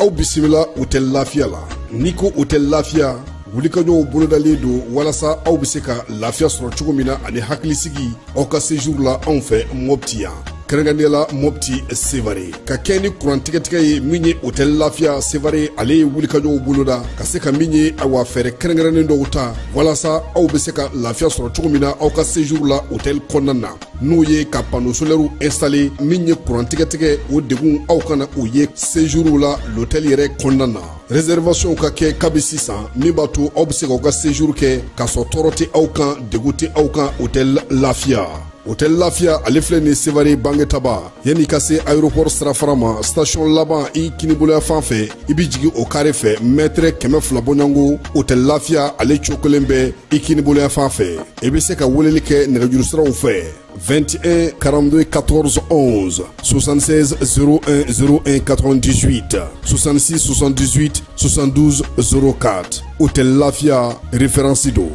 Aw bisimila Hôtel Lafiya la. N'i ko Hôtel Lafiya, wulikajɔw bolodalen don walasa aw bɛ se ka lafiya sɔrɔ cogo min na ani hakilisigi aw ka séjour la anw fɛ Mopti yan. Kɛrɛnkɛrɛnnenya la Mopti Sevare. Ka kɛ ni kuran tigɛtigɛ ye min ye Hôtel Lafiya Sevare, ale ye wulikajɔw boloda ka se ka min ye awa fɛɛrɛ kɛrɛnkɛrɛnnen dɔw ta walasa aw bɛ se ka lafiya sɔrɔ cogo min na aw ka séjour la hôtel kɔnɔna na. N'o ye ka panneau solaire installé min ye kuran tigɛtigɛ o degun aw kana o ye séjour la l'hôtel yɛrɛ kɔnɔna na. Réservation ka kɛ kabi sisan min b'a to aw bɛ se k'aw ka séjour kɛ k'a sɔrɔ tɔɔrɔ tɛ aw kan, degun tɛ aw kan Hôtel Lafiya. Hôtel Lafiya ale filɛ nin Sevare Bangetaba, yanni ka se aéroport sirafara ma, station laban i kiniboloya fan fɛ, i bɛ jigin o carré fɛ mètre 200 bɔɲɔgɔnko. Hôtel Lafiya ale cogo kelen bɛ i kiniboloya fan fɛ. I bɛ se ka weleli kɛ nɛgɛjuru siraw fɛ 21 42 14 11, 76 01 01 98, 66 78 72 04. Hôtel Lafiya référence don.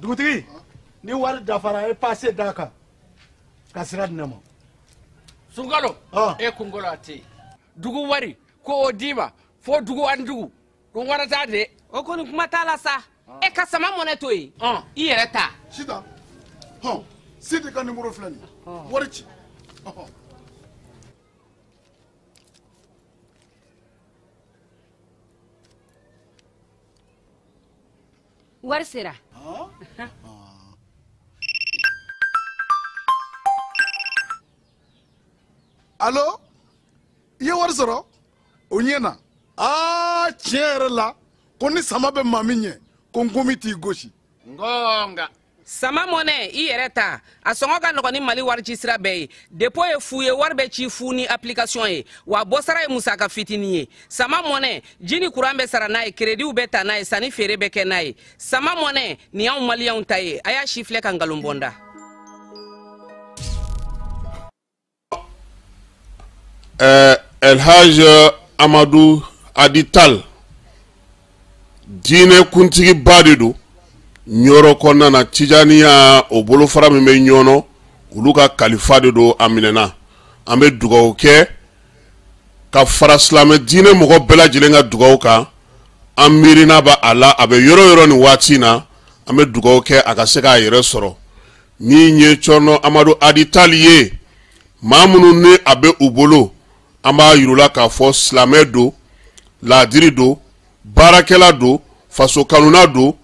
Dugutigi, ni wari dafara, e passe d'a kan ka sira di ne ma. Sunkalo, e kunkolo a tɛ yen. Dugu wari ko o d'i ma fo dugu ani dugu dun wara t'a de. O kɔni kuma t'a la sa. E ka sama mɔnɛ to yen, i yɛrɛ ta. Sitan hɔn, Sidi ka numéro filɛ nin ye, wari ci. Wari sera. Allo, i ye wari sɔrɔ o ɲɛ na. Aa, tiɲɛ yɛrɛ la, ko ni sama bɛ maa min ɲɛ, ko nkomi t'i gosi. Ngonga. Sama mɔnɛ, i yɛrɛ ta, a sɔngɔ ka nɔgɔn ni Mali wari ci sira bɛɛ ye. Dépôt ye fu ye, wari bɛ ci fu ni application ye, wa bɔsara ye musaka fitinin ye. Sama mɔnɛ, ji ni kuran bɛ sara n'a ye, créditw bɛ ta n'a ye, sanni feere bɛ kɛ n'a ye. Sama mɔnɛ nin y'anw maliyɛnw ta ye. A y'a si filɛ ka nkalon bɔ n da. El Hadj Amadu Adi Tal, diinɛ kuntigiba de don Ɲɔrɔ kɔnɔna na. Tijaniya o bolofara min bɛ Ɲɔnɔ, olu ka kalifa de don. A minɛna, an bɛ dugawu kɛ ka fara silamɛ diinɛ mɔgɔ bɛɛ lajɛlen ka dugawu kan. An miirina b'a a la, a bɛ yɔrɔ yɔrɔ nin waati in na, an bɛ dugawu kɛ a ka se k'a yɛrɛ sɔrɔ. Min ye Cɔrɔnɔ Amadu Adi Tal ye, maa minnu ni a bɛ u bolo, an b'a yir'u la k'a fɔ silamɛ don, laadiri don, baarakɛla don, faso kanuna don.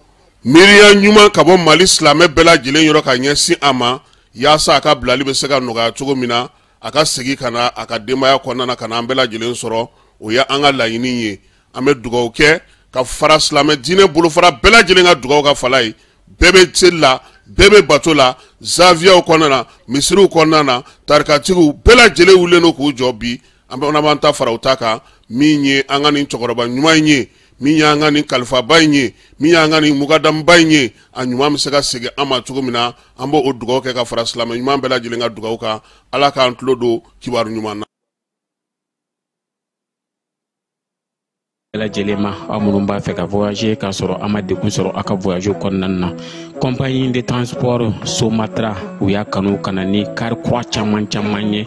Miiriya ɲuman ka bɔ Mali silamɛ bɛɛ lajɛlen yɔrɔ ka ɲɛsin a ma, yaasa a ka bilali bɛ se ka nɔgɔya cogo min na, a ka segin ka na a ka denbaya kɔnɔna na, ka na an bɛɛ lajɛlen sɔrɔ. O ye an ka laɲini ye. An bɛ dugawu kɛ ka fara silamɛ diinɛ bolofara bɛɛ lajɛlen ka dugawu ka fala ye. Bɛɛ bɛ seli la, bɛɛ bɛ bato la, zaviyaw kɔnɔna na, misiriw kɔnɔna na, tarikatigiw bɛɛ lajɛlen wulilen don k'u jɔ bi. An bɛ b'an ta fara u ta kan. Min ye an ka nin cɛkɔrɔba ɲuman in ye, min y'an ka nin kalifaba in ye, min y'an ka nin mugadamuba in ye, a ɲuman bɛ se ka segin an ma cogo min na, an b'o dugawu kɛ ka fara silamɛ ɲuman bɛɛ lajɛlen ka dugawu kan. Ala k'an tulo don kibaru ɲuman na. Bɛɛ lajɛlen ma, aw minnu b'a fɛ ka voyager k'a sɔrɔ a ma degun sɔrɔ aw ka voyage kɔnɔna na, compagnie de transport Somatra, u y'a kanu ka na ni car kura caman caman ye,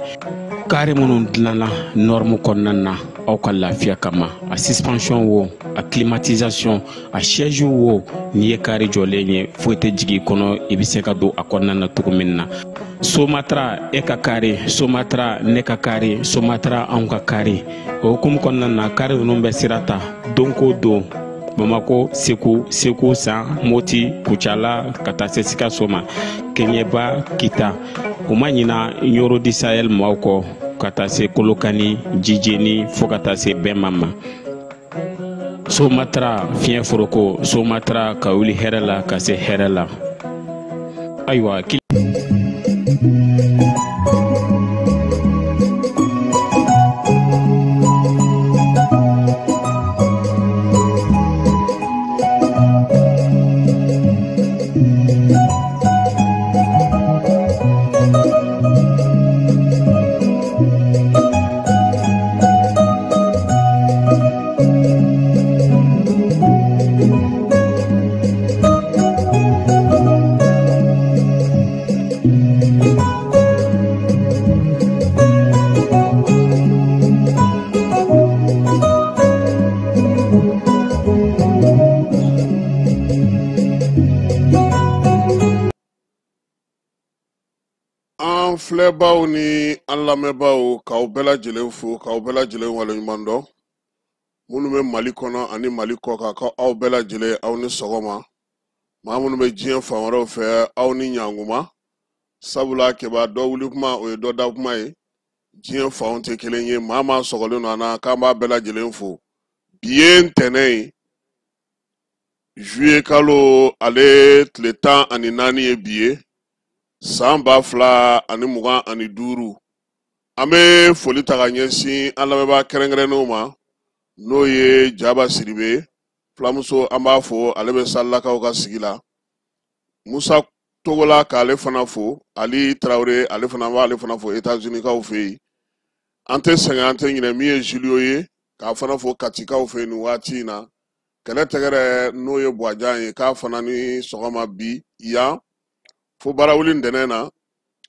car minnu dilanna norme kɔnɔna na aw ka lafiya kama. A suspension wo, a climatisation, a siège wo, n'i ye car jɔlen ye, foyi tɛ jigin i kɔnɔ, i bɛ se ka don a kɔnɔna na cogo min na. Somatra, e ka car Somatra, ne ka car Somatra, anw ka car. O hukumu kɔnɔna na, car ninnu bɛ sira ta don ko don Bamako, Segu, Segu San, Moti, Kucala, ka taa se Sikaso ma, Keɲeba, Kita. U ma ɲina Ɲoro du Sahel maaw kɔ, ka taa se Kolokani, Jijeni, fo ka taa se Bɛnma ma. Somatra fiɲɛ foroko, Somatra ka wuli hɛrɛ la ka se hɛrɛ la. Ayiwa. filɛbaw ni an lamɛnbaaw, k'aw bɛɛ lajɛlen fo, k'aw bɛɛ lajɛlen waleɲuman dɔn. Minnu bɛ Mali kɔnɔ ani Mali kɔ kan, ko aw bɛɛ lajɛlen, aw ni sɔgɔma. Maa minnu bɛ diɲɛ fan wɛrɛw fɛ, aw ni ɲankuma. Sabula keba dɔ wuli kuma, o ye dɔ da kuma ye. Diɲɛ fanw tɛ kelen ye. Maa maa sɔgɔlen don an na, k'an b'a bɛɛ lajɛlen fo. Bi ye ntɛnɛn ye, juillet kalo ale tile 14 ye bi ye, san 2025. An bɛ foli ta ka ɲɛsin an lamɛnbaa kɛrɛnkɛrɛnnenw ma, n'o ye Jaba Sidibe filamuso, an b'a fo, ale bɛ Salilakaw ka sigi la. Musa Togola, k'ale fana fo. Ali Tarawele, ale fana b'ale fana fo États-Unis kaw fɛ yen. An tɛ sɛgɛn, an tɛ ɲinɛ min ye Julio ye, k'a fana fo Katikaw fɛ yen nin waati in na. Kɛlɛ tɛgɛrɛ, n'o ye Buwajan ye, k'a fana ni sɔgɔma bi yan fo barawuli ntɛnɛn na.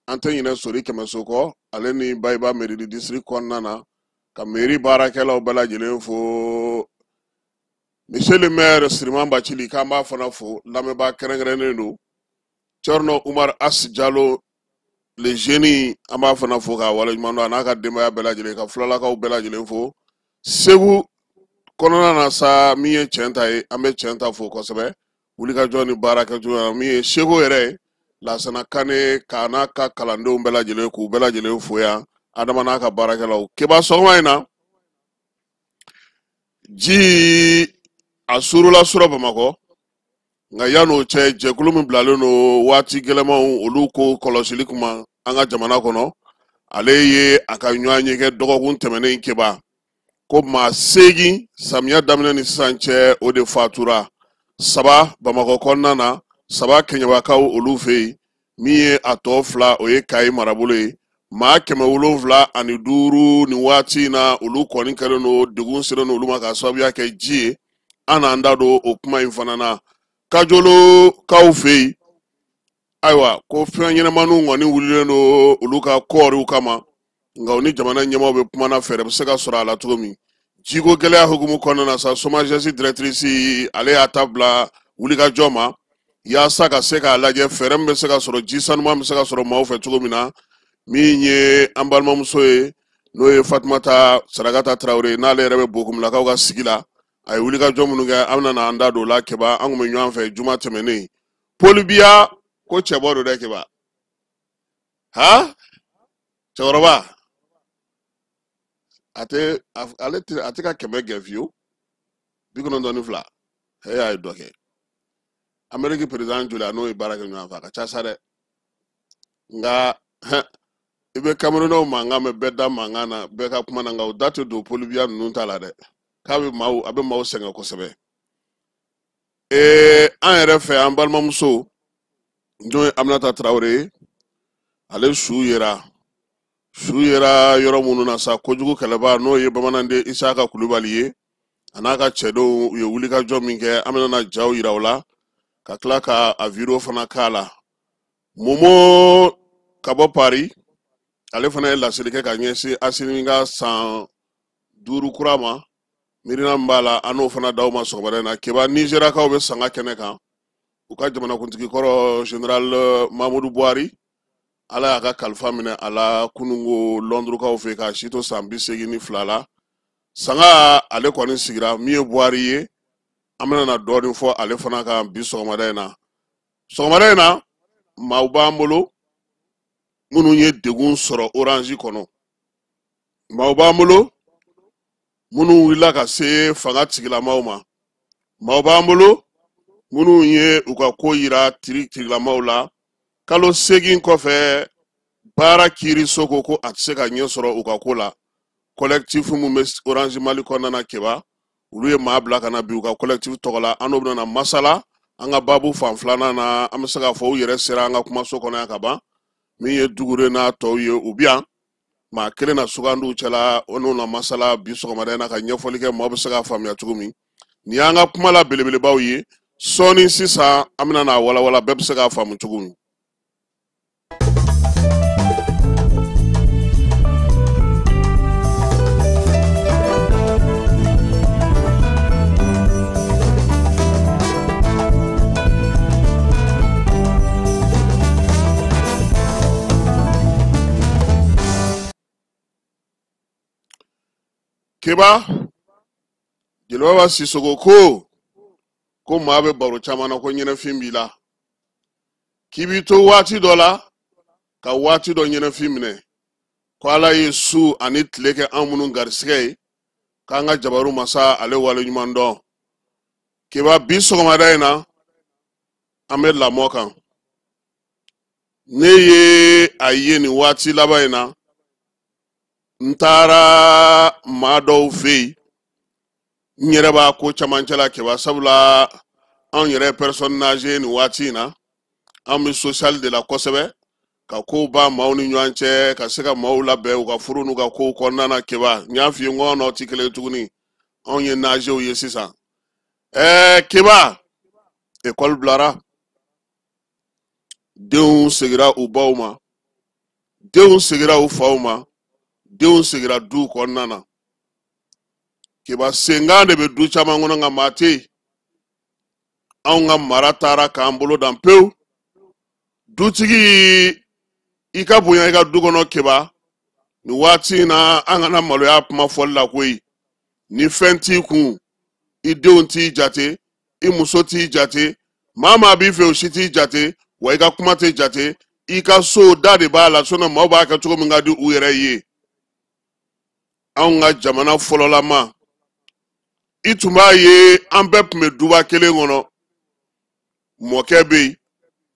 An tɛ ɲinɛ Sori Kɛmɛso kɔ, ale ni Bayiba mairie district kɔnɔna na, ka mairie baarakɛlaw bɛɛ lajɛlen fo. Monsieur le maire Siriman Bacili, k'an b'a fana fo, lamɛnbaa kɛrɛnkɛrɛnnen don. Cɛrno Umar As Jalo le jeune, an b'a fana fo k'a waleɲuman dɔn, a n'a ka denbaya bɛɛ lajɛlen, ka fulalakaw bɛɛ lajɛlen fo. Segu kɔnɔna na sa, min ye cɛn ta ye, an bɛ cɛn ta fo kosɛbɛ, wulikajɔ ni baara kɛcogo la. Min ye seko yɛrɛ ye, Lasana Kane, k'a n'a ka kalandenw bɛɛ lajɛlen, k'u bɛɛ lajɛlen fo yan, Adama n'a ka baarakɛlaw. Keba, sɔgɔma in na, ji a surula sɔrɔ Bamakɔ. Nka yan'o cɛ, jɛkulu min bilalen don waati gɛlɛmanw olu ko kɔlɔsili kuma an ka jamana kɔnɔ, ale ye a ka ɲɔgɔn ye kɛ dɔgɔkun tɛmɛnen. Keba, ko maa 8 samiya daminɛ ni sisan cɛ, o de fatura: saba Bamakɔ kɔnɔna na, 3 Kɛɲɛbakaw olu fɛ yen, min ye a tɔ 2, o ye Kayi marabolo ye. Maa 705 nin waati in na, olu kɔni kɛlen don degun selen don olu ma k'a sababuya kɛ ji ye. An n'an da don o kuma in fana na. Kajolokaw fɛ yen, ayiwa, ko fɛn ɲɛnamaniw kɔni wulilen don olu ka kɔɔriw kama, nka u ni jamana ɲɛmaaw bɛ kuma na, fɛɛrɛ bɛ se ka sɔrɔ a la cogo min. Jiko gɛlɛya hukumu kɔnɔna na sa, SOMAGES directrice, ale y'a ta bila wulikajɔ ma yaasa ka se k'a lajɛ fɛɛrɛ min bɛ se ka sɔrɔ, ji sanuman bɛ se ka sɔrɔ maaw fɛ cogo min na. Min ye an balimamuso ye, n'o ye Fatumata Sarakata Tarawele, n'ale yɛrɛ bɛ Bokumilakaw ka sigi la, a ye wulikajɔ minnu kɛ, an bɛna an da don o la. Keba, an kun bɛ ɲɔgɔn fɛ juma tɛmɛnen. Paul Biya ko cɛbɔ don dɛ. Keba, ha, cɛkɔrɔba, a tɛ, ale tɛ, a tɛ ka 100 gɛn fiyewu, 92. E y'a ye dɔ kɛ Ameriki président joli a n'o ye baara kɛ ɲɔgɔn fɛ, a ka ca sa dɛ. Nka i bɛ Camerounais mankan mɛn, bɛɛ da mankan na, bɛɛ ka kuma na, nka o da tɛ don Paul Biya ninnu ta la dɛ, k'a bɛ maaw, a bɛ maaw sɛgɛn kosɛbɛ. An yɛrɛ fɛ, an balimamuso, n'o ye Aminata Tarawele ye, ale su yera, su yera yɔrɔ minnu na sa, kojugu kɛlɛba, n'o ye bamananden Isaka Kulubali ye, a n'a ka cɛdenw, u ye wulikajɔ min kɛ, an bɛna na jaw yira o la, ka tila ka a video fana k'a la. Momo ka bɔ Paris, ale fana ye laseli kɛ ka ɲɛsin Asimi ka san 5 kura ma. Miirina min b'a la, an n'o fana d'aw ma sɔgɔmada in na. Keba, Nizeriyakaw bɛ sanga kɛnɛ kan, u ka jamanakuntigi kɔrɔ, général Mamudu Buhari, Ala y'a ka kalifa minɛ a la kunungo Lɔndurukaw fɛ, k'a si to san 82 la. Sanga ale kɔni sigira. Min ye Buhari ye, an bɛna na dɔɔnin fɔ ale fana kan bi sɔgɔmada in na. Sɔgɔmada in na, maaw b'an bolo minnu ye degun sɔrɔ Orange kɔnɔ, maaw b'an bolo minnu wulila ka se fanga tigilamaw ma, maaw b'an bolo minnu ye u ka ko yira tiri tigilamaw la. Kalo 8 kɔfɛ, baara kiiriso ko ko a tɛ se ka ɲɛ sɔrɔ u ka ko la. Collectif mun bɛ Orange Mali kɔnɔna na, Keba, olu ye maa bila ka na bi u ka collectif tɔgɔ la. An n'o bɛna na masala an ka baabu fan filanan na. An bɛ se k'a fɔ u yɛrɛ sera an ka kumaso kɔnɔ yan ka ban. Min ye Dugure n'a tɔw ye, u bi yan, maa kelen na sugandiw cɛla, o n'o na masala bi sɔgɔmada in na, ka ɲɛfɔli kɛ, maaw bɛ se k'a faamuya cogo min. Nin y'an ka kuma la belebelebaw ye. Sɔɔni sisan, an bɛna n'a walawala, bɛɛ bɛ se k'a faamu cogo min. Keba Jeliba Sisoko ko ko maa bɛ baro caman na ko ɲɛnafin b'i la k'i b'i to waati dɔ la ka waati dɔ ɲɛnafin minɛ ko Ala ye su ani tile kɛ an minnu garisigɛ ye k'an ka jabaru masa ale waleɲuman dɔn. Keba bi sɔgɔmada in na an bɛ lamɔ kan. Ne ye a ye nin waati laban in na n taara maa dɔw fɛ yen n yɛrɛ b'a ko camancɛ la Keba sabula anw yɛrɛ ye personne âgée nin waati in na an bɛ social de la kosɛbɛ ka kow ban maaw ni ɲɔgɔn cɛ ka se ka maaw labɛn u ka furu n'u ka kow kɔnɔna na Keba n y'a f'i ye n ko anw n'aw tɛ kelen ye tuguni anw ye nazew ye sisan. Keba ekɔli bilara denw segira u baw ma denw segira u faw ma denw segira duw kɔnɔna na. Keba senkan de bɛ du caman kɔnɔ nka maa tɛ yen. Anw ka mara taara k'an bolo dan pewu. Dutigi i ka bonya i ka du kɔnɔ Keba nin waati in na an kana maloya kuma fɔli la koyi. Ni fɛn t'i kun i denw t'i jate i muso t'i jate maa maa b'i fɛ o si t'i jate wa i ka kuma tɛ jate i ka so da de b'a la sinon maaw b'a kɛ cogo min ka di u yɛrɛ ye. Anw ka jamana fɔlɔlama i tun b'a ye an bɛɛ tun bɛ duba kelen kɔnɔ mɔkɛ bɛ yen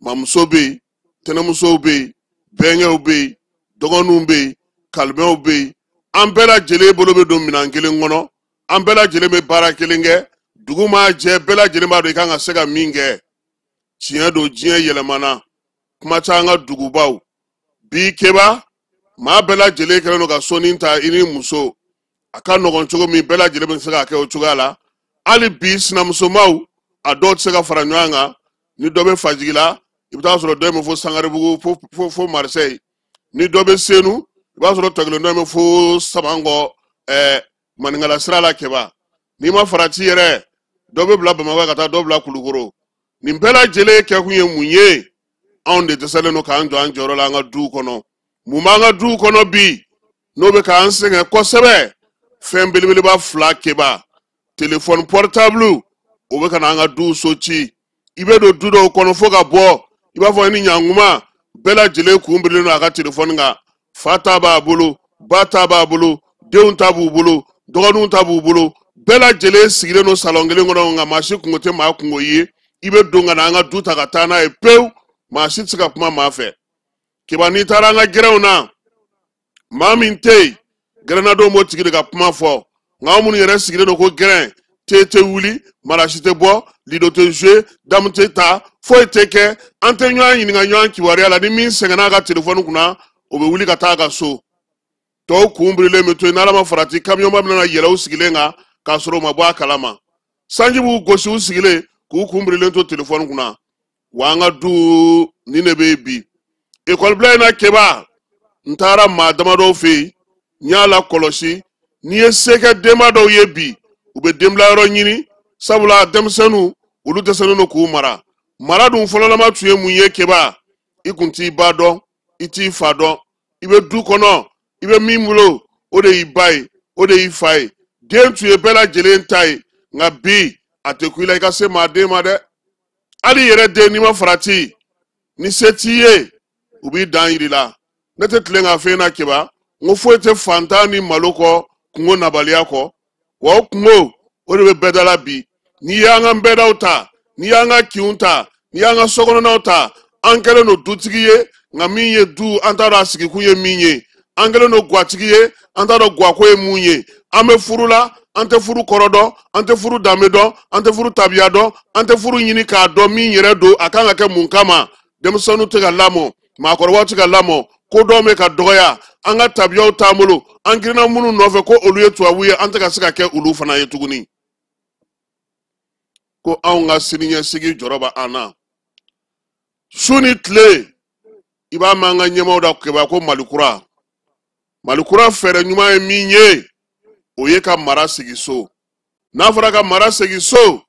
mamuso bɛ yen tɛnɛmusow bɛ yen bɛnkɛw bɛ yen dɔgɔninw bɛ yen kalimɛw bɛ yen an bɛɛ lajɛlen bolo bɛ don minɛn kelen kɔnɔ an bɛɛ lajɛlen bɛ baara kelen kɛ dugu maa jɛ bɛɛ lajɛlen b'a dɔn i kan ka se ka min kɛ. Tiɲɛ don diɲɛ yɛlɛmana kuma ca an ka dugubaw bi Keba maa bɛɛ lajɛlen kɛlen don ka sɔnni ta i ni muso a ka nɔgɔn cogo min bɛɛ lajɛlen bɛ se k'a kɛ o cogoya la. Hali bi sinamusomaw a dɔw tɛ se ka fara ɲɔgɔn kan ni dɔ bɛ Fajigi la i bɛ taa sɔrɔ dɔ in bɛ fo Sangarebugu fo Marseille ni dɔ bɛ Senu i b'a sɔrɔ tɔ kelen dɔ in bɛ fo Sabankɔ Maninkala sira la Keba n'i ma farati yɛrɛ dɔ bɛ bila Bamakɔ ka taa dɔ bila Kulukoro. Nin bɛɛ lajɛlen kɛkun ye mun ye? Anw de dɛsɛlen don k'an jɔ an jɔyɔrɔ la an ka duw kɔnɔ. Mun b'an ka duw kɔnɔ bi n'o bɛ k'an sɛgɛn kosɛbɛ? Fɛn belebeleba fila Keba telefɔni portable o bɛ ka na an ka duw so ci. I bɛ don du dɔw kɔnɔ fo ka bɔ i b'a fɔ i ni ɲankuma bɛɛ lajɛlen kun birilen don a ka telefɔni kan. Fa ta b'a bolo ba ta b'a bolo denw ta b'u bolo dɔgɔninw ta b'u bolo bɛɛ lajɛlen sigilen don salɔn kelen kɔnɔ nka maa si kungo tɛ maa kungo ye. I bɛ don ka na an ka du ta ka taa n'a ye pewu maa si tɛ se ka kuma maa fɛ. Keba n'i taara an ka gɛrɛnw na maa min tɛ yen gɛrɛnnadenw b'o tigi de ka kuma fɔ nka anw minnu yɛrɛ sigilen don ko gɛrɛn te tɛ wuli marasi tɛ bɔ lido tɛ jouer damu tɛ ta foyi tɛ kɛ an tɛ ɲɔgɔn ɲininka ɲɔgɔn kibaruya la ni min sɛgɛnna a ka telefɔni kunna o bɛ wuli ka taa a ka so. Tɔw kun birilen bɛ to yen n'Ala ma farati kamiyɔnba bɛna yɛlɛ u sigilen kan k'a sɔrɔ u ma bɔ a kalama. Sanji b'u gosi u sigilen k'u kun birilen to telefɔni kunna. Wa an ka du nin de bɛ yen bi. Ekɔlibila in na Keba n taara maa damadɔw fɛ yen n y'a lakɔlɔsi n'i ye se kɛ denba dɔw ye bi u bɛ denbilayɔrɔ ɲini sabula denmisɛnninw olu dɛsɛlen don k'u mara. Mara dun fɔlɔlama tun ye mun ye Keba? I kun t'i ba dɔn i t'i fa dɔn i bɛ du kɔnɔ i bɛ min bolo o de y'i ba ye o de y'i fa ye den tun ye bɛɛ lajɛlen ta ye nka bi a tɛ ku i la i ka se maa den ma dɛ. Hali yɛrɛ den n'i ma farati ni se t'i ye u b'i dan yir'i la. Ne tɛ tilen k'a f'e ɲɛna Keba n ko foyi tɛ fantan ni malo kɔ kungo nabaliya kɔ wa o kungo o de bɛ bɛɛ da la bi. N'i y'an ka nbɛdaw ta n'i y'an ka kinw ta n'i y'an ka sokɔnɔnaw ta an kɛlen don dutigi ye nka min ye du an t'a dɔn a sigikun ye min ye. An kɛlen don guwatigi ye an t'a dɔn guwako ye mun ye. An bɛ furu la an tɛ furu kɔrɔ dɔn an tɛ furu danbe dɔn an tɛ furu tabiya dɔn an tɛ furu ɲini k'a dɔn min yɛrɛ don a kan ka kɛ mun kama. Denmisɛnninw tɛ ka lamɔ maakɔrɔbaw tɛ ka lamɔ kodɔn bɛ ka dɔgɔya an ka tabiyaw t'an bolo an girinna minnu nɔfɛ ko olu ye tubabu ye an tɛ ka se ka kɛ olu fana ye tuguni. Ko anw ka siniɲɛsigi jɔrɔ b'an na. Su ni tile i b'a mɛn an ka ɲɛmaaw da Keba ko Malikura. Malikura fɛɛrɛ ɲuman ye min ye o ye ka mara sigi so. N'a fɔra ka mara sigi so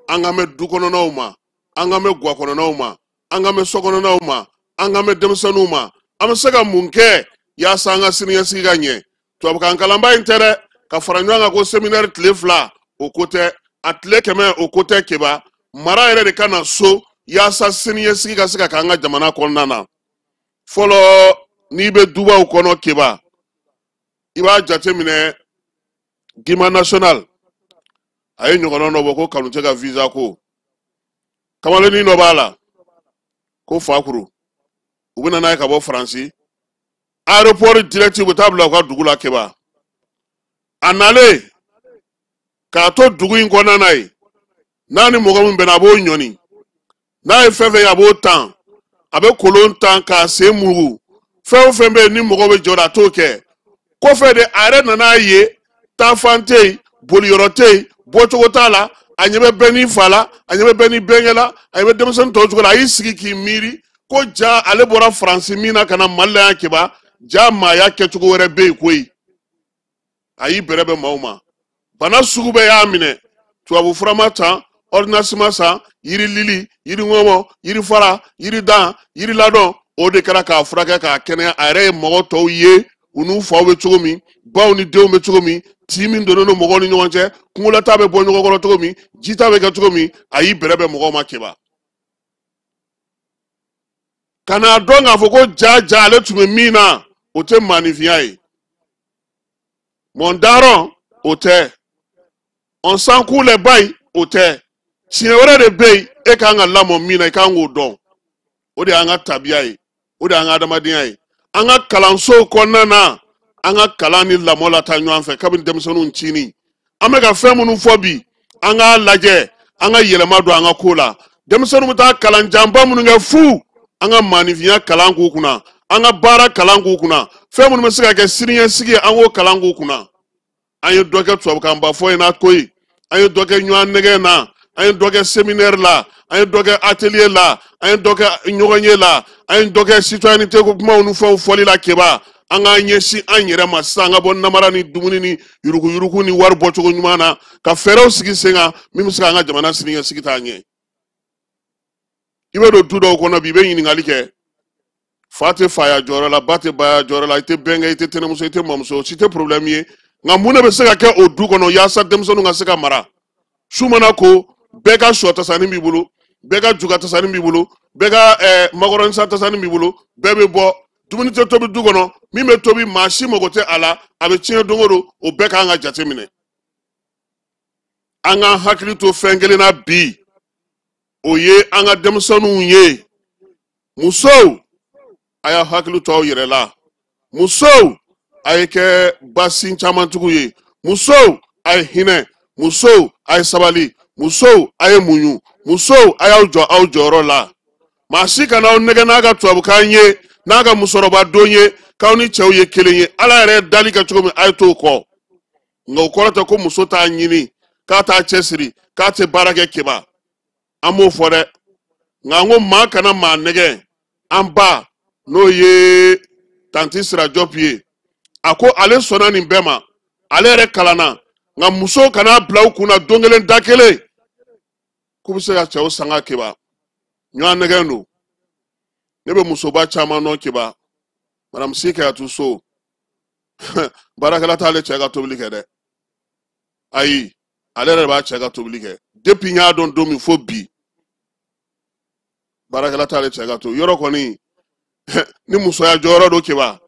an ka mɛn du kɔnɔnaw ma an ka mɛn guwa kɔnɔnaw ma an ka mɛn so kɔnɔnaw ma an ka mɛn denmisɛnninw ma an bɛ se ka mun kɛ yaasa an ka siniɲɛsigi ka ɲɛ. Tubabukan kalanba in tɛ dɛ. Ka fara ɲɔgɔn kan ko séminaire tile 2 o ko tɛ, a tile 100 o ko tɛ Keba. Mara yɛrɛ de ka na so yaasa siniɲɛsigi ka se ka k'an ka jamana kɔnɔna na. Fɔlɔ n'i bɛ dubaw kɔnɔ Keba, i b'a jateminɛ Gima National a ye ɲɔgɔnna dɔ bɔ ko Kanute ka visa ko. Kamalennin dɔ b'a la ko Fakuru, u bɛ na n'a ye ka bɔ Faransi. Aéroport direct u bɛ taa bila u ka dugu la Keba. A nalen k'a to dugu in kɔnɔna na yen, n'a ni mɔgɔ min bɛnna a b'o ɲɔni, n'a ye fɛn fɛn ye a b'o tan, a bɛ kolon tan k'a sen mugu, fɛn o fɛn bɛ yen ni mɔgɔ bɛ jɔ a t'o kɛ. Kɔfɛ de a yɛrɛ nana ye taafan tɛ yen, boliyɔrɔ tɛ yen, bɔcogo t'a la, a ɲɛ bɛ bɛɛ n'i fa la, a ɲɛ bɛ bɛɛ n'i bɛnkɛ la, a ɲɛ bɛ denmisɛnnin tɔw cogo la, a y'i sigi k'i miiri ko ja ale bɔra Faransi min na ka na Mali la yan Keba, ja maaya kɛcogo wɛrɛ bɛ yen koyi. A y'i bɛrɛ bɛn maaw ma, bana sugu bɛɛ y'a minɛ, tubabu fura ma tan, ordonnance ma san, yiri lili, yiri ŋɔmɔ, yiri fara, yiri dan, yiri ladɔn, o de kɛra k'a furakɛ k'a kɛnɛya. A yɛrɛ ye mɔgɔ tɔw ye u n'u faw bɛ cogo min, baw ni denw bɛ cogo min, tin min donnen don mɔgɔw ni ɲɔgɔn cɛ, kungolata bɛ bɔ ɲɔgɔn kɔrɔ cogo min, jita bɛ kɛ cogo min, a y'i bɛrɛ bɛn mɔgɔw ma Keba. Ka n'a dɔn k'a fɔ ko ja ja ale tun bɛ min na, o tɛ maaninfinya ye. Mon daron o tɛ, on s'en coule les bails o tɛ. Tiɲɛ wɛrɛ de bɛ yen e kan ka lamɔ min na, i kan k'o dɔn. O de y'an ka tabiya ye, o de y'an ka adamadenya ye. An ka kalansow kɔnɔna na, an ka kalan ni lamɔ lataa ɲɔgɔn fɛ kabini denmisɛnninw cinin. An bɛ ka fɛn minnu fɔ bi, an k'a lajɛ, an ka yɛlɛma don an ka ko la. Denmisɛnninw bɛ taa kalanjanba minnu kɛ fu, an ka maaninfinya kalan k'u kunna, an ka baara kalan k'u kunna, fɛn minnu bɛ se ka kɛ siniɲɛsigi ye, an k'o kalan k'u kunna. An ye dɔ kɛ tubabukanba fɔ in na koyi, an ye dɔ kɛ ɲɔgɔn nɛgɛn na, an ye dɔ kɛ séminaire la, an ye dɔ kɛ atelier la, an ye dɔ kɛ ɲɔgɔnye la, an ye dɔ kɛ citoyenneté ko kumaw ni fɛnw fɔli la Keba. An k'an ɲɛsin an yɛrɛ ma sisan, an ka bɔ namara ni dumuni ni yuruguyurugu ni wari bɔcogo ɲuman na, ka fɛɛrɛw sigi sen kan min bɛ se k'an ka jamana siniɲɛsigi taa ɲɛ. I bɛ don du dɔw kɔnɔ bi, i bɛ ɲininkali kɛ, fa tɛ faya jɔyɔrɔ la, ba tɛ baya jɔyɔrɔ la, i tɛ bɛnkɛ, i tɛ tɛnɛmuso, i tɛ mamuso, o si tɛ problème ye. Nka mun de bɛ se ka kɛ o du kɔnɔ yaasa denmisɛnninw ka se ka mara? Su mana ko, bɛɛ ka sɔ tasani b'i bolo, bɛɛ ka juga tasani b'i bolo, bɛɛ ka makɔrɔni tasani b'i bolo, bɛɛ bɛ bɔ, dumuni tɛ tobi du kɔnɔ, min bɛ tobi maa si mago tɛ a la, a bɛ tiɲɛ don o don, o bɛɛ kan ka jate minɛ. An k'an hakili to fɛn kelen na bi, o ye an ka denmisɛnninw ye. Musow, a y'a hakili to aw yɛrɛ la. Musow, a ye kɛ basin camantigiw ye. Musow, a ye hinɛ. Musow, a ye sabali. Musow, a ye muɲu. Musow, a y'aw jɔ aw jɔyɔrɔ la. Maa si kana aw nɛgɛ n'a ka tubabukan ye, n'a ka musokɔrɔba don ye, k'aw ni cɛw ye kelen ye. Ala yɛrɛ ye dali kɛ cogo min, a ye t'o kɔ. Nka o kɔrɔ tɛ ko muso t'a ɲini, k'a t'a cɛsiri, k'a tɛ baara kɛ Keba. An b'o fɔ dɛ. Nka n ko maa kana maa nɛgɛ. An ba n'o ye tanti Sira Jɔp ye, a ko ale sɔnna nin bɛɛ ma, ale yɛrɛ kalanna, nka musow kana bila u kunna don kelen da kelen k'u bɛ se ka cɛw sanga Keba. Ɲɔgɔn nɛgɛn don. Ne bɛ musoba caman dɔn Keba, madame Si Kayatu So, baarakɛla t'ale cɛ ka tobili kɛ dɛ. Ayi, ale yɛrɛ b'a cɛ ka tobili kɛ depuis n y'a dɔn don min fo bi, baarakɛla t'ale cɛ ka to yɔrɔ kɔni. Ni musoya jɔyɔrɔ don Keba,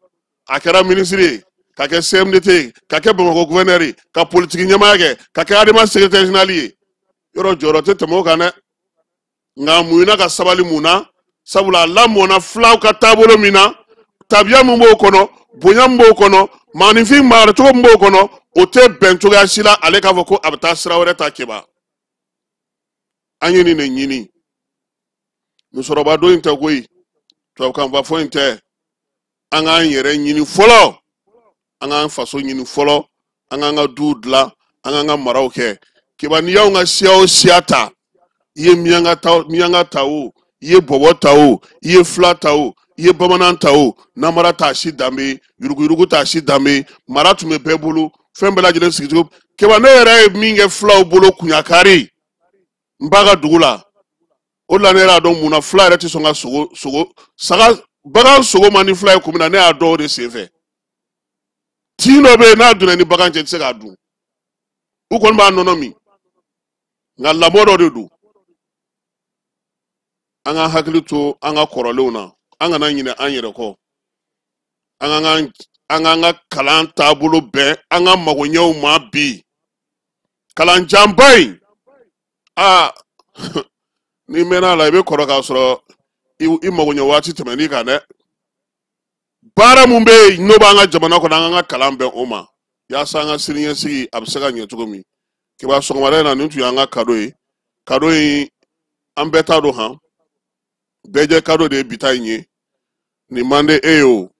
a kɛra minisiri ye, ka kɛ CMDT ye, ka kɛ Bamakɔ gouverneur ye, ka politiki ɲɛmaaya kɛ, ka kɛ ADEMA secrétaire général ye, yɔrɔ jɔyɔrɔ tɛ tɛmɛ o kan dɛ. Nka muɲuna ka sabali mun na? Sabula a lamɔna filaw ka taabolo min na, tabiya min b'o kɔnɔ, bonya min b'o kɔnɔ, maaninfin maracogo min b'o kɔnɔ, o tɛ bɛn cogoya si la ale k'a fɔ ko a bɛ taa sira wɛrɛ ta Keba. An ye nin de ɲini. Musokɔrɔba don in tɛ koyi, tubabukanba fɔ in tɛ. An k'an yɛrɛ ɲini fɔlɔ, an k'an faso ɲini fɔlɔ, an k'an ka duw dilan, an k'an ka maraw kɛ. Keba, n'i y'anw ka siya o siya ta, i ye miyanka ta o, i ye bɔbɔ ta o, i ye fila ta o, i ye bamanan ta o, namara t'a si danbe ye, yuruguyurugu t'a si danbe ye, mara tun bɛ bɛɛ bolo, fɛn bɛɛ lajɛlen sigicogo. Keba, ne yɛrɛ ye min kɛ filaw bolo kunyakari n ba ka dugu la, o de la ne yɛrɛ y'a dɔn mun na fila yɛrɛ tɛ sɔn ka sogo saga bagan sogo man di fila ye kun min na, ne y'a dɔn o de sen fɛ. Tin dɔ bɛ yen n'a donna ni bagan cɛ i tɛ se k'a dun. U kɔni b'a nɔnɔ min. Nka lamɔ dɔ de don. An ka hakili to an ka kɔrɔlenw na. An kana ɲinɛ an yɛrɛ kɔ. An k'an ka kalan taabolo bɛn an ka magoɲɛw ma bi. Kalanjanba in, aa n'i mɛnna a la i bɛ kɔrɔ k'a sɔrɔ i magoɲɛ waati tɛmɛn'i kan dɛ. Baara mun bɛ yen n'o b'an ka jamana kɔnɔ an k'an ka kalan bɛn o ma yaasa an ka siniɲɛsigi a bɛ se ka ɲɛ cogo min. Kiba sɔgɔmada in na nin tun y'an ka kado ye. Kado in an bɛɛ t'a dɔn han. Bɛɛ jɛ kado de ye bi ta in ye. Nin man di e ye o.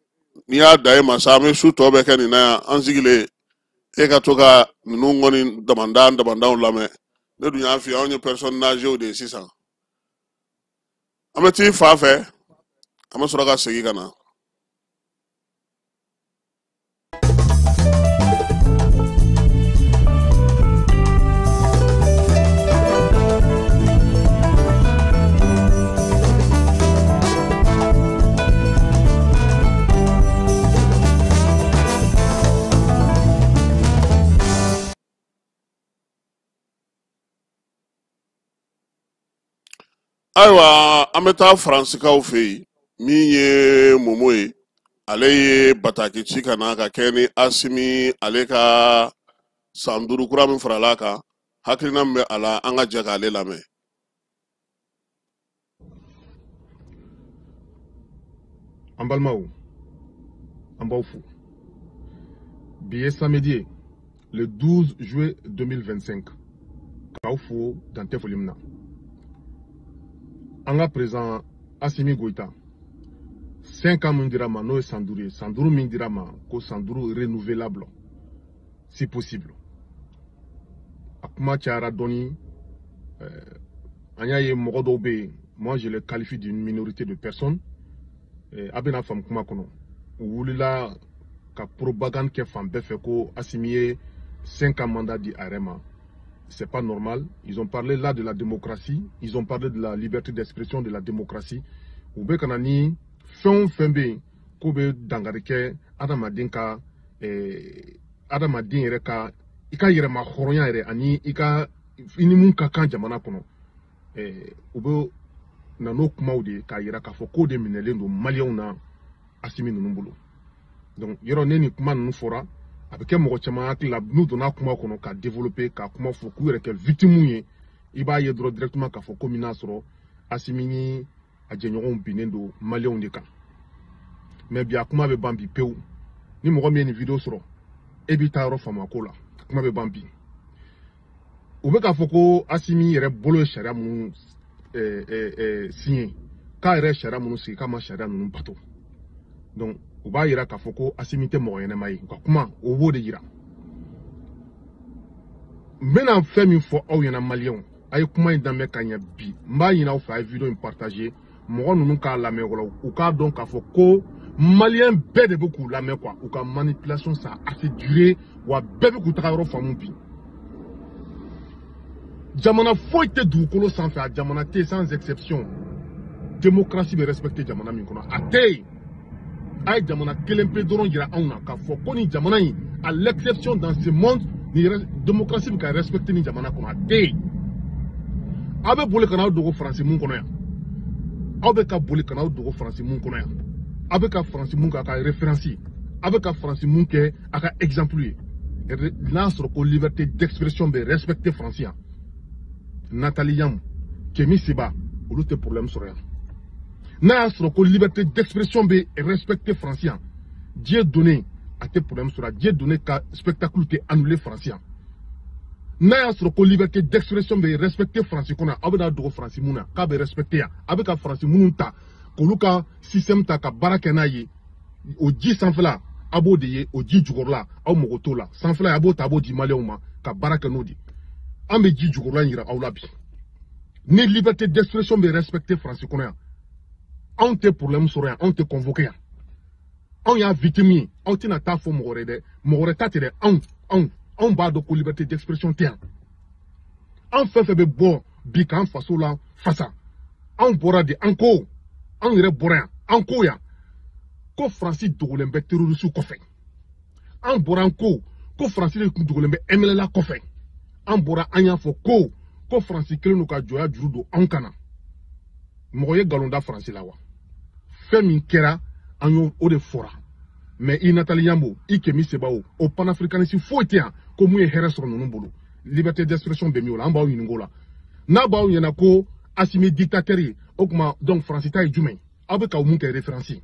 N'i y'a da e ma sa an bɛ su tɔ bɛɛ kɛ nin na yan an sigilen e ka to ka ninnu kɔni damandan damandanw lamɛn. Ne dun y'a f'i ye anw ye personne âgée de ye sisan. An bɛ t'i fa fɛ an bɛ sɔrɔ ka segin ka na. Ayiwa an bɛ taa faransikaw fɛ yen min ye Momo ye ale ye bataki ci ka na ka kɛ ni Asimi ale ka san 5 kura min farala a kan hakilina min bɛ a la an ka jɛ k'ale lamɛn. An balimaw an b'aw fo bi ye samedi ye le 12 juillet 2025 k'aw fo dan tɛ foli min na. An ka président Assimi Goïta 5 ans min dira ma n'o ye san 5 ye san 5 min dira ma ko san 5 renouvelable si possible a kuma cayara dɔɔni an y'a ye mɔgɔ dɔw bɛ yen moi je les qualifie d'une minorité de personnes a bɛna faamu kuma kɔnɔ u wulila ka propagande kɛ fan bɛɛ fɛ ko Assimi ye 5 ans mandat di a yɛrɛ ma. C'est pas normal. Ils ont parlé là de la démocratie, ils ont parlé de la liberté d'expression, de la démocratie. U bɛ ka na ni fɛn o fɛn bɛ yen k'o bɛ dankari kɛ adamaden ka adamaden yɛrɛ ka i ka yɛrɛma hɔrɔnya yɛrɛ ani i ka i ni mun ka kan jamana kɔnɔ u bɛ na n'o kumaw de ye k'a yira k'a fɔ k'o de minɛlen don maliyɛnw na Assimi ninnu bolo. Donc yɔrɔ ne ni kuma ninnu fɔra a bɛ kɛ mɔgɔ caman hakili la n'u donna kuma kɔnɔ ka développer ka kuma fɔ k'u yɛrɛ kɛ victime ye i b'a ye dɔrɔn directement k'a fɔ komi n'a sɔrɔ Assimi ni a jɛɲɔgɔnw binnen don maliyɛnw de kan. Mais bi a kuma bɛ ban bi pewu ni mɔgɔ min ye nin vidéo sɔrɔ e b'i ta yɔrɔ faamu a ko la kuma bɛ ban bi. U bɛ k'a fɔ ko Assimi yɛrɛ bolo ye sariya minnu signé k'a yɛrɛ sariya minnu sigi k'a ma sariya ninnu bato. Donc u b'a yira k'a fɔ ko Assimi tɛ mɔgɔ ɲɛnɛma ye u ka kuma o b'o de yira. N bɛna fɛn min fɔ aw ɲɛna maliyɛnw a ye kuma in daminɛ ka ɲɛ bi n b'a ɲini aw fɛ a ye vidéo in partager mɔgɔ ninnu k'a lamɛn o la u k'a dɔn k'a fɔ ko maliyɛn bɛɛ de bɛ k'u lamɛn quoi u ka manipulation ça a assez duré wa bɛɛ bɛ k'u taga yɔrɔ faamu bi. Jamana foyi tɛ dugukolo sanfɛ a jamana tɛ sans exception démocratie bɛ respecter jamana min kɔnɔ a tɛ yen. A ye jamana kelen pe dɔrɔn yira anw na k'a fɔ ko nin jamana in à l'exception dans ce monde ni démocratie bɛ ka respecter nin jamana kɔnɔ a tɛ yen. Aw bɛ boli ka n'aw dogo Faransi mun kɔnɔ yan aw bɛ ka boli ka n'aw dogo Faransi mun kɔnɔ yan aw bɛ ka Faransi mun kɛ a ka référence ye aw bɛ ka Faransi mun kɛ a ka exemple ye n'a sɔrɔ ko liberté d'expression bɛ respecter Faransi yan Nathalie Yamb Kemi Seba olu tɛ problème sɔrɔ yan. N'a y'a sɔrɔ ko liberté d'expression bɛ respecter Faransi yan Dieudonné a tɛ problème sɔrɔ Dieudonné ka spectacle tɛ annulé Faransi yan. N'a y'a sɔrɔ ko liberté d'expression bɛ respecter Faransi kɔnɔ aw bɛ n'a dogo Faransi mun na k'a bɛ respecter yan aw bɛ ka Faransi minnu ta k'olu ka système ta ka baara kɛ n'a ye o ji sanfɛla a b'o de ye o ji jukɔrɔla aw mago t'o la sanfɛla a b'o ta a b'o di maliyɛnw ma ka baara kɛ n'o de an bɛ ji jukɔrɔla in yira aw la bi ni liberté d'expression bɛ respecter Faransi kɔnɔ yan anw tɛ problème sɔrɔ yan anw tɛ convoqué yan anw y'a victime ye aw tɛna taa fɔ mɔgɔ wɛrɛ dɛ mɔgɔ wɛrɛ ta tɛ dɛ anw b'a dɔn ko liberté d'expression tɛ yan an fɛn fɛn bɛ bɔ bi k'an faso la fasa anw bɔra de an ko anw yɛrɛ bɔra yan an ko yan ko Faransi dogolen bɛ terroriste kɔfɛ An bɔra an ko ko Faransi de tun dogolen bɛ MNLA kɔfɛ. An bɔra an y'a fɔ ko Faransi kelen don ka jɔya juru don anw kan na. Mɔgɔ ye nkalon da Faransi la wa? Fɛn min kɛra an y'o o de fɔra. Mais i Nathalie Yambo, i Kemi Seba o, o panafricaniste foyi tɛ yan ko mun ye hɛrɛ sɔrɔ ninnu bolo. Liberté d'expression bɛ min o la, an b'aw ɲininka o la. N'a b'aw ɲɛna ko Assimi dictateur ye, o tuma donc Faransi ta ye jumɛn ye? Aw bɛ ka mun kɛ référence?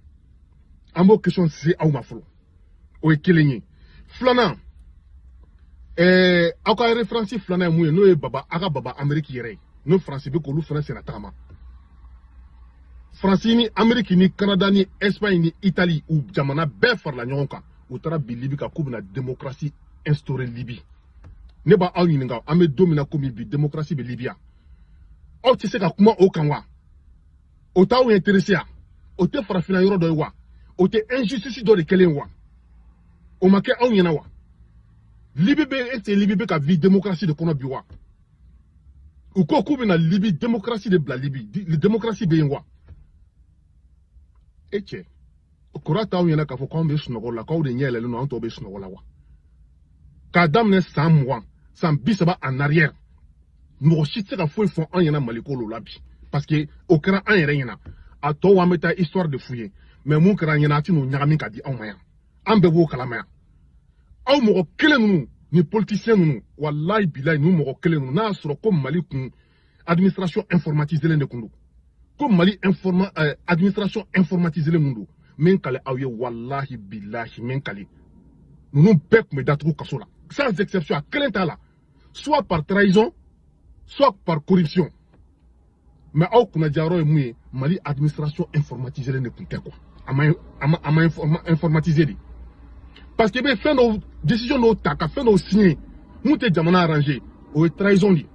An b'o question se aw ma fɔlɔ. O ye kelen ye. Filanan, aw ka référence filanan ye mun ye? N'o ye baba aw ka baba Amérique yɛrɛ ye. N'o Faransi bɛ k'olu fana senna tagama. Faransi ni Amérique ni Canada ni Espagne ni Italie, u jamana bɛɛ farala ɲɔgɔn kan. U taara bi Libi kan k'u bɛna démocratie instaurer Libi. Ne b'aw ɲininka, an bɛ don min na komi bi, démocratie bɛ Libye. Aw tɛ se ka kuma o kan wa? O t'aw intéressé ya? O tɛ farafinna yɔrɔ dɔ ye wa? O tɛ injustice dɔ de kɛlen wa? O ma kɛ aw ɲɛna wa? Libi bɛ, est-ce que Libi bɛ ka vie démocratie de kɔnɔ bi wa? U ko k'u bɛna Libi démocratie de bila Libi. Démocratie bɛ yen wa? E cɛ, kura t'aw ɲɛna k'a fɔ k'anw bɛ sunɔgɔ la, k'aw de ɲɛ yɛlɛlen don, an tɔw bɛ sunɔgɔ la wa? K'a daminɛ san 20, san 30 en arrière, mɔgɔ si tɛ se ka foyi fɔ an ɲɛna Maliko lo la bi, parce que o kɛra an yɛrɛ ɲɛna. A tɔw an bɛ taa histoire de f'u ye, mais mun kɛra an ɲɛna, a tɛ n'o ɲagami ka di anw ma yan. An bɛɛ b'o kalama yan. Aw mɔgɔ kelen ninnu ni politicien ninnu, walayi bilayi, ninnu mɔgɔ kelen ninnu, n'a y'a sɔrɔ ko Mali kun administration informatisée de kun don, ko Mali administration informatisée mun don, n bɛ n kale aw ye, walahi bilahi, n bɛ n kale, ninnu bɛɛ tun bɛ datugu kaso la sans exception, a kelen t'a la, soit par trahison, soit par corruption. Mais aw kunnajayɔrɔ ye mun ye? Mali administration informatisée de tun tɛ quoi. A ma informatisé de, parce que i bɛ fɛn dɔw décision dɔw ta ka fɛn dɔw signer mun tɛ jamana arranger, o ye trahison de ye.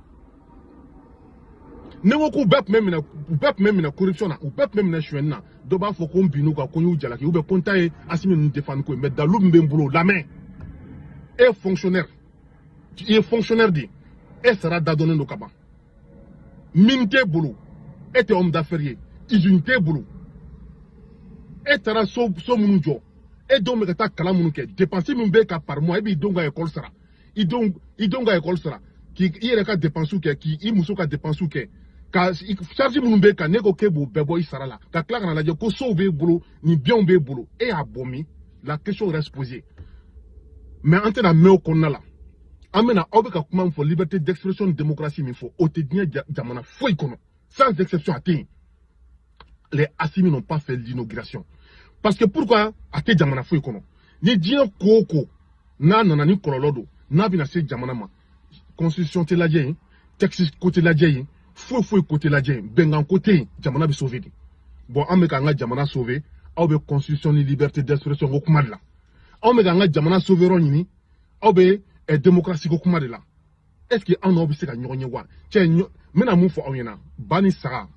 Ne ko k'u bɛɛ tun bɛ minɛ, u bɛɛ tun bɛ minɛ corruption na, u bɛɛ tun bɛ minɛ sonyɛni na. Dɔ b'a fɔ ko n binn'u kan, ko n y'u jalaki, ou bien ko n ta ye Assimi ninnu défendre ko ye, mais dalu min bɛ n bolo, o lamɛn. E ye fonctionnaire, i ye fonctionnaire de ye, e sara dadɔnnen don ka ban. Mine t'e bolo, e tɛ homme d'affaires ye, usine t'e bolo, e taara so minnu jɔ, e denw bɛ ka taa kalan minnu kɛ, dépense min bɛ ka par mois, e b'i denw ka école sara, i denw ka école sara, k'i yɛrɛ ka dépense kɛ, k'i muso ka dépense kɛ, ka charge minnu bɛ kan, ne ko k'e b'o bɛɛ bɔ i sara la, ka tila ka na lajɛ ko sow b'e bolo, nin biens b'e bolo, e y'a bɔ min? La question reste posée. Mais an tɛna mɛn o kɔnɔna la. An bɛna, aw bɛ ka kuma min fɔ, liberté d'expression, démocratie min fɔ, o tɛ diɲɛ jamana foyi kɔnɔ, sans exception, a tɛ yen. Les Assimi n'ont pas fait l'inauguration. Parce que pourquoi a tɛ jamana foyi kɔnɔ? Ni diɲɛ ko o ko n'a nana ni kɔlɔlɔ don, n'a bɛna se jamana ma, constitution tɛ lajɛ yen, texte ko tɛ lajɛ yen, foyi foyi ko tɛ lajɛ yen, bɛnkan ko tɛ yen, jamana bɛ sauver de. Bon, an bɛ k'an ka jamana sauver, aw bɛ constitution ni liberté d'expression ko kuma de la. Anw bɛ k'an ka jamana sauver yɔrɔ ɲini, aw bɛ démocratie ko kuma de la. Est-ce que anw n'aw bɛ se ka ɲɔgɔn ye wa? Cɛ, n bɛna mun fɔ aw ɲɛna? Ba ni saga,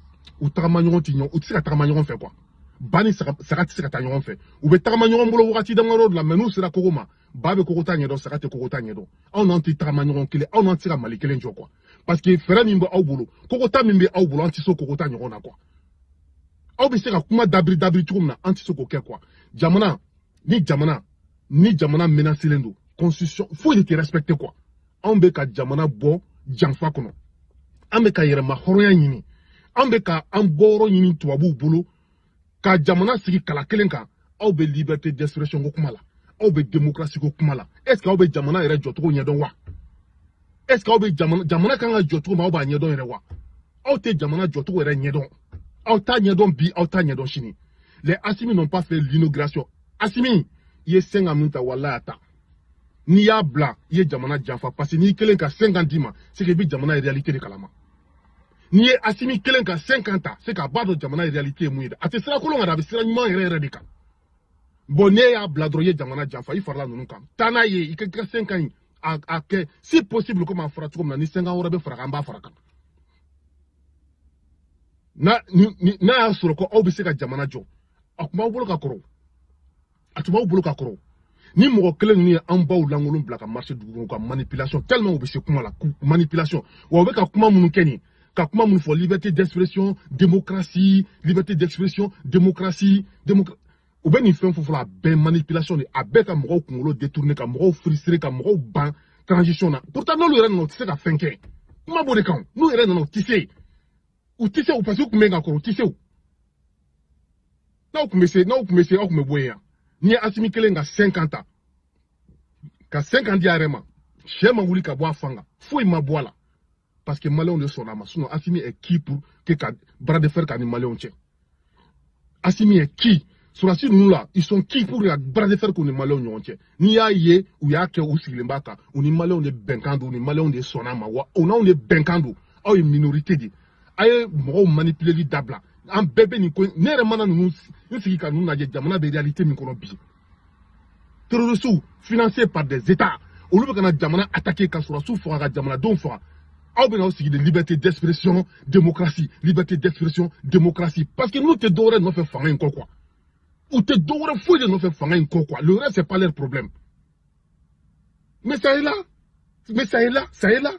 u tagama ɲɔgɔn tɛ ɲɔgɔn, u tɛ se ka tagama ɲɔgɔn fɛ quoi. Ba ni saga tɛ se ka taa ɲɔgɔn fɛ. U bɛ tagama ɲɔgɔn bolo wagati damadɔ de la, mais n'u sera kogo ma, ba bɛ kogo ta ɲɛdɔn, saga tɛ kogo ta ɲɛdɔn. Anw n'anw tɛ tagama ɲɔgɔn kelen, anw n'an tɛ se ka Mali kelen jɔ quoi. Parce que fɛɛrɛ min bɛ aw bolo, kogo ta min bɛ aw bolo, an tɛ se kogo ta ɲɔgɔn na quoi. Aw bɛ se ka kuma dabiri dabiri cogo min na, an tɛ se k'o kɛ quoi. Jamana ni jamana ni jamana menacelen don, constitution foyi de tɛ respecté quoi. Anw bɛ ka jamana bɔ janfa kɔnɔ, an bɛ ka yɛrɛma hɔrɔnya ɲini, an bɛ ka an bɔyɔrɔ ɲini tubabuw bolo, ka jamana sigi kala kelen kan. Aw bɛ liberté d'expression ko kuma la, aw bɛ démocratie ko kuma la. Est-ce que aw bɛ jamana yɛrɛ jɔcogo ɲɛdɔn wa? Est-ce que aw bɛ jamana kan ka jɔ cogo min, aw b'a ɲɛdɔn yɛrɛ wa? Aw tɛ jamana jɔcogo yɛrɛ ɲɛdɔn. Aw t'a ɲɛdɔn bi, aw t'a ɲɛdɔn sini. Les Assimi n'ont pas fait l'inauguration. Assimi, i ye 5 ans min ta, walahi a ta. N'i y'a bila, i ye jamana janfa, parce que n'i kelen ka 5 ans d'i ma, c'est que i bɛ jamana réalité de kalama. N'i ye Assimi kelen ka 5 ans ta, c'est k'a b'a dɔn jamana réalité ye mun ye dɛ. A tɛ sira kolon kan dɛ, a bɛ sira ɲuman yɛrɛ yɛrɛ de kan. Bon, n'e y'a bila dɔrɔn, i ye jamana janfa, i farala ninnu kan. Taa n'a ye, i ka 5 ans in a kɛ, si possible, komi a fɔra cogo min na, ni 5 ans wɛrɛ bɛ fara kan, an b'a fara kan. N'a y'a sɔrɔ ko aw bɛ se ka jamana jɔ, a tun b'aw bolo ka kɔrɔ, a tun b'aw bolo ka kɔrɔ. Ni mɔgɔ kelen ninnu ye an baw lankolon bila ka marcher dugu kɔnɔ, ka manipulation, tellement u bɛ se kuma la, manipulation. Wa u bɛ ka kuma minnu kɛ nin, ka kuma minnu fɔ, liberté d'expression, démocratie, liberté d'expression, démocratie, démocratie. U bɛ nin fɛn fɛn fɔlɔ, a bɛɛ manipulation de, a bɛɛ ka mɔgɔw kunkolo détourner, ka mɔgɔw frustrer, ka mɔgɔw ban transition na. Pourtant n'olu yɛrɛ nana, u tɛ se ka fɛn kɛ. Kuma b'o de kan, n'u yɛrɛ nana, u tɛ se, u tɛ se, parce que u tun bɛ yen ka kɔrɔ, u tɛ se. O n'aw tun bɛ se, n'aw tun bɛ se, aw tun bɛ bɔ yen yan. N'i ye Asimi kelen ka 5 ans ta, ka 5 ans di a yɛrɛ ma, sɛ ma wuli ka bɔ a fan kan, foyi ma bɔ a la, parce que maliyɛnw de sɔnna a ma. Sinon Asimi est qui pour que ka bras de fer ka ni maliyɛnw cɛ? Asimi est qui? Sɔrɔdasi ninnu la, ils sont qui pour ka bras de fer k'u ni maliyɛnw ɲɔgɔn cɛ? N'i y'a ye u y'a kɛ, u sigilen b'a kan, u ni maliyɛnw de bɛnkan don, u ni maliyɛnw de sɔnna a ma, wa u n'anw de bɛnkan don. Aw ye minorité de, a ye mɔgɔw manipuler dabila. An bɛɛ bɛ nin ko, ne yɛrɛ mana ninnu n sigi ka ninnu lajɛ, jamana bɛ réalité min kɔnɔ bi, terroristes financés par des états, olu bɛ ka na jamana attaquer, ka sɔrɔdasiw faga, ka jamanadenw faga. Aw bɛ n'aw sigi de liberté d'expression, démocratie, liberté d'expression, démocratie, parce que n'u tɛ dɔwɛrɛ nɔfɛ fanga in kɔ quoi. U tɛ dɔwɛrɛ foyi de nɔfɛ fanga in kɔ quoi. Le reste, c'est pas leur problème. Mais ça est là, mais ça est là, ça est là.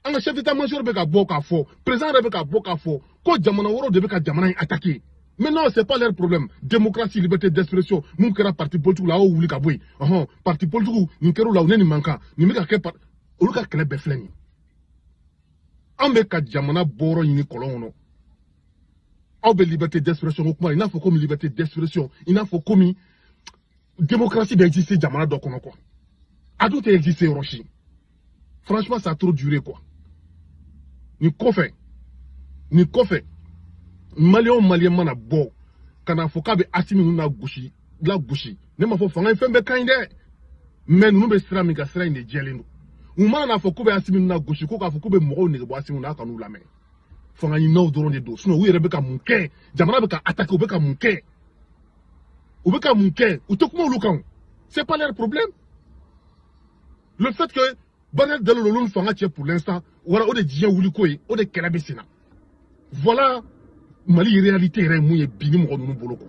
An ka chef d'état-major bɛ ka bɔ k'a fɔ, président yɛrɛ bɛ ka bɔ k'a fɔ ko jamana wɛrɛw de bɛ ka jamana in attaquer. Mais non, c'est pas leur problème. Démocratie, liberté d'expression, mun kɛra parti politique la, aw wuli ka bɔ yen. Ɔhɔn, parti politique nin kɛr'u la, u ne nin man kan, nin bɛ ka kɛ, olu ka kɛlɛ bɛɛ filɛ nin ye. An bɛ ka jamana bɔyɔrɔ ɲini kɔlɔn kɔnɔ. Aw bɛ liberté d'expression ko kuma, i n'a fɔ komi liberté d'expression, i n'a fɔ komi démocratie bɛ exister jamana dɔ kɔnɔ quoi. A dun tɛ exister yɔrɔ si. Franchement, ça a trop duré quoi. Nin kɔfɛ, nin kɔfɛ, maliyɛn o maliyɛn mana bɔ ka n'a fɔ k'a bɛ Asimi ninnu lagosi lagosi, ne m'a fɔ fanga in fɛn bɛɛ ka ɲi dɛ, mais ninnu bɛ sira min kan, sira in de jɛlen don. U mana n'a fɔ k'u bɛ Asimi ninnu lagosi, ko k'a fɔ k'u bɛ mɔgɔw nege bɔ Asimi na, a kan'u lamɛn. Fanga ɲininaw dɔrɔn de don. Sinon u yɛrɛ bɛ ka mun kɛ? Jamana bɛ ka attaquer, u bɛ ka mun kɛ? U bɛ ka mun kɛ? U tɛ kuma olu kan. C'est pas leur problème. Le fait que Banel Dalo olu fanga cɛ pour l'instant, wala o de diɲɛ wuli ko ye, o de kɛlɛ bɛ sen na. Voilà Mali réalité yɛrɛ ye mun ye bi ni mɔgɔ ninnu bolo quoi.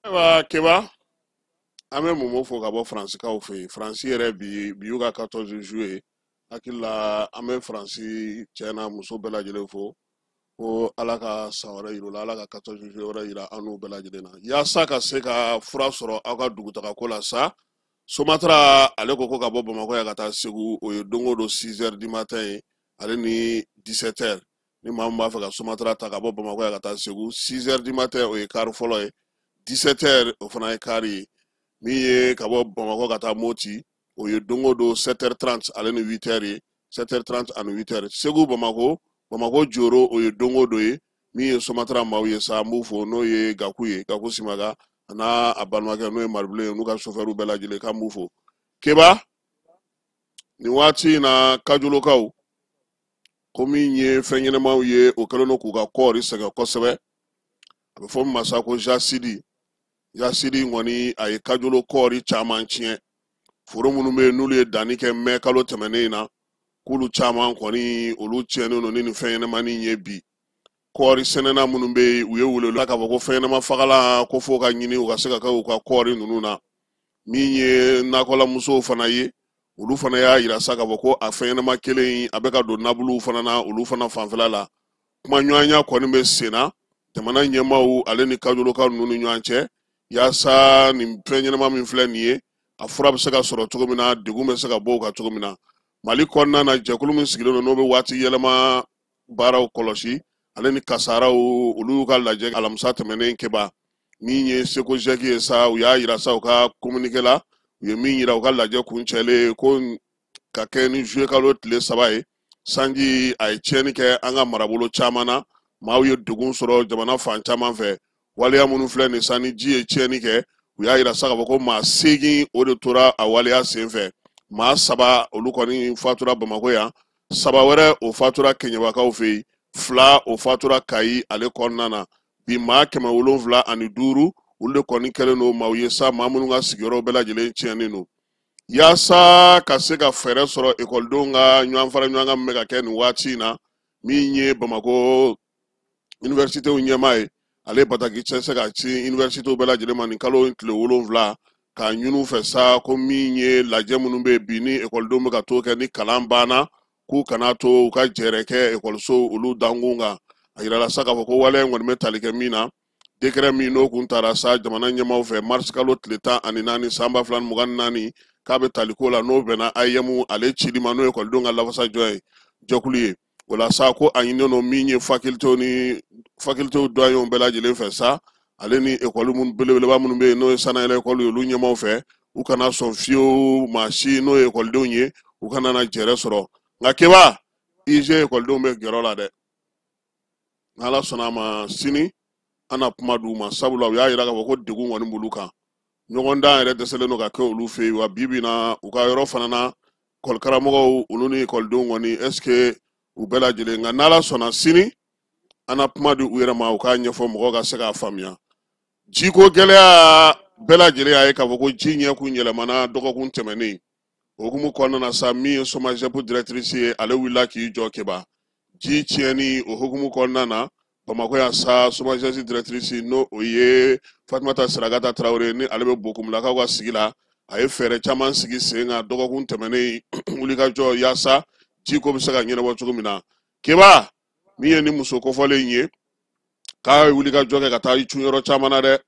Ayiwa Keba, an bɛ Momo fo ka bɔ Faransikaw fɛ yen. Faransi yɛrɛ bi bi y'u ka 14 juillet, hakili la an bɛ Faransi cɛ n'a muso bɛɛ lajɛlen fo, ko Ala ka san wɛrɛ yir'u la, Ala ka 14 juillet wɛrɛ yira an n'u bɛɛ lajɛlen na, yaasa ka se ka fura sɔrɔ aw ka dugutagako la sa. Somatra ale ko ko ka bɔ Bamakɔ yan ka taa Segu, o ye don o don 6 heures du matin ye, ale ni 17 heures. Ni maa min b'a fɛ ka Somatra ta ka bɔ Bamakɔ yan ka taa Segu, 6 heures du matin o ye kari fɔlɔ ye, 17 heures o fana ye kari ye. Min ye ka bɔ Bamakɔ ka taa Moti, o ye don o don 7h30 ale ni 8h ye, 7h30 ani 8h. Segu Bamakɔ, Bamakɔ Joro, o ye don o don ye. Min ye Somatra maaw ye sa, an b'u fo, n'o ye Gaku ye, Gaku Simaga a n'a a balimakɛ n'o ye Maribilen ye, n'u ka sofɛriw bɛɛ lajɛlen, k'an b'u fo. Keba, nin waati in na Kajolokaw ko min ye fɛn ɲɛnɛmaw ye, o kɛlen don k'u ka kɔɔri sɛgɛn kosɛbɛ. A bɛ fɔ min ma sa ko Jasidi. Jasidi kɔni a ye Kajolo kɔɔri caman tiɲɛ. Foro minnu bɛ yen n'olu ye danni kɛ mɛ kalo tɛmɛnen in na, k'olu caman kɔni olu tiɲɛnen don ni nin fɛn ɲɛnɛmanin ye bi. Kɔɔri sɛnɛna minnu bɛ yen, u ye wele k'a fɔ ko fɛn ɲɛnɛma fagalan ko f'o ka ɲini u ka se ka kɛ u ka kɔɔri ninnu na. Min ye nakɔlamusow fana ye, olu fana y'a yira sa k'a fɔ ko a fɛn ɲɛnɛma kelen in a bɛ ka don nabuluw fana na, olu fana fanfɛla la. Kumaɲɔgɔnya kɔni bɛ sen na jamana ɲɛmaaw ale ni Kajolokaw ninnu ni ɲɔgɔn cɛ, yaasa nin fɛn ɲɛnɛma min filɛ nin ye, a fura bɛ se ka sɔrɔ cogo min na, degun bɛ se ka bɔ u kan cogo min na. Mali kɔnɔna na, jɛkulu min sigilen don n'o bɛ waati yɛlɛma baaraw kɔlɔsi ale ni kasaraw, olu y'u ka lajɛ alamisa tɛmɛnen. Keba, min ye Seko Jɛki ye sa, u y'a yira sa u ka communiqué la, u ye min yira u ka lajɛ kuncɛlen, ko ka kɛ ni juillet kalo tile 3 ye, sanji a ye tiɲɛni kɛ an ka marabolo caman na, maaw ye degun sɔrɔ jamana fan caman fɛ. Waleya minnu filɛ nin sa, ni ji ye tiɲɛni kɛ, u y'a yira sa k'a fɔ ko maa 8 o de tora a waleya sen fɛ. Maa 3 olu kɔni fatura Bamakɔ yan, 3 wɛrɛ o fatura Keɲebakaw fɛ yen, 2 o fatura Kayi ale kɔnɔna na. Bi maa 705 Olu de kɔni kɛlen don maaw ye sa, maa minnu ka sigiyɔrɔw bɛɛ lajɛlen tiɲɛnen don. Yaasa ka se ka fɛɛrɛ sɔrɔ ekɔlidenw ka ɲɔgɔn fara ɲɔgɔn kan min bɛ ka kɛ nin waati in na, min ye Bamakɔ universitéw ɲɛmaa ye, ale bataki cɛ se ka ci universitéw bɛɛ lajɛlen ma nin kalo in tile 7, k'a ɲini u fɛ sa ko min ye lajɛ minnu bɛ bi ni ekɔlidenw bɛ ka t'o kɛ ni kalan banna, k'u kana to u ka jɛrɛ kɛ ekɔliso olu dankun kan. A yirala sa k'a fɔ ko waleya in kɔni bɛ tali kɛ min na, décret min n'o kun taara sa jamana ɲɛmaaw fɛ mars kalo tile 14 san 2024, k'a bɛ tali ko la n'o bɛnna AEM ale cili ma, n'o ye ekɔlidenw ka lafasajɔ ye jɛkulu ye. O la sa ko a ɲininen don min ye facultéw ni facultéw doyenw bɛɛ lajɛlen fɛ sa, ale ni ekɔli minnu belebeleba minnu bɛ yen n'o ye sanayɛlɛ ekɔli ye, olu ɲɛmaaw fɛ, u kana sɔn fiyewu maa si n'o ye ekɔlidenw ye, u kana na jɛrɛ sɔrɔ. Nka Keba, IG ekɔlidenw bɛ gɛrɛ la dɛ, n'Ala sɔnna a ma sini an na kuma d'u ma, sabula u y'a yira k'a fɔ ko degun kɔni b'olu kan, ɲɔgɔndan yɛrɛ dɛsɛlen don ka kɛ olu fɛ yen. Wa bi bi in na u ka yɔrɔ fana na ekɔlikaramɔgɔw olu ni ekɔlidenw kɔni est ce que u bɛɛ lajɛlen. Nka n'Ala sɔnna sini an na kuma di u yɛrɛ ma, u k'a ɲɛfɔ mɔgɔw ka se k'a faamuya. Jiko gɛlɛya bɛɛ lajɛlen y'a ye k'a fɔ ko ji ɲɛkun yɛlɛmana dɔgɔkun tɛmɛnen. O hukumu kɔnɔna na sa, min ye SOMAGEP directrice ye, ale wulila k'i jɔ Keba ji tiɲɛni o hukumu kɔnɔna na Bamakɔ yan sa. SOMAGEP directrice n'o o ye Fatumata Sirakata Tarawele, ni ale bɛ Bokumulakaw ka sigi la, a ye fɛɛrɛ caman sigi sen kan dɔgɔkun tɛmɛnen wulikajɔ yaasa jiko bɛ se ka ɲɛnabɔ cogo min na. Keba, min ye ni muso kofɔlen ye, k'a ye wulikajɔ kɛ ka taa i cun yɔrɔ caman na dɛ.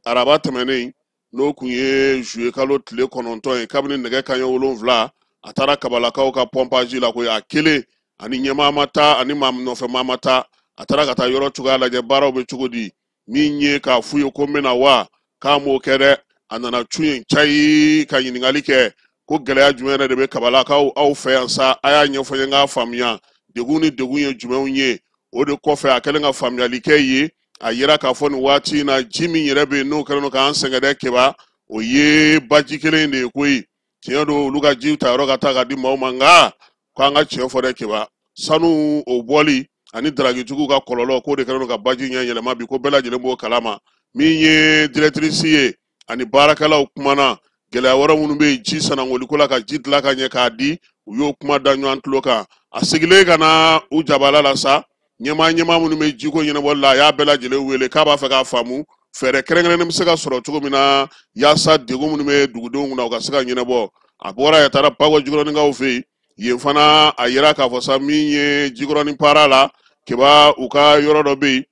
Araba tɛmɛnen n'o kun ye juillet kalo tile 9 ye, kabini nɛgɛ kanɲɛ 7 a taara Kabalakaw ka pompage la koyi. A kelen ani ɲɛmaa ma taa, ani maa nɔfɛ maa ma taa, a taara ka taa yɔrɔ cogoya lajɛ, baaraw bɛ cogo di. Min ye k'a f'u ye ko n bɛna wa, k'a m'o kɛ dɛ. A nana cun yen cayi ka ɲininkali kɛ ko gɛlɛya jumɛn yɛrɛ de bɛ Kabalakaw aw fɛ yan sa, a y'a ɲɛfɔ n ye n k'a faamuya, degun ni degun ye jumɛnw ye. O de kɔfɛ a kɛlen ka faamuyali kɛ ye, a yira k'a fɔ nin waati in na ji min yɛrɛ bɛ yen n'o kɛlen don k'an sɛgɛn dɛ Keba, o ye baji kelen de ye koyi. Tiɲɛ don olu ka ji ta yɔrɔ ka taa ka di maaw ma, nka k'an ka tiɲɛ fɔ dɛ Keba, sanu o bɔli ani daragitigiw ka kɔlɔlɔ k'o de kɛlen don ka baji ɲɛ yɛlɛma bi, ko bɛɛ lajɛlen b'o kalama. Min ye directrice ye ani baarakɛlaw kumana gɛlɛya wɛrɛ minnu bɛ yen ji sanankoliko la, ka ji dilan ka ɲɛ k'a di, u y'o kuma da ɲɔgɔn tulo kan. A seginnen ka na u jabala la sa, ɲɛmaa minnu bɛ jiko ɲɛnabɔli la, a y'a bɛɛ lajɛlen wele k'a b'a fɛ k'a faamu fɛɛrɛ kɛrɛnkɛrɛnnen bɛ se ka sɔrɔ cogo min na yaasa degun minnu bɛ dugudenw kunna u ka se ka ɲɛnabɔ. A bɔra yen a taara Bakɔ Jikɔrɔnikaw fɛ yen, yen fana a yira k'a fɔ sa min ye Jikɔrɔni para la Keba, u ka yɔrɔ dɔ bɛ yen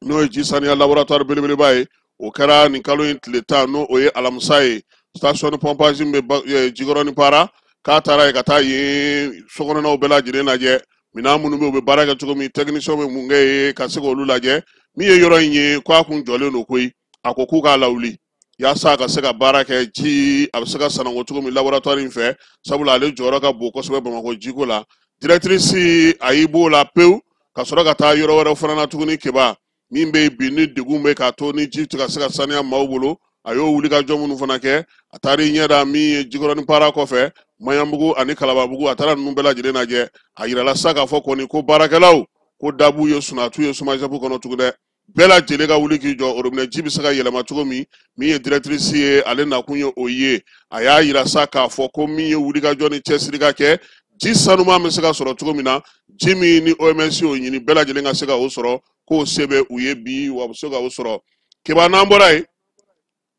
n'o ye ji saniya laboratoire belebeleba ye, o kɛra nin kalo in tile 10 n'o o ye alamisa ye. Station de pompage min bɛ Jikɔrɔni para, k'a taara yen ka taa yen sokɔnɔnaw bɛɛ lajɛlen lajɛ, minɛn minnu bɛ yen u bɛ baara kɛ cogo min, technicien bɛ mun kɛ yen ka se k'olu lajɛ. Min ye yɔrɔ in ye k'a kun jɔlen don koyi, a ko k'u k'a lawuli yaasa a ka se ka baara kɛ, ji a bɛ se ka sananko cogo min laboratoire in fɛ, sabula ale jɔyɔrɔ ka bon kosɛbɛ Bamakɔ jiko la. Directrice a y'i b'o la pewu ka sɔrɔ ka taa yɔrɔ wɛrɛ fana na tuguni Keba, min bɛ bi ni degun bɛ k'a to ni ji tɛ ka se ka saniya maaw bolo, a y'o wulikajɔ minnu fana kɛ. A taara i ɲɛ da min ye Jikɔrɔni para kɔfɛ, Maɲanbugu ani Kalababugu, a taara ninnu bɛɛ lajɛlen lajɛ. A yirala sa k'a fɔ kɔni ko baarakɛlaw ko dabu ye sunatu ye SOMAGEP kɔnɔ tugun dɛ, bɛɛ lajɛlen ka wuli k'i jɔ robinet ji bɛ se ka yɛlɛma cogo min. Min ye directrice ye ale nakun ye o ye, a y'a yira sa k'a fɔ ko min ye wulikajɔ ni cɛsiri ka kɛ ji sanuman bɛ se ka sɔrɔ cogo min na, ji min ni OMS y'o ɲini bɛɛ lajɛlen ka se ka o sɔrɔ, k'o se bɛ u ye bi wa u bɛ se ka o sɔrɔ. Keba, n'an bɔra yen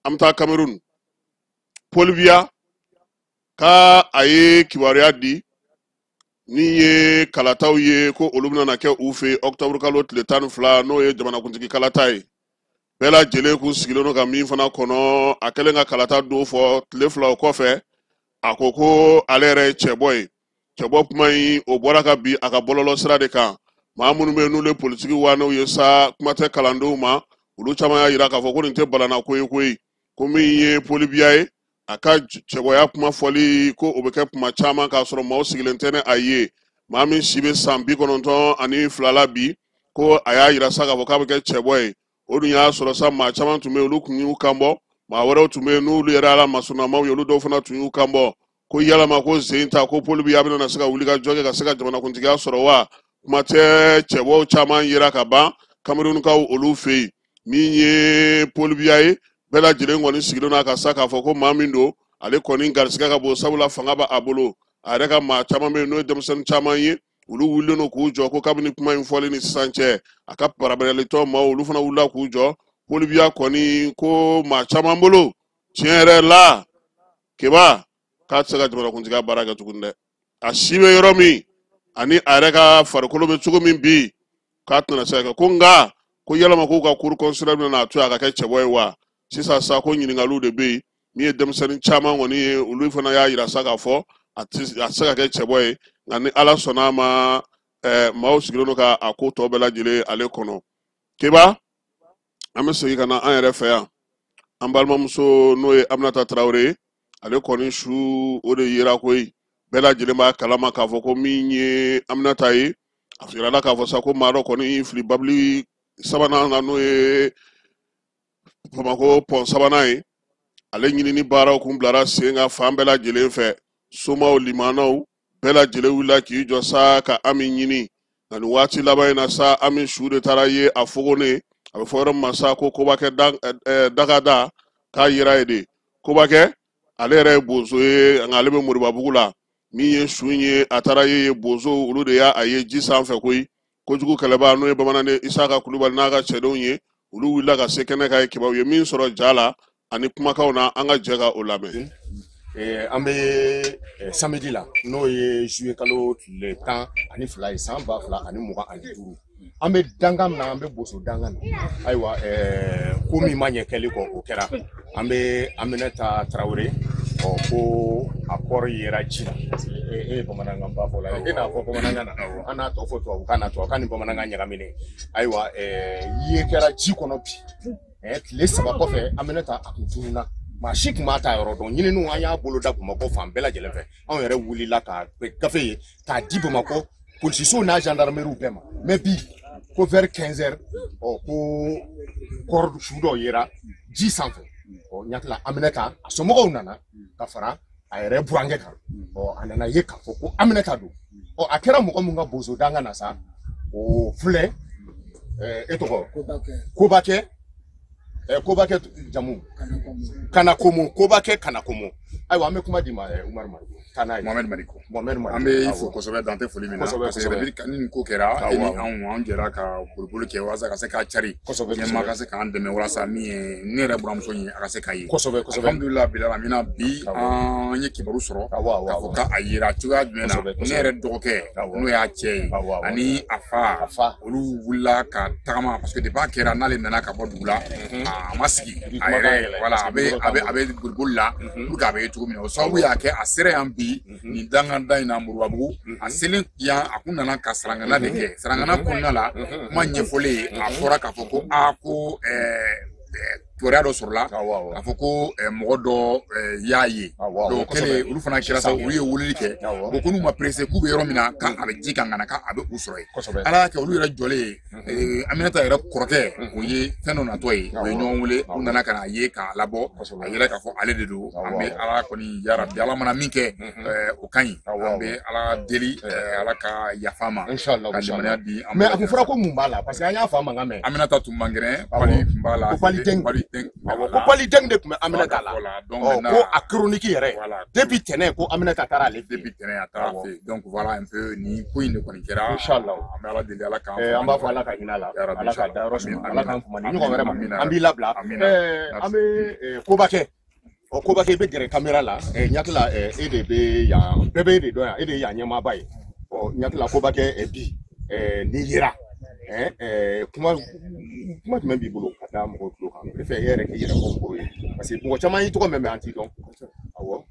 an bɛ taa Cameroun. Paul Biya k'a a ye kibaruya di min ye kalataw ye ko olu bɛna kɛ u fɛ octobre kalo tile 12, n'o ye jamanakuntigi kalata ye. Bɛɛ lajɛlen kun sigilen don ka min fana kɔnɔ, a kɛlen ka kalata don fɔ tile 2 o kɔfɛ, a ko ko ale yɛrɛ ye cɛbɔ ye. Cɛbɔ kuma in o bɔra ka bin a ka bɔlɔlɔ sira de kan. Maa minnu bɛ yen n'olu ye politiki wanew ye sa, kuma tɛ kalandenw ma, olu caman y'a yira k'a fɔ ko nin tɛ balana ko ye koyi, ko min ye Paul Biya ye a ka cɛbɔya kuma fɔli ko o bɛ kɛ kuma caman k'a sɔrɔ maaw sigilen tɛ ni a ye. Maa min si bɛ san 92 la bi, ko a y'a yira sa k'a fɔ k'a bɛ kɛ cɛbɔ ye. O dun y'a sɔrɔ sa maa caman tun bɛ yen olu tun y'u kan bɔ, maa wɛrɛw tun bɛ yen n'olu yɛrɛ ala masurunamaw ye, olu dɔw fana tun y'u kan bɔ ko yalama ko sen ta ko Paul Biya bɛna se ka wuli ka jɔ kɛ ka se ka jamanakuntigiya sɔrɔ wa. Kuma tɛ cɛbɔw caman yera ka ban Kamerunkaw olu fɛ yen. Min ye Paul Biya ye, bɛɛ lajɛlen kɔni sigilen n'a ka sa k'a fɔ ko maa min don, ale kɔni garisigɛ ka bon, sabula fanga b'a bolo. A yɛrɛ ka maa caman bɛ yen, n'o ye denmisɛnnin caman ye, olu wulilen don k'u jɔ ko kabini kuma in fɔlen ni sisan cɛ, a ka barabaralitɔ maaw olu fana wulila k'u jɔ. Paul Biya kɔni ko maa caman bolo, tiɲɛ yɛrɛ la, Keba k'a tɛ se ka jamanakuntigiya baara kɛ tuguni dɛ. A si bɛ yɔrɔ min ani a yɛrɛ ka farikolo bɛ cogo min bi, k'a tɛna se ka kɛ. Ko nka ko yalama k'u ka cour constitutionnelle bɛna a to yen a ka kɛ cɛbɔ ye wa? Sisan sa ko ɲininkaliw de bɛ yen. Min ye denmisɛnnin caman kɔni ye, olu fana y'a yira sa k'a fɔ a tɛ se ka kɛ cɛbɔ ye. Nka ni Ala sɔnna a ma, maaw sigilen don ka a ko tɔ bɛɛ lajɛlen ale kɔnɔ. Keba, an bɛ segin ka na an yɛrɛ fɛ yan. An balimamuso n'o ye Aminata Tarawele ye, ale kɔni su o de yera koyi. Bɛɛ lajɛlen b'a kalama k'a fɔ ko min ye Aminata ye, a yirala k'a fɔ sa ko maa dɔ kɔni y'i fili babili sabanan na, n'o ye Bamakɔ pɔn sabanan ye. Ale ɲinini baaraw kun bilara sen kan fan bɛɛ lajɛlen fɛ. Somaw, limanaw bɛɛ lajɛlen wulila k'i jɔ sa ka Ami ɲini. Nka nin waati laban in na sa, Ami su de taara ye a fogonnen. A bɛ fɔ yɔrɔ min ma sa ko Kobakɛ Dagada, k'a yera ye de. Kobakɛ ale yɛrɛ ye bozo ye, nka ale bɛ Moribabugu la. Min ye su ye, a taara ye bozo olu de y'a ye ji sanfɛ koyi. Kojugu kɛlɛbaa n'o ye bamananden Isaka Kulubali n'a ka cɛdenw ye, olu wulila ka se kɛnɛ kan ye. Kibaru ye min sɔrɔ ja la ani kumakanw na, an ka jɛ ka o lamɛn. An bɛ samedi la, n'o ye juillet kalo tile 12 ye, san 2025. An bɛ dankan min na, an bɛ boso dankan na. Ayiwa, ko min ma ɲɛ kɛli kɔ, o kɛra. An bɛ Aminata Tarawele, ɔ ko a kɔrɔ yera ji la. E ye bamanankan ba fɔ la, e n'a fɔ bamanankan na, an n'a tɔ fɔ tubabukan na, tubabukan ni bamanankan ɲagaminen. Ayiwa, ye kɛra ji kɔnɔ bi. Tile 3 kɔfɛ, Aminata a kun tununna. Maa si tun b'a ta yɔrɔ dɔn. Ɲininiw an y'a boloda Bamakɔ fan bɛɛ lajɛlen fɛ. Anw yɛrɛ wulila ka gafe ye k'a di Bamakɔ polisisow n'a gendarmerie bɛɛ ma. Mais bi ko vers 15 heures, ɔ ko kɔrɔ su dɔ yera ji sanfɛ. Ɔ ɲakila Aminata a somɔgɔw nana ka fara a yɛrɛ burankɛ kan. Ɔ a nana ye k'a fɔ ko Aminata don. Ɔ a kɛra mɔgɔ min ka bozo danga na sa, o filɛ. E tɔgɔ? Kobakɛ. Kobakɛ jamu? Kanakomo. Kobakɛ Kanakomo. Ayiwa, an bɛ kuma di ma Umaru Mariko. Taa n'a ye. Mohamed Mariko. Mohamed Mariko. An bɛ i fo kosɛbɛ, dan tɛ foli min na. Kosɛbɛ. Parce que ni nin ko kɛra, e ni anw an jɛra ka boliboli kɛ walasa ka se k'a cari. Kosɛbɛ. Ɲɛmaa ka se k'an dɛmɛ walasa min ye ne yɛrɛ buramuso in ye, a ka se k'a ye. Kosɛbɛ kosɛbɛ. Alhamdulilah bil alamina, bi an ye kibaru sɔrɔ. K'a fɔ k'a yera cogoya jumɛn na. Ne yɛrɛ dɔgɔkɛ, n'o y'a cɛ ye, ani a fa, olu wulila ka tagama, parce que depuis a kɛra n'ale nana ka bɔ dugu la, a ma sigi a yɛrɛ, voilà, a bɛ boliboli la pour que a bɛ ye cogo min na. O sababu y'a kɛ a sera yan bi nin danganda in na Moribabugu. A selen yan, a kun nana ka sarangana de kɛ. Sarangana kɔnɔna la, kuma ɲɛfɔlen, a fɔra k'a fɔ ko aa ko kibaruya dɔ sɔrɔla k'a fɔ ko mɔgɔ dɔ y'a ye. Donc kɛlen, olu fana kɛra sa, olu ye weleli kɛ ko n'u ma pressé, k'u bɛ yɔrɔ min na, k'a bɛ ji kan ka na, k'a bɛ u sɔrɔ yen. Ala y'a kɛ olu yɛrɛ jɔlen ye, Aminata yɛrɛ kɔrɔkɛ, o ye fɛn dɔ natɔ ye, u ye ɲɔgɔn wele, u nana ka n'a ye k'a labɔ, a yɛrɛ k'a fɔ ale de don. An bɛ Ala kɔni yarabi, Ala mana min kɛ o ka ɲi. An bɛ Ala deli, Ala ka yafa ma, ka limaniya di an ma. Mais a kun fɔra ko mun b'a la, parce que an y'a fa mankan mɛn. Aminata tun man kɛnɛ, pali tun b'a la. Ko pali awɔ, ko palideng de tun bɛ Aminata la. Ɔ ko a chronique yɛrɛ depuis tɛnɛ ko Aminata taara ale fɛ. Depuis tɛnɛ a taara fɛ. Donc voilà un peu nin ko in de kɔni kɛra. Inchallah. An bɛ Ala deli, Ala k'an. An b'a fɔ Ala ka hinɛ a la, Ala ka dayɔrɔ suma, Ala k'an kuma ni ɲɔgɔn wɛrɛ ma. An b'i labila. An bɛ Kobakɛ. Ɔ Kobakɛ, i bɛ gɛrɛ caméra la. Ɲakila e de bɛ yan, bɛɛ bɛ e de dɔn yan, e de ye yan ɲɛmaaba ye. Ɔ ɲakila Kobakɛ, bi n'i yera, kuma jumɛn b'i bolo ka da mɔgɔw tulo kan? Ne fɛ e yɛrɛ k'i yɛrɛ fɔ mɔgɔw ye, parce que mɔgɔ caman y'i tɔgɔ mɛn, mais an t'i dɔn. Awɔ.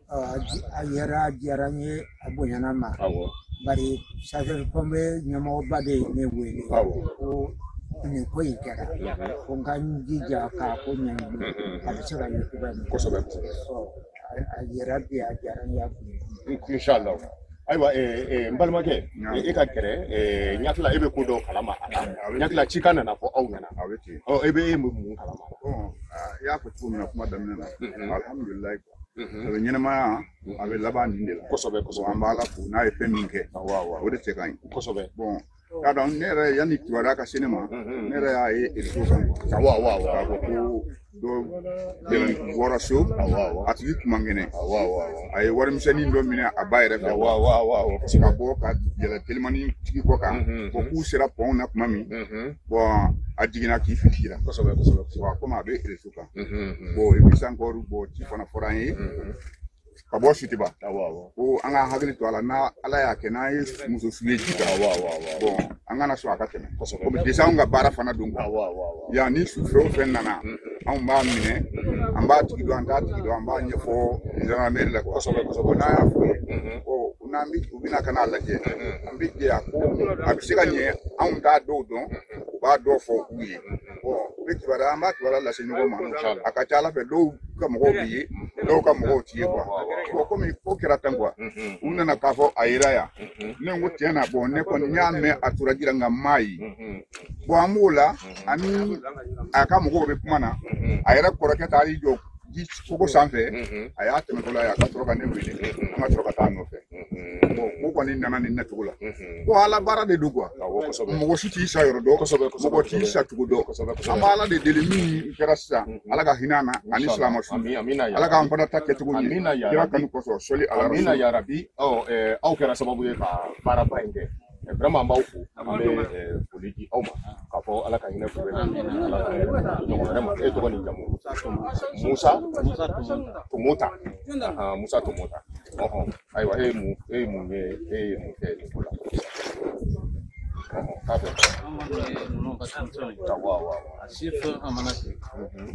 A yɛrɛ a diyara n ye, a bonyana n ma. Awɔ. Bari sapeur pompier ɲɛmɔgɔba de ye ne wele. Awɔ. Ko nin ko in kɛra, ko n ka n jija k'a ko ɲɛɲini, a bɛ se ka ye cogoya min. Kosɛbɛ. A yɛrɛ bi a diyara n ye, a bonya. Inshallah. Ayiwa, n balimakɛ, e ka gɛrɛ ɲakila, e bɛ ko dɔw kalama a la. Ɲakila cikan nana fɔ aw ɲɛna. Ɔ e bɛ e mun kalama? I y'a fɔ cogo min na kuma daminɛ na, alhamdulilayi, a bɛ ɲɛnɛmaya, a bɛ laban nin de la. Kosɛbɛ kosɛbɛ. An b'Ala fo n'a ye fɛn min kɛ, o de cɛ ka ɲi. Kosɛbɛ. Bon, Y'a dɔn ne yɛrɛ yanni kibaruya ka se ne ma, ne yɛrɛ y'a ye réseau kan. Awɔ awɔ awɔ. K'a fɔ ko dɔ bɔra so, a tigi kun man kɛnɛ. Awɔ awɔ awɔ. A ye warimisɛnnin dɔ minɛ a ba yɛrɛ fɛ. Awɔ awɔ awɔ awɔ. Ka bɔ ka yɛlɛ telimani tigi kɔ kan. Bon, k'u sera pɔn na tuma min, bon, a jiginna k'i fili ji la. Kosɛbɛ kosɛbɛ. Bon, komi a bɛ réseau kan. Bon, et puis encore, bon, ci fana fɔra an ye ka bɔ Sotiba. Awɔ awɔ. Ko an ka hakili to a la, n'a Ala y'a kɛ n'an ye muso su ye ji kan. Awɔ awɔ awɔ. Bon, an kana sɔn a ka tɛmɛ. Kosɛbɛ. Komi déjà anw ka baara fana don quoi. Awɔ awɔ awɔ. Yan ni su fɛn o fɛn nana, anw b'a minɛ, an b'a tigi dɔn, an t'a tigi dɔn, an b'a ɲɛfɔ gendarmerie la quoi. Kosɛbɛ kosɛbɛ. Bon, n'an y'a f'u ye, bon, n'an bi u bɛna ka n'a lajɛ, an bɛ jɛ a ko a bɛ se ka ɲɛ, anw t'a dɔw dɔn, u b'a dɔw fɔ u ye. Bon, u bɛ kibaruya, an b'a kibaruya lase ɲɔgɔn ma. A ka ca Ala fɛ, dɔw ka mɔgɔw bɛ ye, dɔw ka mɔgɔw ti ye quoi. Bon, komi ko kɛra tan quoi, u nana k'a fɔ a yera yan, ne ko tiɲɛ na, bon, ne kɔni y'a mɛn a tora ji la, nka n m'a ye. Bon, an b'o la, ani a ka mɔgɔw bɛ kuma na, a yɛrɛ kɔrɔkɛ taar'i jɔ ji koko sanfɛ, a y'a tɛmɛtɔla ye, a ka sɔrɔ ka ne wele, an ka sɔrɔ ka taa a nɔfɛ. Bon, ko kɔni nana nin nacogo la. Ko Ala baara de don quoi. Mɔgɔ si t'i sa yɔrɔ dɔn, mɔgɔ t'i sa cogo dɔn. An b'Ala de deli, min kɛra sisan, Ala ka hinɛ an na ani silamɛ su. Ala k'an fana ta kɛcogo ɲɛ. Kira kanu kosɔn, sɔli ala. Amina ya rabi. Ɔ, aw kɛra sababu ye ka baaraba in kɛ. Vraiment, an b'aw fo, an bɛ foli di aw ma k'a fɔ Ala ka hinɛ k'u la, Ala ka ɲɔgɔn wɛrɛ ma. E tɔgɔ ni jamu? Musa Tomota. Musa Tomota. Ɔhɔn, ayiwa, e ye mun e ye mun ye e ye mun kɛ nin ko la? Ɔhɔn, k'a bɛ. Ninnu ka denmisɛnw ye. Awɔ awɔ awɔ. A si fɛn o fɛn mana se, u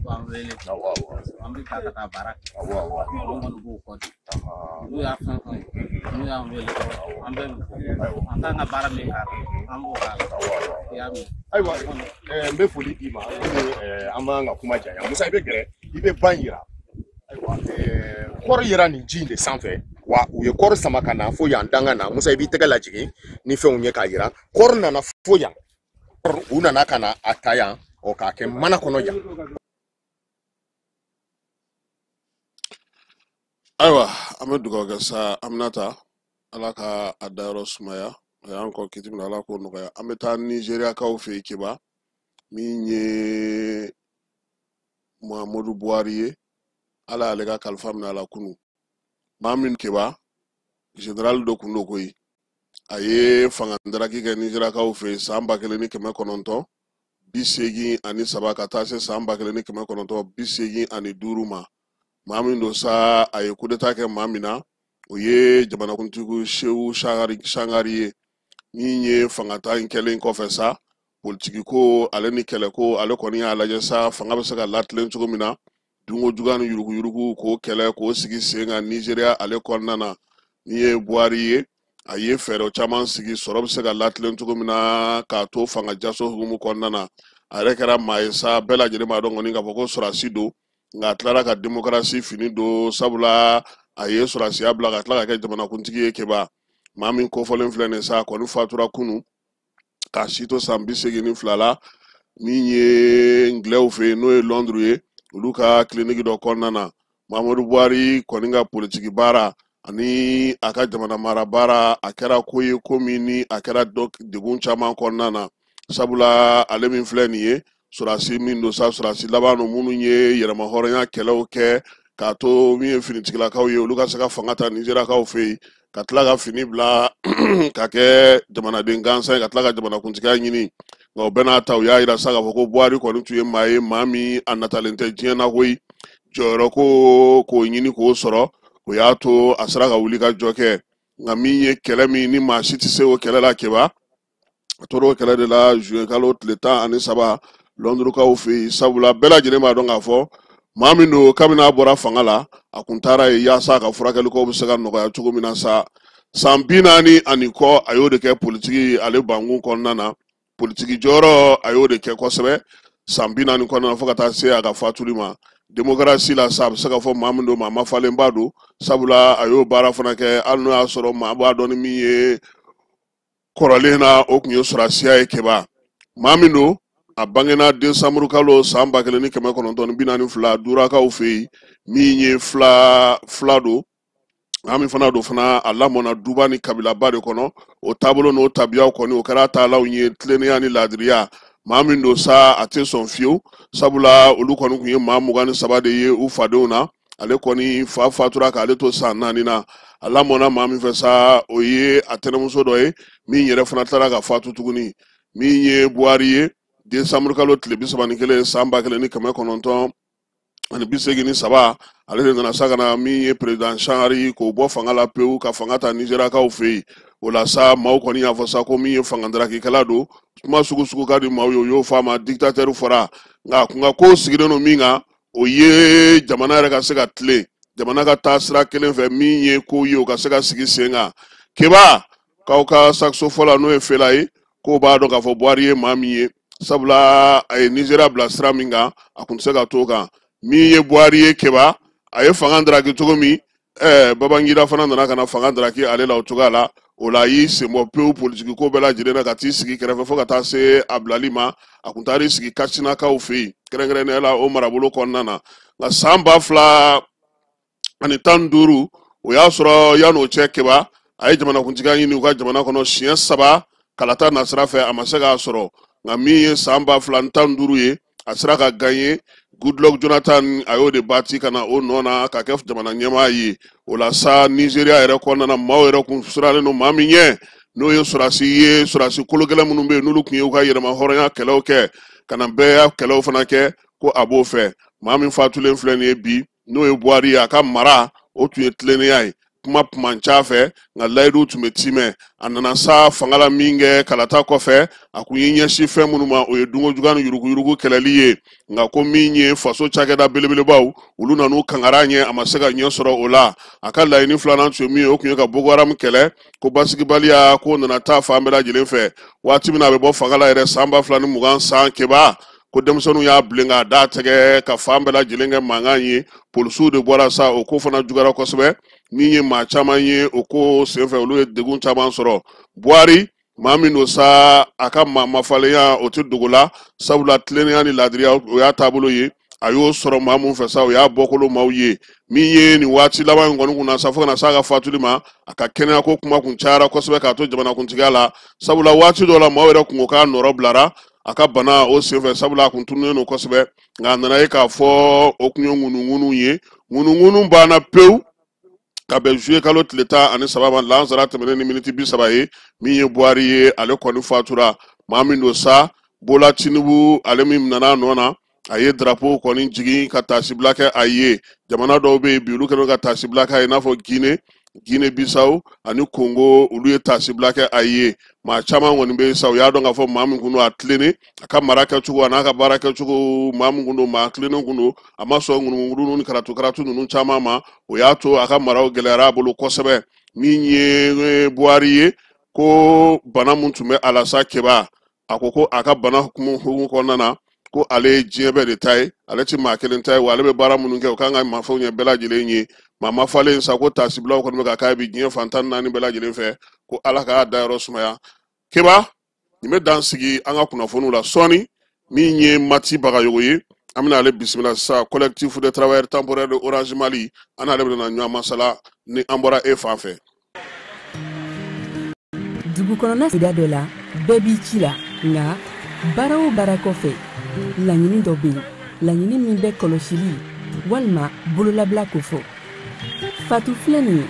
b'an wele. Awɔ awɔ. An bɛ taa ka taa baara kɛ. Awɔ awɔ. An kɔni b'u kɔ de. N'u y'a fɛn fɛn ye, n'u y'an wele, an bɛ an kan ka baara min k'a la, an b'o k'a la. I y'a mɛn. Ayiwa, n bɛ foli d'i ma. Komi an b'an ka kuma janya, Musa, i bɛ gɛrɛ, i bɛ ba in yira. Ayiwa, kɔɔri yera nin ji in de sanfɛ, wa u ye kɔɔri sama ka na fo yan danga na. Musa, i b'i tɛgɛ lajigin ni fɛnw ye k'a yira. Kɔɔri nana fo yan, u nana ka na a ta yan, ɔ, k'a kɛ mana kɔnɔ yan. Ayiwa, an bɛ dugawu kɛ sa, Aminata, Ala ka a dayɔrɔ sumaya, a y'an kɔ kiti min na, Ala k'o nɔgɔya. An bɛ taa Nizeriyakaw fɛ yen, Keba, min ye Muhammadu Buhari ye, Ala y'ale ka kalifa minɛ a la kunun. Maa min Keba, général dɔ kun don koyi, a ye fanga daraki kɛ Nizeriyakaw fɛ yen san 1983 ka taa se san 1985 ma. Maa min don sa, a ye coup d'état kɛ maa min na, o ye jamanakuntigi Sehu Shangari ye. Min ye fangata in kɛlen kɔfɛ sa, politiki ko ale ni kɛlɛ ko, ale kɔni y'a lajɛ sa, fanga bɛ se ka latilen cogo min na, dunko juguya ni yuruguyurugu k'o kɛlɛ k'o sigi sen kan Nizeriya ale kɔnɔna na. Min ye Buhari ye, a ye fɛɛrɛ caman sigi sɔrɔ bɛ se ka latilen cogo min na k'a to fanga jaso hukumu kɔnɔna na. A yɛrɛ kɛra maa ye sa, bɛɛ lajɛlen b'a dɔn kɔni k'a fɔ ko sɔrɔdasi don, nka a tilara ka demokarasi fini don, sabula a ye sɔrɔdasiya bila ka tila ka kɛ jamanakuntigi ye. Keba, maa min kofɔlen filɛ nin sa, a kɔni fatura kunun k'a si to san 82 la, min ye ngilɛw fɛ yen, n'o ye Londres ye, olu ka kiliniki dɔ kɔnɔna na. Muhammadu Buhari kɔni ka politiki baara ani a ka jamana mara baara, a kɛra ko ye ko min ni a kɛra degun caman kɔnɔna na, sabula ale min filɛ nin ye, sɔrɔdasi min don sa, sɔrɔdasi laban don minnu ye yɛrɛmahɔrɔnya kɛlɛw kɛ k'a to min ye finitigilakaw ye, olu ka se ka fanga ta Nizeriyakaw fɛ yen, ka tila ka fini bila ka kɛ jamanaden gansan ye, ka tila ka jamanakuntigiya ɲini. Nka o bɛɛ n'a ta, u y'a yira sa k'a fɔ ko Buhari kɔni tun ye maa ye, maa min a natalen tɛ diɲɛ na koyi, jɔyɔrɔ ko k'o ɲini k'o sɔrɔ, o y'a to a sera ka wuli ka jɔ kɛ. Nka min ye kɛlɛ min ni maa si tɛ se o kɛlɛ la, Keba, a tora o kɛlɛ de la juin kalo tile 13 Lɔndurukaw fɛ yen, sabula bɛɛ lajɛlen b'a dɔn k'a fɔ maa min don, kabini a bɔra fanga la, a kun taara yen yaasa a ka furakɛlikow bɛ se ka nɔgɔya cogo min na sa. San 40 ani kɔ, a y'o de kɛ politiki ale bankun kɔnɔna na, politiki jɔyɔrɔ a y'o de kɛ kosɛbɛ san 40 kɔnɔna na fo ka taa se a ka fatuli ma. Demokarasi la sa, a bɛ se ka fɔ maa min don, maa mafalenba don, sabula a y'o baara fana kɛ, hali n'o y'a sɔrɔ maa b'a dɔn ni min ye kɔrɔlen na, o tun ye sɔrɔdasiya ye. Keba, maa min don, a bangena décembre kalo san 1942 Durakaw fɛ yen, min ye fila don. Maa min fana don fana, a lamɔna duba ni kabilaba de kɔnɔ. O taabolo n'o tabiyaw kɔni, o kɛra taalaw ye, tilennenya ni laadiriya. Maa min don sa, a tɛ sɔn fiyewu, sabula olu kɔni tun ye maa 23 de ye u fadenw na. Ale kɔni fa fatura k'ale to san 4 na. A lamɔna maa min fɛ sa, o ye a tɛnɛmuso dɔ ye min yɛrɛ fana tilara ka fatu tuguni. Min ye Buhari ye, desanburu kalo tile 31 san 1983, ale de nana sa ka na min ye perezidan Shagari k'o bɔ fanga la pewu, ka fanga ta Nizeriyakaw fɛ yen. O la sa, maaw kɔni y'a fɔ sa ko min ye fangandarakikɛla don, kuma sugu sugu ka di maaw ye, o y'o fɔ a ma, dictateur fɔra. Nka a kun ka ko sigilen don min kan, o ye jamana yɛrɛ ka se ka tilen, jamana ka taa sira kelen fɛ, min ye ko ye o ka se ka sigi sen kan. Keba k'aw ka saxo fɔla n'o ye Fela ye, k'o b'a dɔn k'a fɔ Buhari ye maa min ye, sabula a ye Nizeriya bila sira min kan, a kun tɛ se ka t'o kan. Min ye Buhari ye, Keba, a ye fanga daraki cogo min, Babangida fana nana ka na fanga daraki ale la o cogoya la. O la a y'i senbɔ pewu politiki ko bɛɛ lajɛlen na, ka t'i sigi kɛrɛfɛ fo ka taa se a bilali ma. A kun taar'i sigi Katsinakaw fɛ yen, kɛrɛnkɛrɛnnenya la o marabolo kɔnɔna na. Nka san 2015, o y'a sɔrɔ yan'o cɛ, Keba, a ye jamanakuntigiya ɲini u ka jamana kɔnɔ siɲɛ 3 kalata nasira fɛ, a ma se k'a sɔrɔ. Nka min ye san 2015 ye, a sera ka gagner. Goodluck Jonathan, a y'o de bati ka na o nɔ na ka kɛ jamana ɲɛmaa ye. O la sa, Nizeriya yɛrɛ kɔnɔna na, maaw yɛrɛ kun sirannen don maa min ɲɛ, n'o ye sɔrɔdasi ye, sɔrɔdasi kologɛlɛn minnu bɛ yen n'olu tun ye u ka yɛrɛma hɔrɔnya kɛlɛw kɛ, ka na bɛɛ kɛlɛw fana kɛ, ko a b'o fɛ. Maa min fatulen filɛ nin ye bi, n'o ye Buhari ye, a ka mara o tun ye tilennenya ye, kuma man ca fɛ, nka layidu tun bɛ timɛ. A nana sa fanga la min kɛ kalata kɔfɛ, a kun y'i ɲɛsin fɛn minnu ma, o ye dunkojuguya ni yuruguyurugu kɛlɛli ye. Nka ko min ye faso cakɛda belebelebaw, olu nan'u kangara ɲɛ, a ma se ka ɲɛ sɔrɔ o la. A ka laɲini filanan tun ye min ye, o tun ye ka Boko Haram kɛlɛ, ko basigibaliya k'o nana taa fan bɛɛ lajɛlen fɛ. Waati min na a bɛ bɔ fanga la yɛrɛ, san 2020 san, Keba, ko denmisɛnninw y'a bilen k'a da tɛgɛ ka fan bɛɛ lajɛlen kɛ mankan ye. Polisiw de bɔra sa, o ko fana juguyara kosɛbɛ. Min ye maa caman ye o ko senfɛ, olu ye degun caman sɔrɔ. Buhari, maa min don sa, a ka maa mafalenya o tɛ dogo la, sabula tilennenya ni laadiriya o y'a taabolo ye. A y'o sɔrɔ maa mun fɛ sa, o y'a bɔkolo maaw ye. Min ye nin waati laban in kɔni kunna sa, fo ka na s'a ka fatuli ma, a ka kɛnɛyako kuma kun cayara kosɛbɛ k'a to jamanakuntigiya la, sabula waati dɔ la maaw yɛrɛ kun ko k'a nɔrɔ bilara a ka bana o senfɛ, sabula a kun tununnen don kosɛbɛ. Nka a nana ye k'a fɔ o kun ye ŋunuŋunu ye, ŋunuŋunu banna pewu ka bɛn juillet kalo tile 13 ma, lansara tɛmɛnen ni miniti 30 ye. Min ye Buhari ye, ale kɔni fatura. Maa min don sa, Bola Tinubu, ale min nana a nɔ na, a ye drapeau kɔni jigin ka taasibila kɛ a ye. Jamana dɔw bɛ yen bi, olu kɛlen don ka taasibila kɛ a ye, i n'a fɔ Guinée, Guinée Bissau ani Congo, olu ye taasibila kɛ a ye. Maa caman kɔni bɛ yen sa, u y'a dɔn k'a fɔ maa min kun don a tilennen, a ka mara kɛcogo a n'a ka baara kɛcogo, maa min kun don, maa tilennen kun don, a ma sɔn ŋunuŋunu ni karatu karatu ninnu caman ma. O y'a to a ka maraw gɛlɛyara a bolo kosɛbɛ. Min ye Buhari ye, ko bana mun tun bɛ a la sa, Keba, a ko ko a ka bana hukumu kɔnɔna na, ko ale ye diɲɛ bɛɛ de ta ye, ale tɛ maa kelen ta ye, wa ale bɛ baara minnu kɛ, o kan ka mafɛnw ɲɛ bɛɛ lajɛlen ye. Maa mafalen sa, ko taasibilaw kɔni bɛ ka k'a bi diɲɛ fan 14 bɛɛ lajɛlen fɛ, ko Ala k'a dayɔrɔ sumaya. Keba, nin bɛ dan sigi an ka kunnafoniw la. Sɔɔni, min ye Mati Bagayogo ye, an bɛna ale bisimila sisan, collectif des travailleurs temporaires de Orange Mali, an n'ale bɛna ɲɔgɔn masala ni an bɔra e fan fɛ. Dugu kɔnɔna sigida dɔ la, bɛɛ b'i ci la, nka baara o baara kɔfɛ, laɲini dɔ bɛ yen, laɲini min bɛ kɔlɔsili walima bololabila kofɔ. Fatu filɛ nin ye,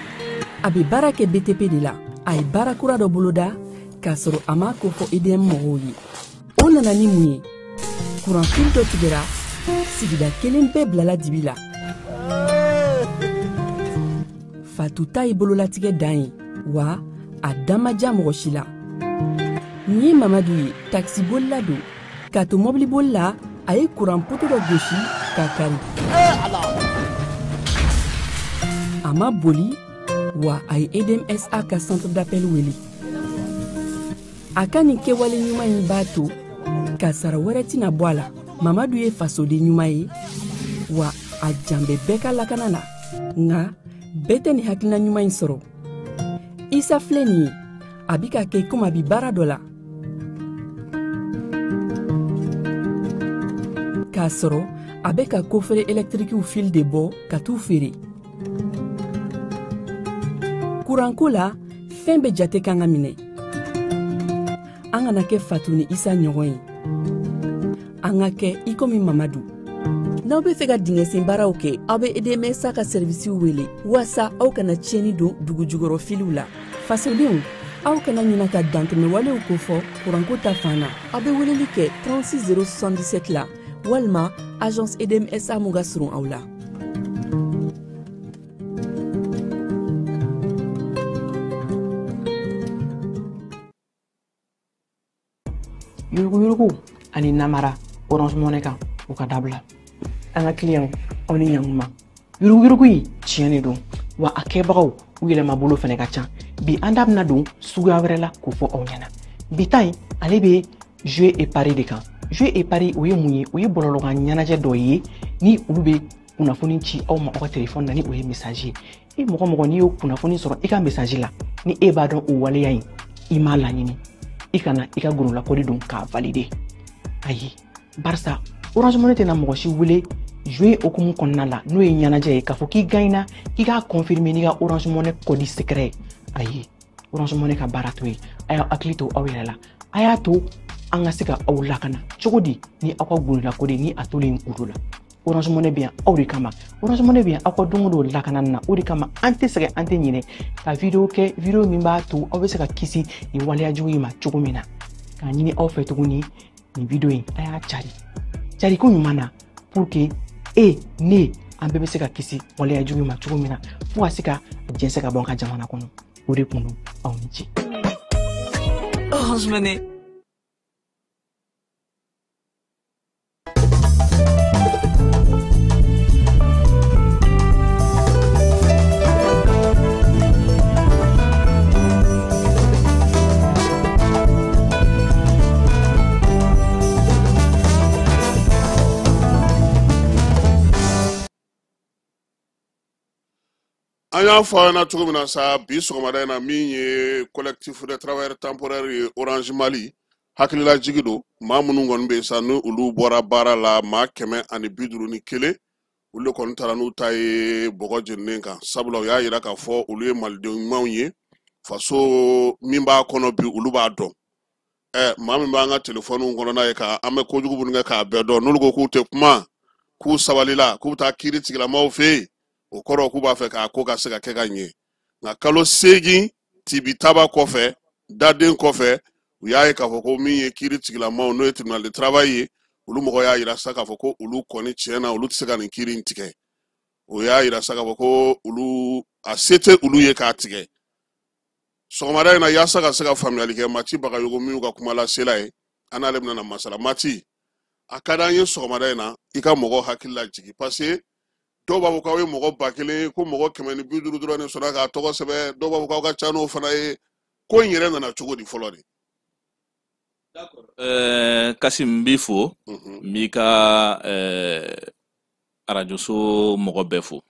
a bɛ baara kɛ BTP de la. A ye baara kura dɔ boloda k'a sɔrɔ a m'a kofɔ EDM mɔgɔw ye. O nana ni mun ye? Kuranfili dɔ tigɛra, sigida kelen bɛɛ bilala dibi la. Fatu ta ye bololatigɛ dan ye, wa a dan ma diya mɔgɔ si la. Nin ye Mamadu ye, takisibolila don. K'a to mɔbiliboli la, a ye kuran poto dɔ gosi k'a kari. A ma boli, wa a ye EDMSA ka centre d'appel wele. A ka nin kɛwale ɲuman in b'a to kasara wɛrɛ tɛna bɔ a la. Mamadu ye fasoden ɲuman ye, wa a jan bɛ bɛɛ ka lakana na. Nka bɛɛ tɛ nin hakilina ɲuman in sɔrɔ. Isa filɛ nin ye, a bi ka kɛ komi a bi baara dɔ la, k'a sɔrɔ a bɛ ka kofere ɛlɛtirikiw fil de bɔ ka t'u feere. Kuranko la, fɛn bɛɛ jate kan ka minɛ. An kana kɛ Fatu ni Isa ɲɔgɔn ye. An ka kɛ i komi Mamadu. N'aw bɛ fɛ ka dingɛsen baaraw kɛ, aw bɛ EDMSA ka sɛrivisiw wele waasa aw kana tiɲɛni don dugujukɔrɔ filiw la. Fasodenw, aw kana ɲina ka dantɛmɛwalew kofɔ kuranko ta fan na. Aw bɛ weleli kɛ 36 077 la walima agence EDMSA mun ka surun aw la. Yuruguyurugu ani namara Orange Money kan, o ka dabila. An ka client, aw ni ɲankuma. Yuruguyurugu in tiɲɛ de don, wa a kɛbagaw u yɛlɛma bolo fɛnɛ ka ca. Bi an da bɛna don suguya wɛrɛ la k'o fɔ aw ɲɛna. Bi ta in, ale bɛ jeu et pari de kan. Jeu et pari, o ye mun ye? O ye bɔlɔlɔkan ɲɛnajɛ dɔ ye ni olu bɛ kunnafoni ci aw ma aw ka telefɔni na, ni o ye message ye. E mɔgɔ mɔgɔ, n'i y'o kunnafoni sɔrɔ i ka message la, ni e b'a dɔn o waleya in i m'a laɲini, i kana i ka gololakɔli don k'a valider. Ayi, barisa Orange Money tɛna mɔgɔ si wele jouer hokumu kɔnɔna la, n'o ye ɲɛnajɛ ye, k'a fɔ k'i gagnera, k'i k'a confirmer n'i ka Orange Money code secret ye. Ayi, Orange Money ka baara t'o ye. A y'aw hakili to aw yɛrɛ la, a y'a to an ka se ka aw lakana cogo di ni aw ka gololakɔli ni a tolen kudo la. Orange Money bɛ yan aw de kama. Orange Money bɛ yan aw ka don o don lakanani na. O de kama an tɛ sɛgɛn, an tɛ ɲinɛ ka video kɛ, video min b'a to aw bɛ se ka kisi nin waleya jugu in ma cogo min na. K'a ɲini aw fɛ tuguni, nin video in, a y'a cari cari ko ɲuman na, pour que e ne an bɛɛ bɛ se ka kisi waleya jugu in ma cogo min na, fo ka se ka jɛnsɛn ka bɔ an ka jamana kɔnɔ. O de kun don. Aw ni ce. Orange Money. An y'a fɔ aw ɲɛna cogo min na sa, bi sɔgɔmada in na, min ye collectif de travailleurs temporaires ye Orange Mali, hakililajigi don. Maa minnu kɔni bɛ yen sa, ni olu bɔra baara la, maa 151, olu de kɔni taara n'u ta ye bɔgɔ jeninen kan, sabula u y'a yira k'a fɔ olu ye maliden ɲumanw ye, faso min b'a kɔnɔ bi olu b'a dɔn. Maa min b'an ka telefɔniw kɔnɔna ye ka an bɛ kojugu minnu kɛ k'a bɛɛ dɔn, n'olu ko k'u tɛ kuma, k'u sabalila, k'u bɛ taa kiiri tigilamaaw fɛ yen, o kɔrɔ k'u b'a fɛ k'a ko ka se ka kɛ ka ɲɛ. Nka kalo 8 tibitaba kɔfɛ, daden kɔfɛ, u y'a ye k'a fɔ ko min ye kiiri tigilamaaw, n'o ye tribunal de travail ye, olu mɔgɔ y'a yira sa k'a fɔ ko olu kɔni tiɲɛ na olu tɛ se ka nin kiiri in tigɛ. O y'a yira sa k'a fɔ ko olu a se tɛ olu ye k'a tigɛ. Sɔgɔmada in na, yaasa ka se ka faamuyali kɛ, Mati Bagayogo min y'u ka kumalasela ye, an n'ale bɛna na masala. Mati, a ka d'an ye sɔgɔmada in na i ka mɔgɔw hakili lajigin, parce que dɔw b'a fɔ k'aw ye mɔgɔ 1000 ye, ko mɔgɔ 150 dɔrɔn de sɔnna k'a tɔgɔ sɛbɛn, dɔw b'a fɔ k'aw ka ca n'o fana ye. Ko in yɛrɛ nana cogo di fɔlɔ de? D'accord. Kasim, n b'i fo, n b'i ka arajoso mɔgɔ bɛɛ fo.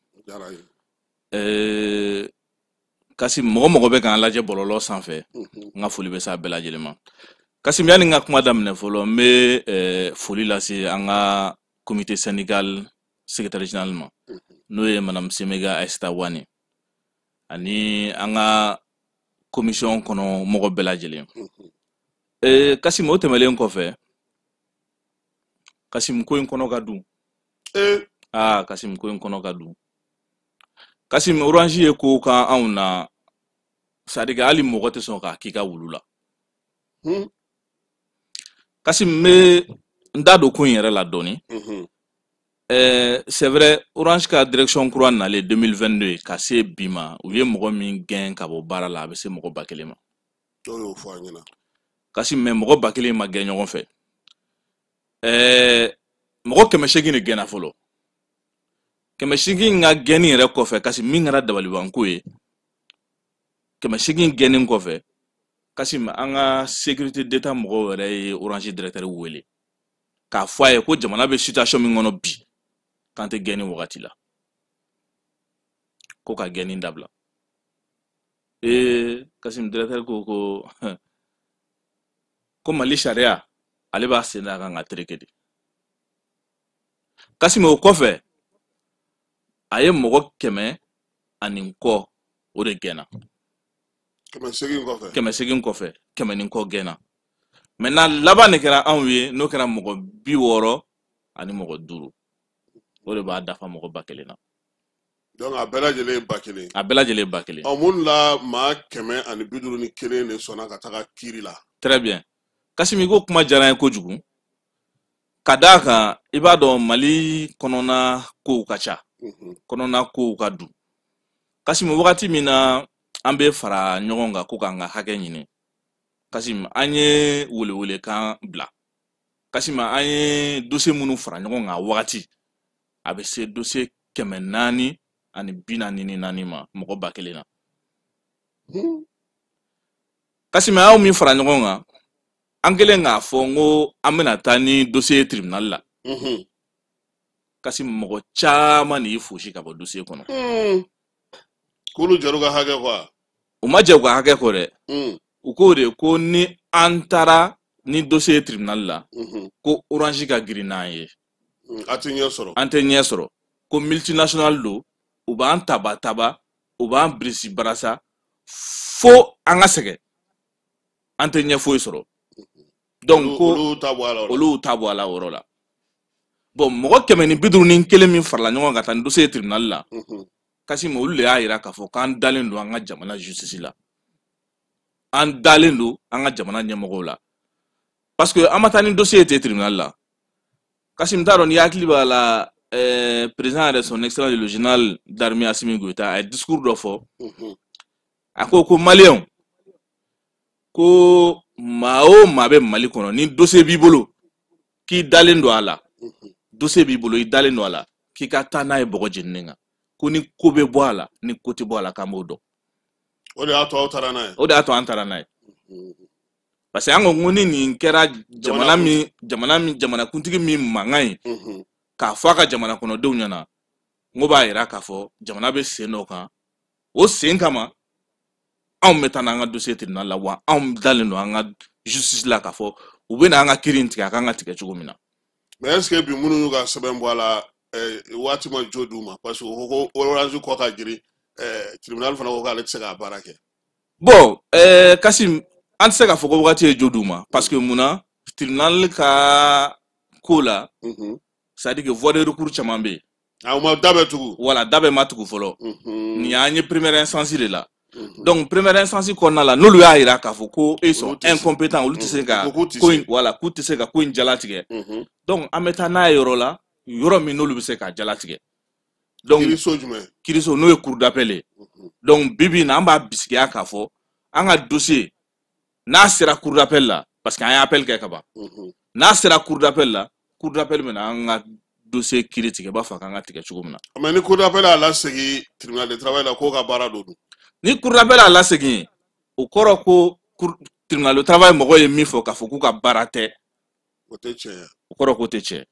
Kasim, mɔgɔ mɔgɔ bɛ k'an lajɛ bɔlɔlɔ sanfɛ, n ka foli bɛ s'a bɛɛ lajɛlen ma. Kasim, yanni n ka kuma daminɛ fɔlɔ, n bɛ foli lase an ka comité syndical secrétaire général ma, n'o ye madame Semega Aïssata Wane, ani an ka commission kɔnɔ mɔgɔ bɛɛ lajɛlen. Kasim, o tɛmɛlen kɔfɛ, Kasim, ko in kɔnɔ ka dun. Kasim, ko in kɔnɔ ka dun. Kasim, Orange ye ko kan anw na, c'est à dire que hali mɔgɔ tɛ sɔn k'a k'i ka wulu la. Kasim, n bɛ n da don ko in yɛrɛ la dɔɔni. C'est vrai, Orange ka direction kura nalen 2022 ka se bi ma, u ye mɔgɔ min gɛn ka bɔ baara la, a bɛ se mɔgɔ 1000 ma. Dɔw y'o fɔ an ɲɛna. Kasim, mais mɔgɔ 1000 ma gɛn ɲɔgɔn fɛ. Mɔgɔ 800 de gɛnna fɔlɔ. 800 ka gɛnni yɛrɛ kɔfɛ, Kasim, min kɛra dabalibanko ye, 800 gɛnni kɔfɛ, Kasim, an ka sécurité d'État mɔgɔw yɛrɛ ye Orange directeur wele k'a fɔ a ye ko jamana bɛ situation min kɔnɔ bi, k'an tɛ gɛnni wagati la, ko ka gɛnni dabila. Kasim, directeur ko ko Mali sariya, ale b'a sen da kan ka tereke de. Kasim, o kɔfɛ, a ye mɔgɔ 100 ani kɔ o de gɛnna. 800 kɔfɛ. 800 kɔfɛ, 100 ni kɔ gɛnna. Maintenant laban de kɛra anw ye, n'o kɛra mɔgɔ 65. O de b'a dafa mɔgɔ 1000 na. Donc a bɛɛ lajɛlen ye 1000. A bɛɛ lajɛlen ye 1000. Ɔ mun la maa 151 de sɔnna ka taga kiiri la? Très bien. Kasimi, ko kuma diyara n ye kojugu. Ka d'a kan, i b'a dɔn Mali kɔnɔna kow ka ca. Kɔnɔna kow ka dun. Kasimi, wagati min na an bɛ fara ɲɔgɔn kan ko k'an ka hakɛ ɲini. Kasimi, an ye welewelekan bila. Kasimi, an ye dossier minnu fara ɲɔgɔn kan wagati, a bɛ se dossier 444 ma mɔgɔ 1000 na. Kasimi, an y'o min fara ɲɔgɔn kan, an kɛlen k'a fɔ n ko an bɛna taa ni dossier tribunal la. Kasimi, mɔgɔ caman de y'i fosi ka bɔ dossier kɔnɔ. K'olu jɛr'u ka hakɛ kɔ. U ma jɛ u ka hakɛ kɔ dɛ. U k'o de ko ni an taara ni dossier tribunal la, ko Orange ka girin n'an ye. A tɛ ɲɛ sɔrɔ. An tɛ ɲɛ sɔrɔ. Ko multinational don, u b'an taba taba, u b'an birisi barasa fo an ka sɛgɛn. An tɛ ɲɛ foyi sɔrɔ. Donc ko olu ta bɔ a la. Olu ta bɔ a la o yɔrɔ la. Bon, mɔgɔ 151 min farala ɲɔgɔn kan ka taa ni dossier tribunal la, Kasimi, olu de y'a yira k'a fɔ k'an dalen don an ka jamana justice la. An dalen don an ka jamana ɲɛmɔgɔw la. Parce que an ma taa ni dossier ye tribunal la. Kasimi, t'a dɔn n'i hakili b'a la, président yɛrɛ, son excellence le général d'armée Assimi Goïta, a ye discours dɔ fɔ. A ko ko maliyɛnw, ko maa o maa bɛ Mali kɔnɔ ni dossier b'i bolo k'i dalen don a la, dossier b'i bolo i dalen don a la, k'i ka taa n'a ye bɔgɔ jeninen kan, ko ni ko bɛ bɔ a la ni ko tɛ bɔ a la k'an b'o dɔn. O de y'a to aw taara n'a ye. O de y'a to an taara n'a ye. Parce que an ko ni nin kɛra jamana min jamanakuntigi min mankan ye, k'a fɔ a ka jamana kɔnɔdenw ɲɛna, n ko b'a yira k'a fɔ jamana bɛ sen dɔ kan, o sen kama anw bɛ taa n'an ka dossier tribunal la, wa anw dalen don an ka justice la k'a fɔ u bɛ na an ka kiiri in tigɛ a kan ka tigɛ cogo min na. Mais est ce que bi minnu y'u ka sɛbɛn bɔ a la, waati ma jo d'u ma, parce que u ko ko Orange kɔ ka girin, tribunal fana ko k'ale tɛ se k'a baara kɛ. Bon, Kassim, an tɛ se k'a fɔ ko wagati ye jo d'u ma, parce que mun na tribunal ka ko la, c'est à dire que voie de recours caman bɛ yen. Ah, u ma da bɛ tugu. Voilà, da bɛɛ ma tugu fɔlɔ. Nin y'an ye première instance de la. Donc première instance kɔnɔna la, n'olu y'a yira k'a fɔ ko ils sont incompétents, olu tɛ se ka ko in, voilà, k'u tɛ se ka ko in jalatigɛ. Donc an bɛ taa n'a ye yɔrɔ la, yɔrɔ min n'olu bɛ se k'a jalatigɛ. Donc kiiriso jumɛn? Kiiriso n'o ye cour d'appel ye. Donc bi bi in na an b'a bisigiya k'a fɔ an ka dossier n'a sera cour d'appel la, parce que an ye appel kɛ ka ban. N'a sera cour d'appel la, cour d'appel bɛna an ka dossier kiiri tigɛ, i b'a fɔ a kan ka tigɛ cogo min na. Mais ni cour d'appel y'a lasegin tribunal de travail la, k'o ka baara don dun? Ni cour d'appel y'a lasegin, o kɔrɔ ko tribunal de travail mɔgɔw ye min fɔ k'a fɔ k'u ka baara tɛ, o tɛ tiɲɛ ye. O kɔrɔ k'o tɛ tiɲɛ.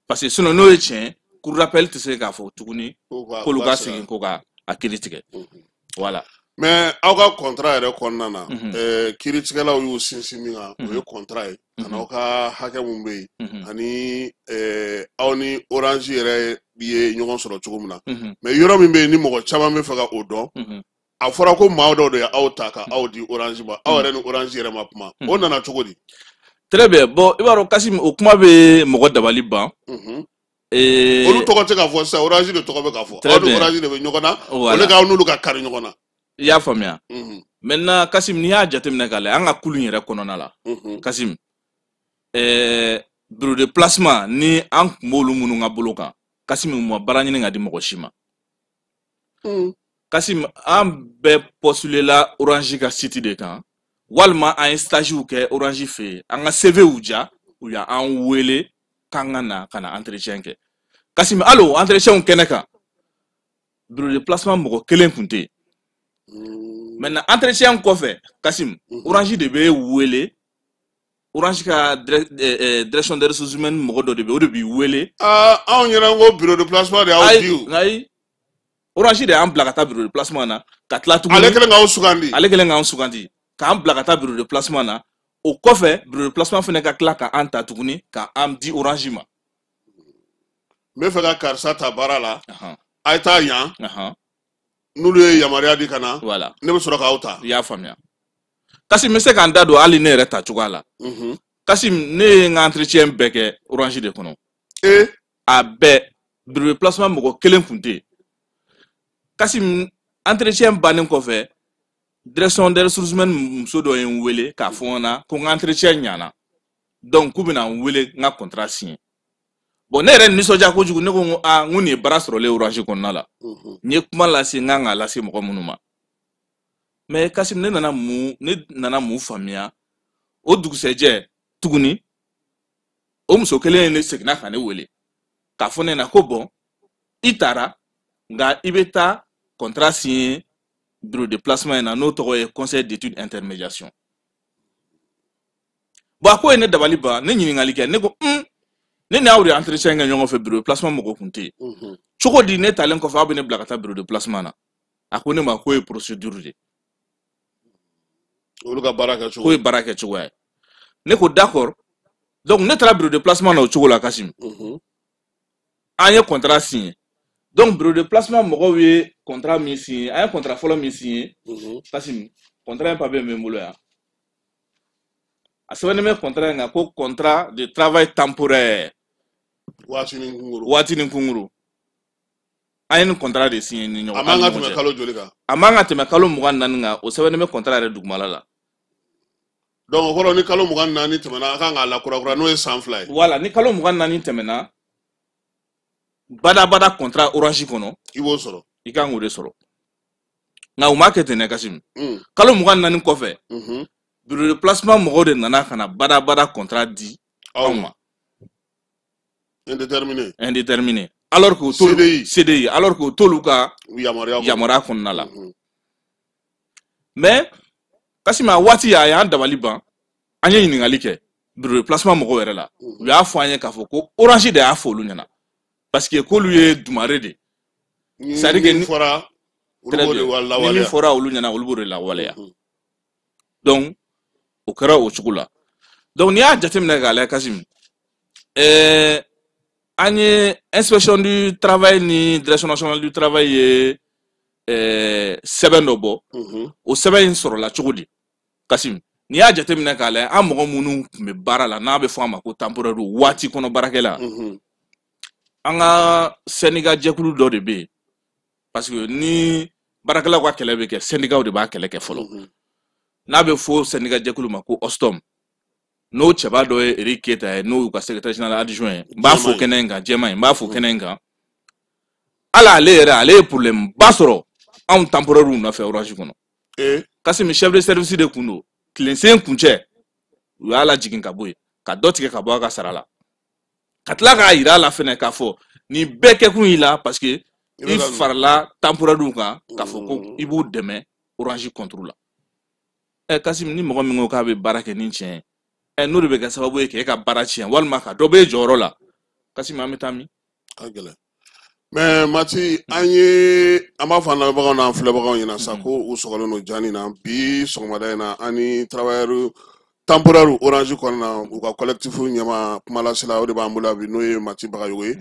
Parce que sinon n'o ye tiɲɛ, cour d'appel tɛ se k'a fɔ tuguni k'olu ka segin ko ka a kiiri tigɛ. Voilà. Mais aw ka contrat yɛrɛ kɔnɔna na, kiiritigɛlaw y'u sinsin min kan, o ye contrat ye, ani aw ka hakɛ mun bɛ yen, ani aw ni Orange yɛrɛ ye ɲɔgɔn sɔrɔ cogo min na. Mais yɔrɔ min bɛ yen ni mɔgɔ caman bɛ fɛ ka o dɔn, a fɔra ko maa dɔw de ye aw ta ka aw di Orange ma, aw yɛrɛ ni Orange yɛrɛ ma kuma, o nana cogo di? Très bien. Bon, i b'a dɔn Kassim, o kuma bɛ mɔgɔ dabali ban. Olu tɔgɔ tɛ ka fɔ sisan, Orange de tɔgɔ bɛ ka fɔ. Aw ni Orange de bɛ ɲɔgɔn na, o de k'aw n'olu ka kari ɲɔgɔn na. I y'a faamuya. Maintenant Kassim, n'i y'a jateminɛ k'a lajɛ, an ka kulu in yɛrɛ kɔnɔna la, Kassim, bureau de placement ni an tun b'olu minnu ka bolo kan, Kassim, u ma baara ɲini ka di mɔgɔ si ma. Kassim, an bɛɛ postulé la Orange ka site de kan, walima an ye stagew kɛ Orange fɛ yen, an ka CV ja, u y'an wele k'an ka na ka na entretien kɛ. Kassim, hali o entretien kɛnɛ kan, bureau de placement mɔgɔ kelen tun tɛ yen. Maintenant entretien kɔfɛ, Kassim, Orange de bɛ wele, Orange ka direction des ressources humaines mɔgɔ dɔ de bɛ, o de b'i wele. Aa, anw ɲɛna ko bureau de placement de y'aw di o. Ayi, Orange de y'an bila ka taa bureau de placement na, ka tila tuguni. Ale kɛlen k'aw sugandi. Ale kɛlen k'anw sugandi, k'an bila ka taa bureau de placement na. O kɔfɛ, bureau de placement fana ka tila k'an ta tuguni, k'an di Orange ma. N bɛ fɛ ka karisa ta baara la, a ye taa yan. N'olu ye yamaruya di ka na, voilà, ne bɛ sɔrɔ k'aw ta. I y'a faamuya. Kasim, n bɛ se ka n da don hali ne yɛrɛ ta cogoya la. Kasim, ne ye n ka entretien bɛɛ kɛ Orange de kɔnɔ. A bɛɛ, bureau de placement mɔgɔ kelen tun tɛ yen. Kasim, entretien bannen kɔfɛ, direction des ressources humaines muso dɔ ye n wele k'a fɔ n ɲɛna ko n ka entretien ɲana, donc k'u bɛna n wele n ka contrat signer. Bon, ne yɛrɛ nisɔndiya kojugu, ne ko n ko aa, n ko nin ye baara sɔrɔlen Orange kɔnɔna la. N ye kuma lase n kan k'a lase mɔgɔ minnu ma. Mais Kasim, ne nana mun faamuya? O dugusɛjɛ tuguni, o muso kelen ye ne seginna ka ne wele k'a fɔ ne ɲɛna ko bon, i taara, nka i bɛ taa contrat signer bureau de placement in na, n'o tɔgɔ ye conseil d'études intermédiation. Bon, a ko ye ne dabali ban. Ne ɲininkali kɛ, ne ko ne ni aw de entretien kɛ ɲɔgɔn fɛ, bureau de placement mɔgɔ kun tɛ yen. Cogo di, ne talen kɔfɛ, aw bɛ ne bila ka taa bureau de placement na? A ko ne ma k'o ye procédure de ye. Olu ka baara kɛ cogo. K'o ye baara kɛ cogoya ye. Ne ko d'accord. Donc ne taara bureau de placement na o cogo la, Kasim. An ye contrat signé. Donc bureau de placement mɔgɔw ye contrat min signé, an ye contrat fɔlɔ min signé, Kasim, contrat in papier bɛ n bolo yan. A sɛbɛnnen bɛ contrat in kan ko contrat de travail temporaire. Waatinin kunkuru. Waatinin kunkuru. An ye nin contrat de signé ni ɲɔgɔn. A man ka tɛmɛ kalo joli kan? A man ka tɛmɛ kalo 24 kan. O sɛbɛnnen bɛ contrat yɛrɛ dugumala la. Donc o kɔrɔ, ni kalo 24 tɛmɛna, a kan k'a lakurakura, n'o ye san 2 ye. Voilà, ni kalo 24 tɛmɛna, badabada contrat Orange kɔnɔ, i b'o sɔrɔ. I kan k'o de sɔrɔ. Nka u m'a kɛ ten dɛ, Kasim. Kalo 24 kɔfɛ, bureau de placement mɔgɔw de nana ka na badabada contrat di anw ma. Indéterminé. Indéterminé. Alors que o t'olu CDI. CDI, alors que o t'olu ka yamaruya kɔnɔ. Yamaruya kɔnɔna la. Mais Kasim, a waati a y'an dabali ban. An ye ɲininkali kɛ bureau de placement mɔgɔw yɛrɛ la. U y'a fɔ an ye k'a fɔ ko Orange de y'a fɔ olu ɲɛna. Parce que k'olu ye dumare de. Ni C'est à dire que min fɔra, olu Très b'o de bien. Ni lawaleya. min fɔra olu ɲɛna, olu b'o de lawaleya. Donc o kɛra o cogo la. Donc n'i y'a jateminɛ k'a lajɛ, Kasim, an ye inspection du travail ni direction nationale du travail ye sɛbɛn dɔ bɔ. O sɛbɛn in sɔrɔla cogo di, Kasim? N'i y'a jateminɛ k'a lajɛ, an mɔgɔ minnu tun bɛ baara la, n'a bɛ fɔ a ma ko temporaire, waati kɔnɔ baarakɛla, an ka syndicat jɛkulu dɔ de bɛ yen, parce que ni baarakɛlaw ka kɛlɛ bɛ kɛ, syndicat de b'a kɛlɛ kɛ fɔlɔ, n'a bɛ fɔ syndicat jɛkulu ma ko OSTOM, n'o cɛba dɔ ye Eric Keita ye, n'o y'u ka secrétaire général adjoint ye. N b'a fo kɛnɛ in kan, jɛman ye, n b'a fo kɛnɛ in kan. Hali ale yɛrɛ, ale ye problème ba sɔrɔ anw temporaire nɔfɛ Orange kɔnɔ. Kasimi, chef de service de kun don, tilensen kuncɛ, u y'a lajigin ka bɔ yen, ka dɔ tigɛ ka bɔ a ka sara la, ka tila k'a yira a la fɛnɛ k'a fɔ nin bɛɛ kɛkun y'i la, parce que i farala temporaire kan k'a fɔ ko i b'u dɛmɛ Orange contre la. Kasimi, ni mɔgɔ min ko k'a bɛ baara kɛ ni tiɲɛ ye, n'o de bɛ kɛ sababu ye k'e ka baara tiɲɛ walima ka dɔ b'e jɔyɔrɔ la, Kasimi, an bɛ taa min? Ka gɛlɛn. Mais Mati, an ye an b'a fɔ an lamɛnbagaw n'an filɛbagaw ɲɛna sa ko u sɔgɔlen don jani na bi sɔgɔmada in na. An ni travailleur temporaire Orange kɔnɔna na, u ka collectif ɲɛma kumalasela, o de b'an bolo bi, n'o ye Mati Bagayogo ye.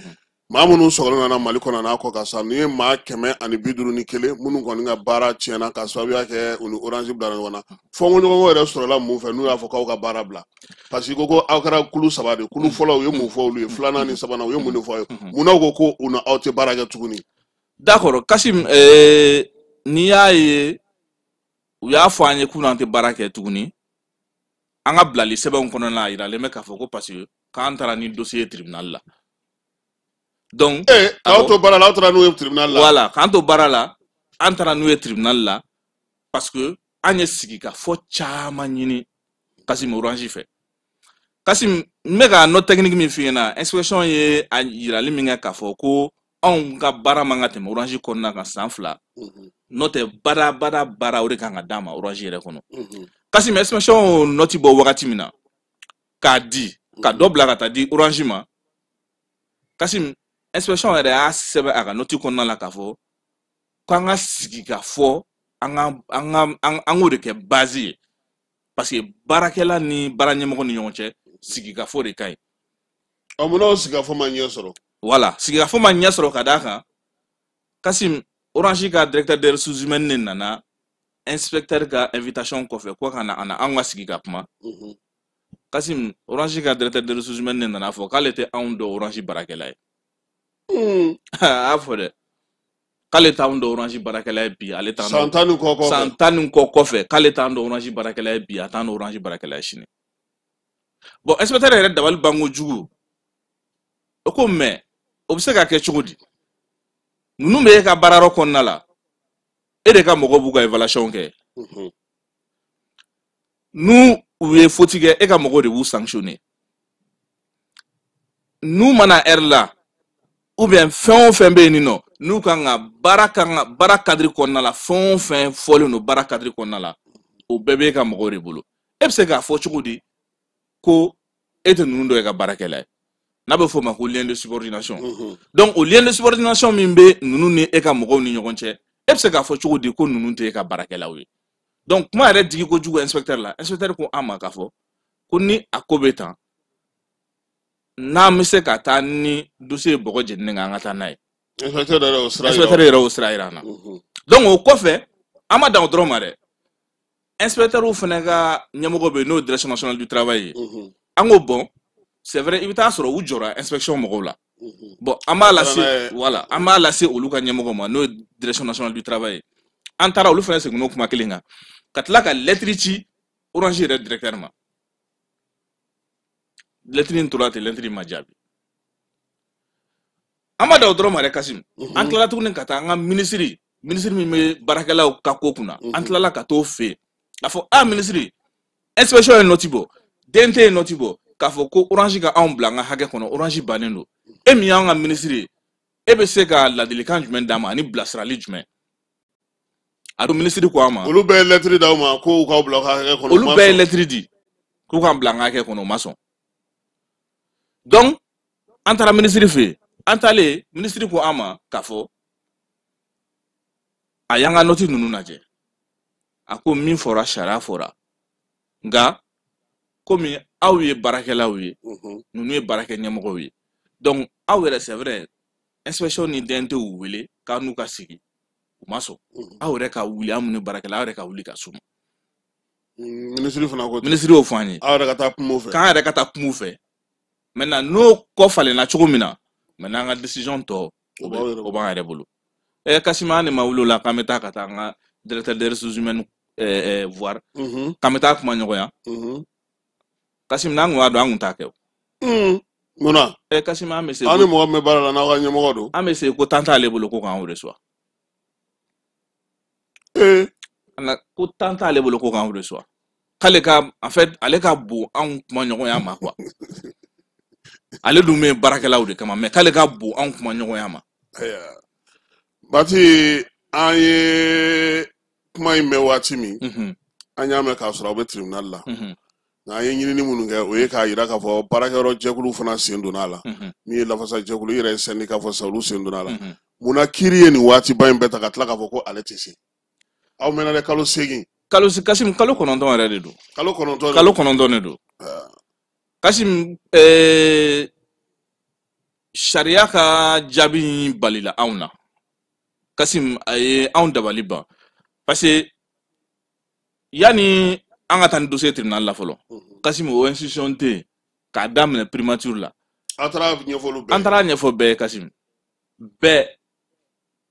Maa minnu sɔgɔlen nana Mali kɔnɔ n'a kɔ kan sa, nin ye maa 151 minnu kɔni ka baara tiɲɛna ka sababuya kɛ u ni Orange bilara ɲɔgɔn na. Fɔnkɔɲɔgɔnkɔ yɛrɛ sɔrɔla mun fɛ n'u y'a fɔ k'aw ka baara bila? Parce que i ko ko aw kɛra kulu saba de. Kulu fɔlɔ, u ye mun fɔ olu ye? Filanan ni sabanan, u ye mun de fɔ aw ye? Munna ko u ni aw tɛ baara kɛ tuguni? D'accord, Kasim, n'i y'a ye u y'a fɔ an ye k'u n'an tɛ baara kɛ tuguni, an ka bilali sɛbɛnw kɔnɔna na, a yiralen bɛ k'a fɔ ko parce que k'an taara ni dossier ye tribunal la. Donc k'aw to baara la, aw taara n'u ye tribunal la. Voilà, k'an to baara la, an taara n'u ye tribunal la, parce que an ye sigikafɔ caman ɲini, Kasim, Orange fɛ. Kasim, n bɛ ka note technique min f'i ɲɛna, inspection ye a yirali min kɛ k'a fɔ ko anw ka baara man ka tɛmɛ Orange kɔnɔna kan san 2, n'o tɛ badabada baara, o de kan ka d'a ma Orange yɛrɛ kɔnɔ. Kasim, inspection y'o note bɔ wagati min na k'a di, ka dɔ bila ka taa di Orange ma, Kasim, inspection yɛrɛ y'a sɛbɛn a ka note kɔnɔna la k'a fɔ k'an ka sigi ka fɔ, an ka an ka an k'o de kɛ base ye, parce que baarakɛla ni baara ɲɛmɔgɔ ni ɲɔgɔn cɛ, sigikafɔ de ka ɲi. Ɔ, munna o sigikafɔ ma ɲɛ sɔrɔ? Voilà, sigikafɔ ma ɲɛ sɔrɔ ka d'a kan, Kasim, Orange ka directeur des ressources humaines ne nana inspecteur ka invitation kɔfɛ ko ka na an ka sigi ka kuma. Kasim, Orange ka directeur des ressources humaines ne nana fɔ k'ale tɛ anw dɔn Orange baarakɛla ye. A y'a fɔ dɛ, k'ale t'anw dɔn Orange baarakɛla ye bi, ale t'an san 10 ni kɔ kɔfɛ, san 10 ni kɔ kɔfɛ k'ale t'an dɔn Orange baarakɛla ye bi, a t'an dɔn Orange baarakɛla ye sini. Bon, inspecteur yɛrɛ dabali ban kojugu, o ko mais o bɛ se ka kɛ cogo di? Ninnu bɛ e ka baarayɔrɔ kɔnɔna la, e de ka mɔgɔw b'u ka évaluation kɛ. N'u u ye faute kɛ, e ka mɔgɔw de b'u sanctionner. N'u mana heure la, ou bien fɛn o fɛn bɛ yen nɔ, n'u kan ka baara cadre kɔnɔna la, fɛn o fɛn fɔlen don baara cadre kɔnɔna la, o bɛɛ b'e ka mɔgɔw de bolo. E bɛ se k'a fɔ cogo di ko e tɛ ninnu dɔ ye ka baarakɛla ye? N'a bɛ f'o ma ko lien de subordination. Donc o lien de subordination min bɛ ninnu ni e ka mɔgɔw ni ɲɔgɔn cɛ, e bɛ se k'a fɔ cogo di ko ninnu tɛ e ka baarakɛlaw ye? Donc kuma yɛrɛ digi kojugu inspecteur la. Inspecteur ko an ma k'a fɔ ko ni a ko bɛ tan, n'an bɛ se ka taa ni dossier ye bɔgɔ jeninen kan, an ka taa n'a ye. Inspecteur yɛrɛ y'o sira yira an na. Donc o kɔfɛ, an ma dan o dɔrɔn ma dɛ. Inspecteur fana ka ɲɛmɔgɔ bɛ yen, n'o ye direction nationale du travail ye. An ko bon, c'est vrai, i bɛ taa sɔrɔ u jɔra inspection mɔgɔw la. Bon, an b'a lase, voilà, an b'a lase olu ka ɲɛmɔgɔ ma, n'o ye direction nationale du travail ye. An taara, olu fana seginna o kuma kelen kan, ka tila ka lettre ci Orange yɛrɛ directeur ma. Lettre in tora ten, lettre in ma jaabi. An ma dan o dɔrɔn ma dɛ, Kasim. An tilala tuguni ka taa an ka ministre min bɛ baarakɛlaw ka ko kunna, an tilala ka t'o fɛ yen k'a fɔ a ministre, inspection ye note bɔ, DNT ye note bɔ, k'a fɔ ko Orange ka anw bila an ka hakɛ kɔnɔ, Orange bannen don. E min y'an ka ministre ye, e bɛ se ka ladilikan jumɛn d'a ma ani bilasirali jumɛn? A don ministre ko an ma. Olu bɛɛ ye lettre d'aw ma ko u k'aw bila aw ka hakɛ kɔnɔ. Olu bɛɛ ye lettre di k'u k'an bila an ka hakɛ kɔnɔ, u ma sɔn. Donc an taara ministre fɛ yen, an taalen ministre ko an ma k'a fɔ a y'an ka note ninnu lajɛ. A ko min fɔra, sariya fɔra, nka komi aw ye baarakɛlaw ye, ninnu ye baarakɛ ɲɛmɔgɔw ye, donc aw yɛrɛ, c'est vrai, inspection ni DNT y'u wele k'an n'u ka sigi, u ma sɔn. Aw yɛrɛ ka wuli, an minnu ye baarakɛla, aw yɛrɛ ka wuli ka s'u ma. Ministre fana ko ten. Ministre y'o fɔ an ye. Aw yɛrɛ ka taa kuma u fɛ. K'an yɛrɛ ka taa kuma u fɛ. Maintenant n'o kɔ falenna cogo min na, maintenant an ka décision tɔ o b'an yɛrɛ bolo. Kassim, an de ma wuli o la k'an bɛ taa ka taa an ka directeur des ressources humaines voir, k'an bɛ taa kuma ɲɔgɔnya. Kassim, n'an kun b'a dɔn, an kun t'a kɛ o. Munna? Kassim, an bɛ se. Aw ni mɔgɔ min bɛ baara la, n'aw ka ɲɛmɔgɔ don. An bɛ se ko tan t'ale bolo ko k'an reçoit. Ko tan t'ale bolo ko k'an reçoit. K'ale ka, en fait, ale ka bon anw kuma ɲɔgɔnya ma quoi. Ale dun bɛ baarakɛlaw de kama, mais k'ale ka bon anw kuma ɲɔgɔnya ma. Bati, an ye kuma in mɛn waati min, an y'a mɛn k'a sɔrɔ aw bɛ tribunal la. Nka an ye ɲinini minnu kɛ, o ye k'a jira k'a fɔ baarakɛyɔrɔ jɛkulu fana sen donna a la. Min ye lafasa jɛkulu, i yɛrɛ ye syndicat fɔ sisan, olu sen donna a la. Munna kiiri ye nin waatiba in bɛɛ ta ka tila k'a fɔ ko ale tɛ se? Aw mɛnna dɛ, kalo 8. Kalo, Kasim, kalo 9 yɛrɛ de don. Kalo 9. Kalo 9 de don. Kasim, sariya ka jaabi in balila anw na. Kasim, a ye anw dabali ban. Parce que yanni an ka taa ni dossier tribunal la fɔlɔ, Kasim, o institution tɛ yen k'a daminɛ primature la. An taara ɲɛfɔ olu bɛɛ. An taara ɲɛfɔ bɛɛ ye, Kasim. Bɛɛ.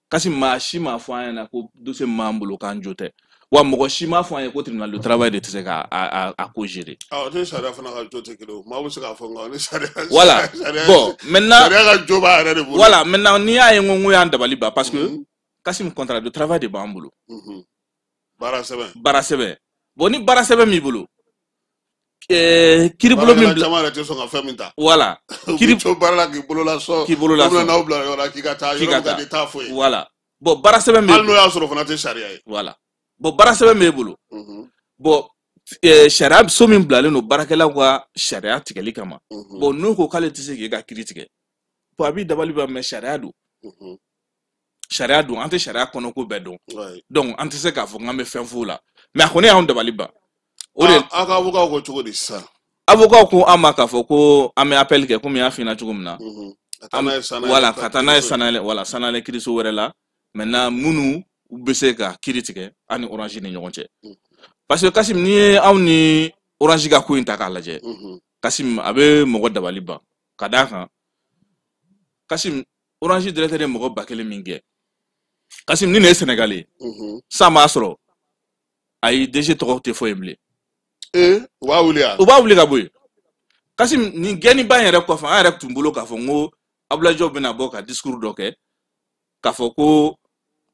Kasim, maa si m'a fɔ an ɲɛna ko dossier min b'an bolo k'an jo tɛ. Wa mɔgɔ si m'a fɔ an ye ko tribunal de travail de tɛ se ka a ko gérer. Awɔ, ni sariya fana ka jo tɛ kelen ye. Maa bɛ se k'a fɔ nka ni sariya. Voilà. Bon, maintenant. Sariya ka jo b'a yɛrɛ de bolo. Voilà, maintenant n'i y'a ye n ko y'an dabali ban parce que Kasim, contrat de travail de b'an bolo. Baara sɛbɛn. Baara sɛbɛn. Bon, ni baara sɛbɛn b'i bolo, kiiri bolo min bila. Caman yɛrɛ tɛ sɔn ka fɛn min ta. Voilà. Kiiri to baara la k'i bolo lasɔn. K'i bolo lasɔn. N'aw bila yɔrɔ la k'i ka taa yɔrɔ min ka di t'a fɔ ye. Voilà. Bon, baara sɛbɛn b'e bolo. Hali n'o y'a sɔrɔ fana tɛ sariya ye. Voilà. Bon, baara sɛbɛn b'e bolo. Bon, sariya so min bilalen don baarakɛlaw ka sariya tigɛli kama. Bon, n'o ko k'ale tɛ se k'e ka kiiri tigɛ. Bon, a b'i dabali ban, mais sariya don. Sariya don, an tɛ sariya kɔnɔ ko bɛɛ dɔn. Donc an tɛ se k'a fɔ k'an bɛ fɛn f'o la. Mais a kɔni y'anw dabali ban. O de. Aw ka avocat ko cogo di sisan? Avocat ko an ma k'a fɔ ko an bɛ appel kɛ, komi n y'a f'i ɲɛna cogo min na. Voilà, ka taa n'a ye Sanayɛlɛ, voilà, Sanayɛlɛ kiiriso wɛrɛ la. Maintenant minnu u bɛ se ka kiiri tigɛ an ni Orange ni ɲɔgɔn cɛ, parce que Kasim, n'i ye anw ni Orange ka ko in ta k'a lajɛ, Kasim, a bɛ mɔgɔ dabali ban. Ka d'a kan, Kasim, Orange directeur ye mɔgɔ 1000 min gɛn, Kasim, ni nin ye Sénégal ye, san b'a sɔrɔ ayi, DG tɔgɔ tɛ fɔ yen bilen. Ee, u b'a wuli yan. U b'a wuli ka bɔ yen. Kasim, nin gɛnniba in yɛrɛ kɔfɛ, an yɛrɛ tun bolo k'a fɔ n ko Abdoulaye Diop bɛna bɔ ka discours dɔ kɛ k'a fɔ ko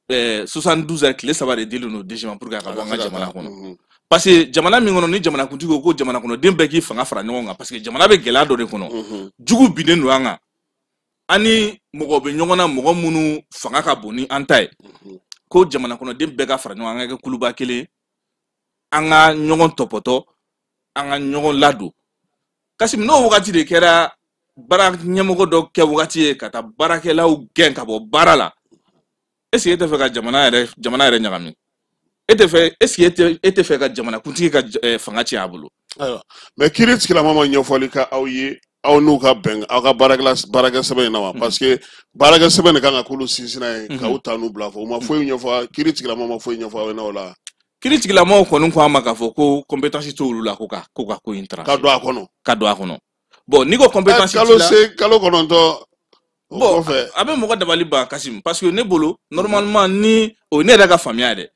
72 heures, tile 3 de dilen don DG ma pour que a ka bɔ an ka jamana kɔnɔ. Parce que jamana min kɔnɔ ni jamanakuntigi ko ko jamana kɔnɔden bɛɛ k'i fanga fara ɲɔgɔn kan, parce que jamana bɛ gɛlɛya dɔ de kɔnɔ, jugu binnen don an kan, an ni mɔgɔ bɛ ɲɔgɔn na, mɔgɔ minnu fanga ka bon ni an ta ye, ko jamana kɔnɔden bɛɛ ka fara ɲɔgɔn kan, an ka kɛ kuluba kelen, an ka ɲɔgɔn tɔpɔtɔ, an ka ɲɔgɔn ladon. Kasim, n'o wagati de kɛra baara ɲɛmɔgɔ dɔ kɛ wagati ye ka taa baarakɛlaw gɛn ka bɔ baara la, est ce que e tɛ fɛ ka jamana yɛrɛ ɲagami? E tɛ fɛ, est ce que e tɛ fɛ ka jamanakuntigi ka fanga tiɲɛ a bolo? Ayiwa, mais kiiri tigilama ma ɲɛfɔli kɛ aw ye, aw n'u ka bɛn aw ka baarakɛ sɛbɛn in na wa? Parce que baarakɛ sɛbɛn de kan ka k'olu sinsinna ye k'aw ta n'u bila fɔ. U ma foyi ɲɛfɔ, kiiri tigilama ma foyi ɲɛfɔ aw ɲɛna o la. Kiiri tigilamaw kɔni ko an ma k'a fɔ ko compétence t'olu la ko ka ko in trancher. Ka don a kɔnɔ. Ka don a kɔnɔ. Bon, n'i ko compétence t'i la. Kalo 9. Bon, a bɛ mɔgɔ dabali ban, Kasim, parce que ne bolo normalement, ni o ye ne yɛrɛ ka faamuya yɛrɛ,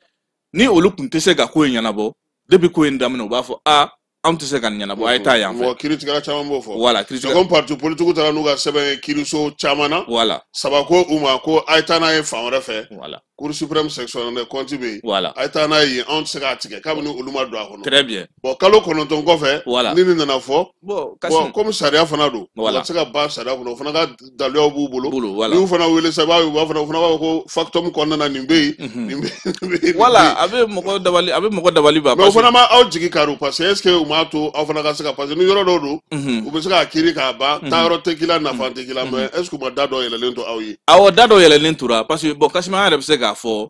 ni olu tun tɛ se ka ko in ɲɛnabɔ depuis ko in daminɛ, u b'a fɔ a anw tɛ se ka nin ɲɛnabɔ, a ye taa yan fɛ. Mɔgɔ kiiritigɛla caman b'o fɔ. Voilà, kiiritigɛla. Comme parti politique taara n'u ka sɛbɛn ye kiiriso caman na. Voilà. Saba ko u ma ko a ye taa n'a ye fan wɛrɛ fɛ. Voilà. Cour suprême section de compte bɛ yen. Voilà. A ye taa n'a ye yen, anw tɛ se k'a tigɛ kabini olu ma don a kɔnɔ. Très bien. Bon, kalo 9 kɔfɛ. Voilà. Ni nin nana fɔ. Bon, bon, comme sariya fana don. Voilà. U ka se ka ban sariya kɔnɔ, o fana ka daluyaw b'u bolo. Voilà. N'i y'u fana wele sa, i b'a ye u b'a fana, u fana b'a fɔ ko factum kɔnɔna na nin bɛ yen. Nin bɛ yen. Voilà, a bɛ mɔgɔ dabali, a bɛ mɔgɔ dabali ban. Mais o fana ma aw jigi kari, parce que est ce que u m'a to aw fana ka se ka, parce que ni yɔrɔ dɔw don, u bɛ se k'a kiiri k'a ban, taayɔrɔ tɛ k'i la, nafa tɛ k'i la, mais est ce que u ma da dɔ yɛlɛlen to aw ye? Awɔ, da dɔ yɛlɛlen tora, parce que bon, Kasim, an yɛrɛ bɛ se k'a fɔ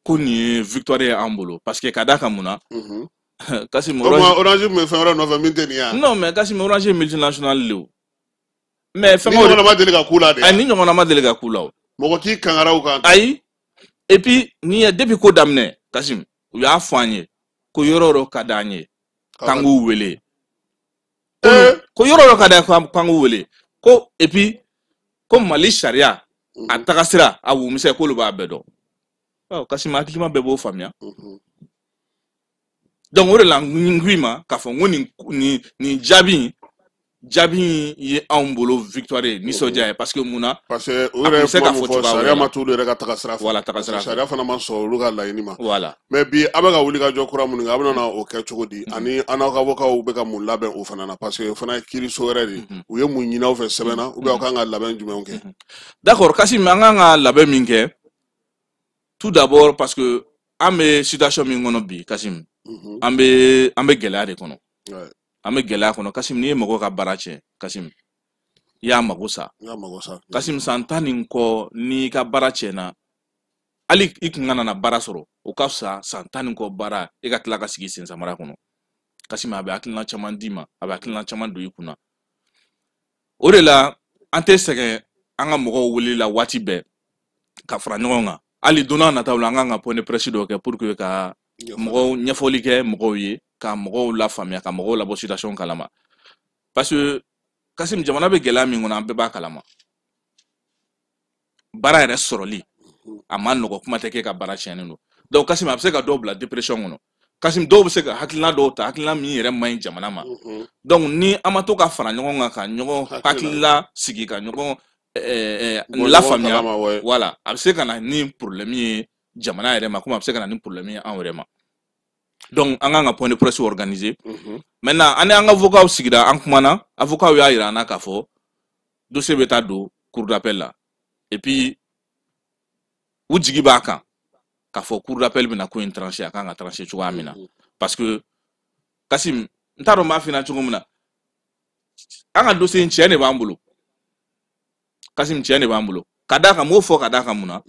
ko nin ye victoire ye an bolo, parce que ka d'a kan mun na, Kasim, Orange tun bɛ fɛn wɛrɛ nɔfɛ min tɛ nin ye. Non, mais Kasim, Orange ye multinational de o. Mais fɛn ni ɲɔgɔnna ma deli ka k'u la de. Ayi, ni ɲɔgɔnna ma deli ka k'u la o. Mɔgɔ k'i kangara u kan. Ayi, et puis ni ye depuis ko daminɛ, Kasim, u y'a fɔ an ye ko yɔrɔ o yɔrɔ ka d'an ye k'an k'u wele. Ko yɔrɔ o yɔrɔ ka d'an ye k'an k'u wele. Ko et puis ko Mali sariya a tagasira a wumisɛn k'olu b'a bɛɛ dɔn. Ɔ, Kasim, hakilima bɛɛ b'o faamuya. Donc o de la n ko i ma k'a fɔ n ko nin jaabi in ye anw bolo victoire ye, nisɔndiya ye, parce que mun na? Parce que u yɛrɛ ye kuma min fɔ, sariya ma t'olu yɛrɛ ka taga sira fɛ. Voilà, taga sira fɛ. Sariya fana ma sɔn olu ka laɲini ma. Voilà. Mais bi a bɛ ka wuli ka jɔ kura minnu kɛ, a bɛna na o kɛ cogo di? Ani an n'aw ka avocats bɛ ka mun labɛn o fana na? Parce que o fana ye kiiriso wɛrɛ de ye. U ye mun ɲini aw fɛ sɛbɛn na, ou bien aw kan ka labɛn jumɛnw kɛ? D'accord, Kasim, an kan ka labɛn min kɛ, tout d'abord parce que an bɛ situation min kɔnɔ bi, Kasim, an bɛ gɛlɛya de kɔnɔ. An bɛ gɛlɛya kɔnɔ, Kasim, n'i ye mɔgɔ ka baara tiɲɛ, Kasim, i y'a mago sa. Kasim, san 10 ni kɔ n'i ka baara tiɲɛna, hali i kun kana na baara sɔrɔ, o ka fisa san 10 ni kɔ baara e ka tila ka sigi sen samara kɔnɔ. Kasim, a bɛ hakilina caman d'i ma, a bɛ hakilina caman don i kunna. O de la an tɛ sɛgɛn an ka mɔgɔw wele la waati bɛɛ ka fara ɲɔgɔn kan. Hali don n'a nataw la, an kan ka point de presse dɔw kɛ pour que ka mɔgɔw ɲɛfɔli kɛ mɔgɔw ye, ka mɔgɔw lafaamuya, ka mɔgɔw labɔ situation kalama. Parce que Kasim, jamana bɛ gɛlɛya min kɔnɔ, an bɛɛ b'a kalama. Baara yɛrɛ sɔrɔli a ma nɔgɔ, kuma tɛ k'e ka baara tiɲɛnen don. Donc Kasim, a bɛ se ka dɔw bila dépression kɔnɔ. Kasim, dɔw bɛ se ka hakilina dɔw ta, hakilina min yɛrɛ man ɲi jamana ma. Donc ni an ma to ka fara ɲɔgɔn kan, ka ɲɔgɔn hakilila sigi, ka ɲɔgɔn lafaamuya, voilà, a bɛ se ka na ni problème ye jamana yɛrɛ ma, komi a bɛ se ka na ni problème ye anw yɛrɛ ma. Donc an kan ka point de presse organiser. Maintenant, an ni an ka avocats sigira, an kumana, avocats y'a yira an na k'a fɔ dossier bɛ taa don cour d'appel la. Et puis u jigi b'a kan k'a fɔ cour d'appel bɛna ko in trancher, a kan ka trancher cogoya min na. Parce que Kasim, n t'a dɔn n b'a f'i ɲɛna cogo min na, an ka dossier in tiɲɛ de b'an bolo. Kasim, tiɲɛ de b'an bolo. Ka d'a kan, n b'o fɔ ka d'a kan mun na?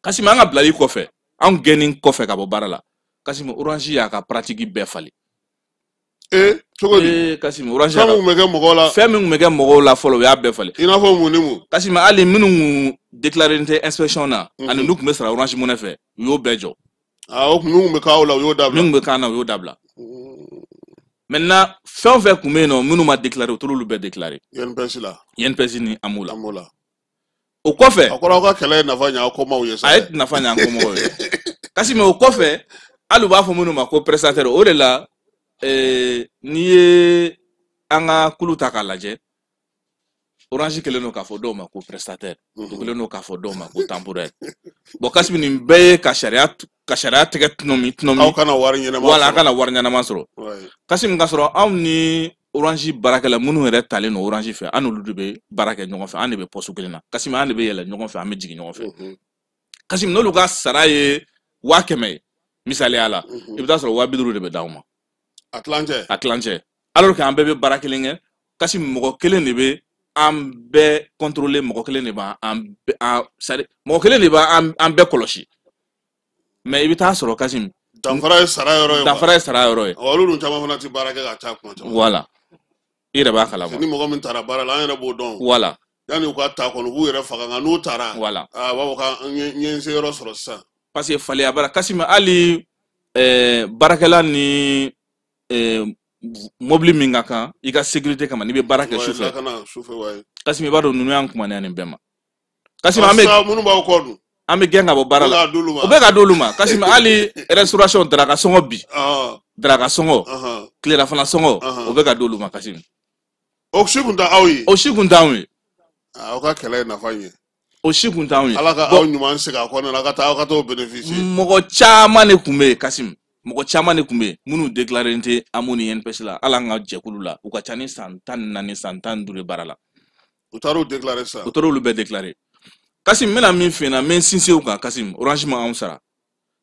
Kasim, an ka bilali kɔfɛ, anw gɛnni kɔfɛ ka bɔ baara la, Kasim, Orange y'a ka pratique bɛɛ falen. Ee, cogo di? Ee Kassim, Orange Fɛn min tun bɛ kɛ mɔgɔw la. Fɛn min tun bɛ kɛ mɔgɔw la fɔlɔ, u y'a bɛɛ falen. I n'a fɔ mun ni mun? Kassim, hali minnu kun déclaré tɛ inspection na, ani n'u tun bɛ sara Orange Money fɛ, u y'o bɛɛ jɔ. Aa, o kun min tun bɛ k'aw la, u y'o dabila. Min tun bɛ k'an na, u y'o dabila. Maintenant, fɛn o fɛn tun bɛ yen nɔ, minnu ma déclaré, u t'olu bɛɛ déclaré. INPS la. INPS ni AMO la. AMO la. O kɔfɛ. A kɔrɔ aw ka kɛlɛ ye nafa ɲɛ aw kɔmaw ye sa. A ye nafa ɲɛ an kɔmɔgɔw ye. Kassim, o kɔfɛ, hali u b'a fɔ minnu ma ko prestataire, o de la n'i ye an ka kulu ta k'a lajɛ, Orange kɛlen don k'a fɔ dɔw ma ko prestataire, u kɛlen don k'a fɔ dɔw ma ko temporaire. Bon Kassim, nin bɛɛ ye ka sariya tɛgɛ tɔnɔmi tɔnɔmi. Aw kana wari ɲɛnama sɔrɔ. Wala, a kana wari ɲɛnama sɔrɔ. Kassim, ka sɔrɔ anw ni Orange baarakɛla minnu yɛrɛ talen don Orange fɛ, an n'olu de bɛ baara kɛ ɲɔgɔn fɛ, an de bɛ poste kelen na. Kassim, an de bɛ yɛlɛ ɲɔgɔn fɛ, an bɛ jigin ɲɔgɔn fɛ. Kassim, n'olu ka sara ye 100 000 ye, misaliya la, i bɛ taa sɔrɔ 50 000 de bɛ d'aw ma. A tilancɛ. A tilancɛ. Alors que an bɛɛ bɛ baara kelen kɛ, Kassim, mɔgɔ kelen de bɛ an bɛɛ contrôler, mɔgɔ kelen de b'an an, c'est à dire mɔgɔ kelen de b'an an bɛɛ kɔlɔsi. Mais i bɛ taa sɔrɔ Kassim. Danfara ye sara yɔrɔ ye. Danfara ye sara yɔrɔ ye. Olu dun caman fana tɛ baara kɛ ka ca kuma caman. Voilà. I yɛrɛ b'a kalama. Ni mɔgɔ min taara baara la, an yɛrɛ b'o dɔn. Voilà. Yanni u ka ta kɔni, u b'u yɛrɛ faga, nka n'u taara. Voilà. Aa, u b'a fɔ k'an ye n se yɔrɔ sɔrɔ sisan. Parce que faleya baara, Kassim, hali baarakɛla ni mobili min ka kan i ka sécurité kama n'i bɛ baara kɛ sufɛ. Sufɛ. Kassim, i b'a dɔn ninnu y'an kumaniya nin bɛɛ ma. Kassim, an bɛ minnu b'aw kɔ dun. An bɛ gɛn ka bɔ baara la. O bɛ ka d'olu ma. Kassim, hali restauration daraka sɔngɔ bi. Daraka sɔngɔ, tilelafana sɔngɔ, o bɛ ka d'olu ma Kassim. O si kun t'aw ye. O si kun t'anw ye. Aw ka kɛlɛ ye nafa ɲɛ. O si kun t'anw ye. Ala ka aw ɲuman segin a kɔnɔna na, aw ka taa aw ka t'o bénéficier. Mɔgɔ caman de tun bɛ yen Kassim. Mɔgɔ caman de tun bɛ yen minnu déclaré tɛ AMO ni INPS la, hali an ka jɛkulu la, u ka ca ni san 14 san 15 ye baara la. U taar'u déclaré sisan. U taar'olu bɛɛ déclaré. Kassim, n bɛna min f'i ɲɛna, n bɛ n sinsin o kan Kassim, Orange ma anw sara.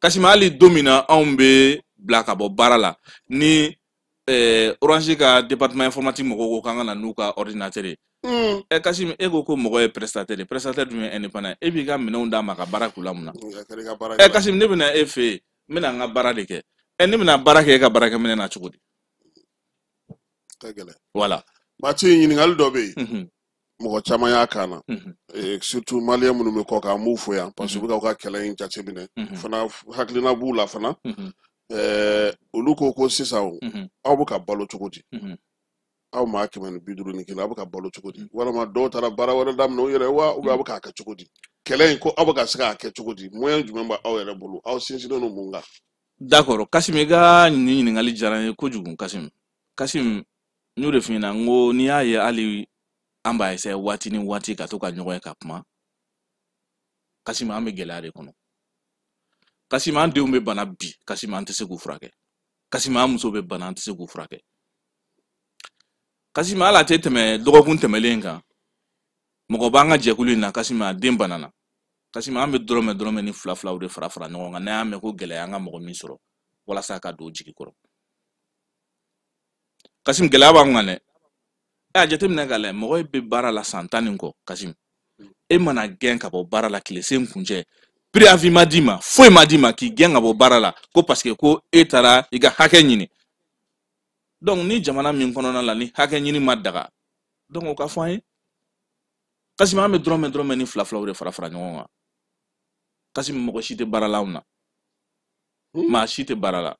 Kassim, hali don min na anw bɛ bila ka bɔ baara la, ni Orange ka département informatique mɔgɔw ko k'an ka na n'u ka ordinateur ye. Kassim, e ko ko mɔgɔ ye prestataire ye, prestataire dun ye indépendant ye, e b'i ka minɛnw d'a ma ka baara k'u la mun na? Kassim, ne bɛna e fɛ yen, n bɛna n ka baara de kɛ. Ne bɛna baara kɛ e ka baarakɛminɛn na cogo di? Voilà. Mati, ɲininkali dɔ bɛ yen. Mɔgɔ caman y'a kan na, surtout malien minnu bɛ kɔ kan, an b'u fo yan parce que u bɛ k'aw ka kɛlɛ in jateminɛ fana, hakilina b'u la fana. Olu ko sisan aw bɛ ka balo cogo di? Aw maa 151, aw bɛ ka balo cogo di? Walima dɔw taara baara wɛrɛ daminɛ u yɛrɛ wa, ou bien aw bɛ k'a kɛ cogo di? Kɛlɛ in ko aw bɛ ka se k'a kɛ cogo di? Moyen jumɛn b'aw yɛrɛ bolo? Aw sinsinnen don mun kan? D'accord, Kassim, i ka nin ɲininkali diyara n ye kojugu Kassim. Kassim, n y'o de f'i ɲɛna, n ko n'i y'a ye hali an b'a essayer waati ni waati ka to ka ɲɔgɔn ye ka kuma, Kassim, an bɛ gɛlɛya de kɔnɔ. Kassim, an denw bɛ bana bi, Kassim, an tɛ se k'u furakɛ. Kassim, an muso bɛ bana, an tɛ se k'u furakɛ. Kassim, hali a tɛ tɛmɛ dɔgɔkun tɛmɛlen kan, mɔgɔ b'an ka jɛkulu in na, Kassim, a den banana. Kassim, an bɛ dɔrɔmɛ dɔrɔmɛ ni fila filaw de fara fara ɲɔgɔn kan, n'an y'a mɛn ko gɛlɛya an ka mɔgɔ min sɔrɔ walasa ka don jigi kɔrɔ. Kassim, gɛlɛya b'an kan dɛ. A jateminɛ k'a lajɛ, mɔgɔ bɛ baara la san 10 ni kɔ, Kassim, e mana gɛn ka bɔ baara la tile sen kuncɛ, préavis ma d'i ma, foyi ma d'i ma, k'i gɛn ka bɔ baara la ko parce que ko e taara i ka hakɛ ɲini. Donc ni jamana min kɔnɔna la ni hakɛ ɲini ma daga, donc o ka fɔ an ye. Kassim, an bɛ dɔrɔmɛ dɔrɔmɛ ni fila filaw de fara fara ɲɔgɔn kan. Kassim, mɔgɔ si tɛ baara la anw na, maa si tɛ baara la.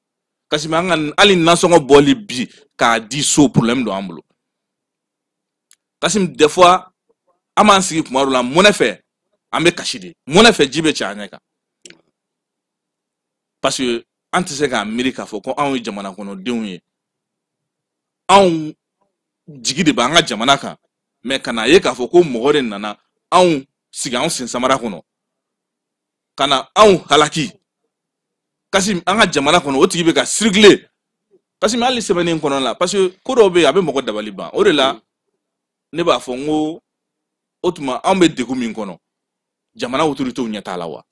Kassim, an ka hali nasɔngɔ bɔli bi k'a di so, problème don an bolo. Kassim, des fois an b'an sigi kuma dɔ la mɔnɛ fɛ, an bɛ kasi de, mɔnɛ fɛ ji bɛ cɛ an ɲɛ kan, parce que an tɛ se k'a miiri k'a fɔ ko anw ye jamana kɔnɔdenw ye, anw jigi de b'an ka jamana kan, mais ka n'a ye k'a fɔ ko mɔgɔ de nana anw sigi anw sen samara kɔnɔ ka na anw halaki. Kassim, an ka jamana kɔnɔ o tigi bɛ ka circuler. Kassim, hali sɛbɛnni in kɔnɔna la, parce que ko dɔw bɛ yen a bɛ mɔgɔ dabali ban. O de la ne b'a fɔ n ko o tuma anw bɛ degun min kɔnɔ, jamana autorités ɲɛ t'a la wa?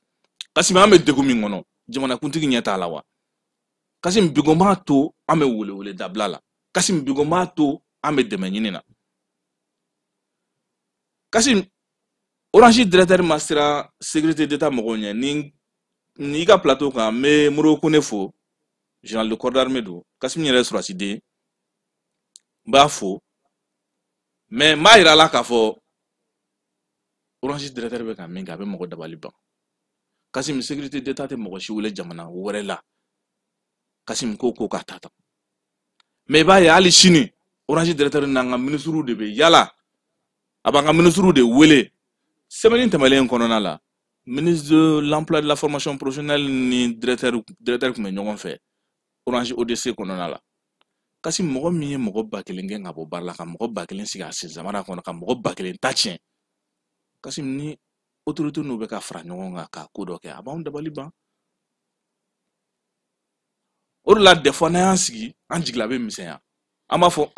Kassim, an bɛ degun min kɔnɔ, jamanakuntigi ɲɛ t'a la wa? Kassim, bigon b'a to an bɛ welewele dabila la. Kassim, bigon b'a to an bɛ dɛmɛ ɲini na. Kassim, Orange directeur ma siran sécurité d'État mɔgɔw ɲɛ. Ni n'i ka plateau kan, n bɛ Modibo Kone fo, général de corps d'armée don. Kassim yɛrɛ ye sɔrɔdasi den. N b'a fo, mais n b'a yira a la k'a fɔ Orange directeur bɛ ka min kɛ, a bɛ mɔgɔ dabali ban. Kasim, sécurité d'État tɛ mɔgɔ si wele jamana wɛrɛ la. Kasim ko ko ka taa tan, mais i b'a ye hali sini Orange directeur n'an ka ministres de bɛ yala, a b'an ka ministres de wele. Semaine tɛmɛnen kɔnɔna la, ministre de l'emploi, de la formation professionnelle ni directeur tun bɛ ɲɔgɔn fɛ Orange ODC kɔnɔna la. Kasim, mɔgɔ min ye mɔgɔ 1000 gɛn ka bɔ baara la, ka mɔgɔ 1000 sigi a sen samara kɔnɔ, ka mɔgɔ 1000 ta tiɲɛ, Kasim, ni autorité n'u bɛ ka fara ɲɔgɔn kan ka ko dɔ kɛ, a b'anw dabali ban. O de la, des fois n'an y'an sigi, an jigila bɛ misɛnya, an b'a fɔ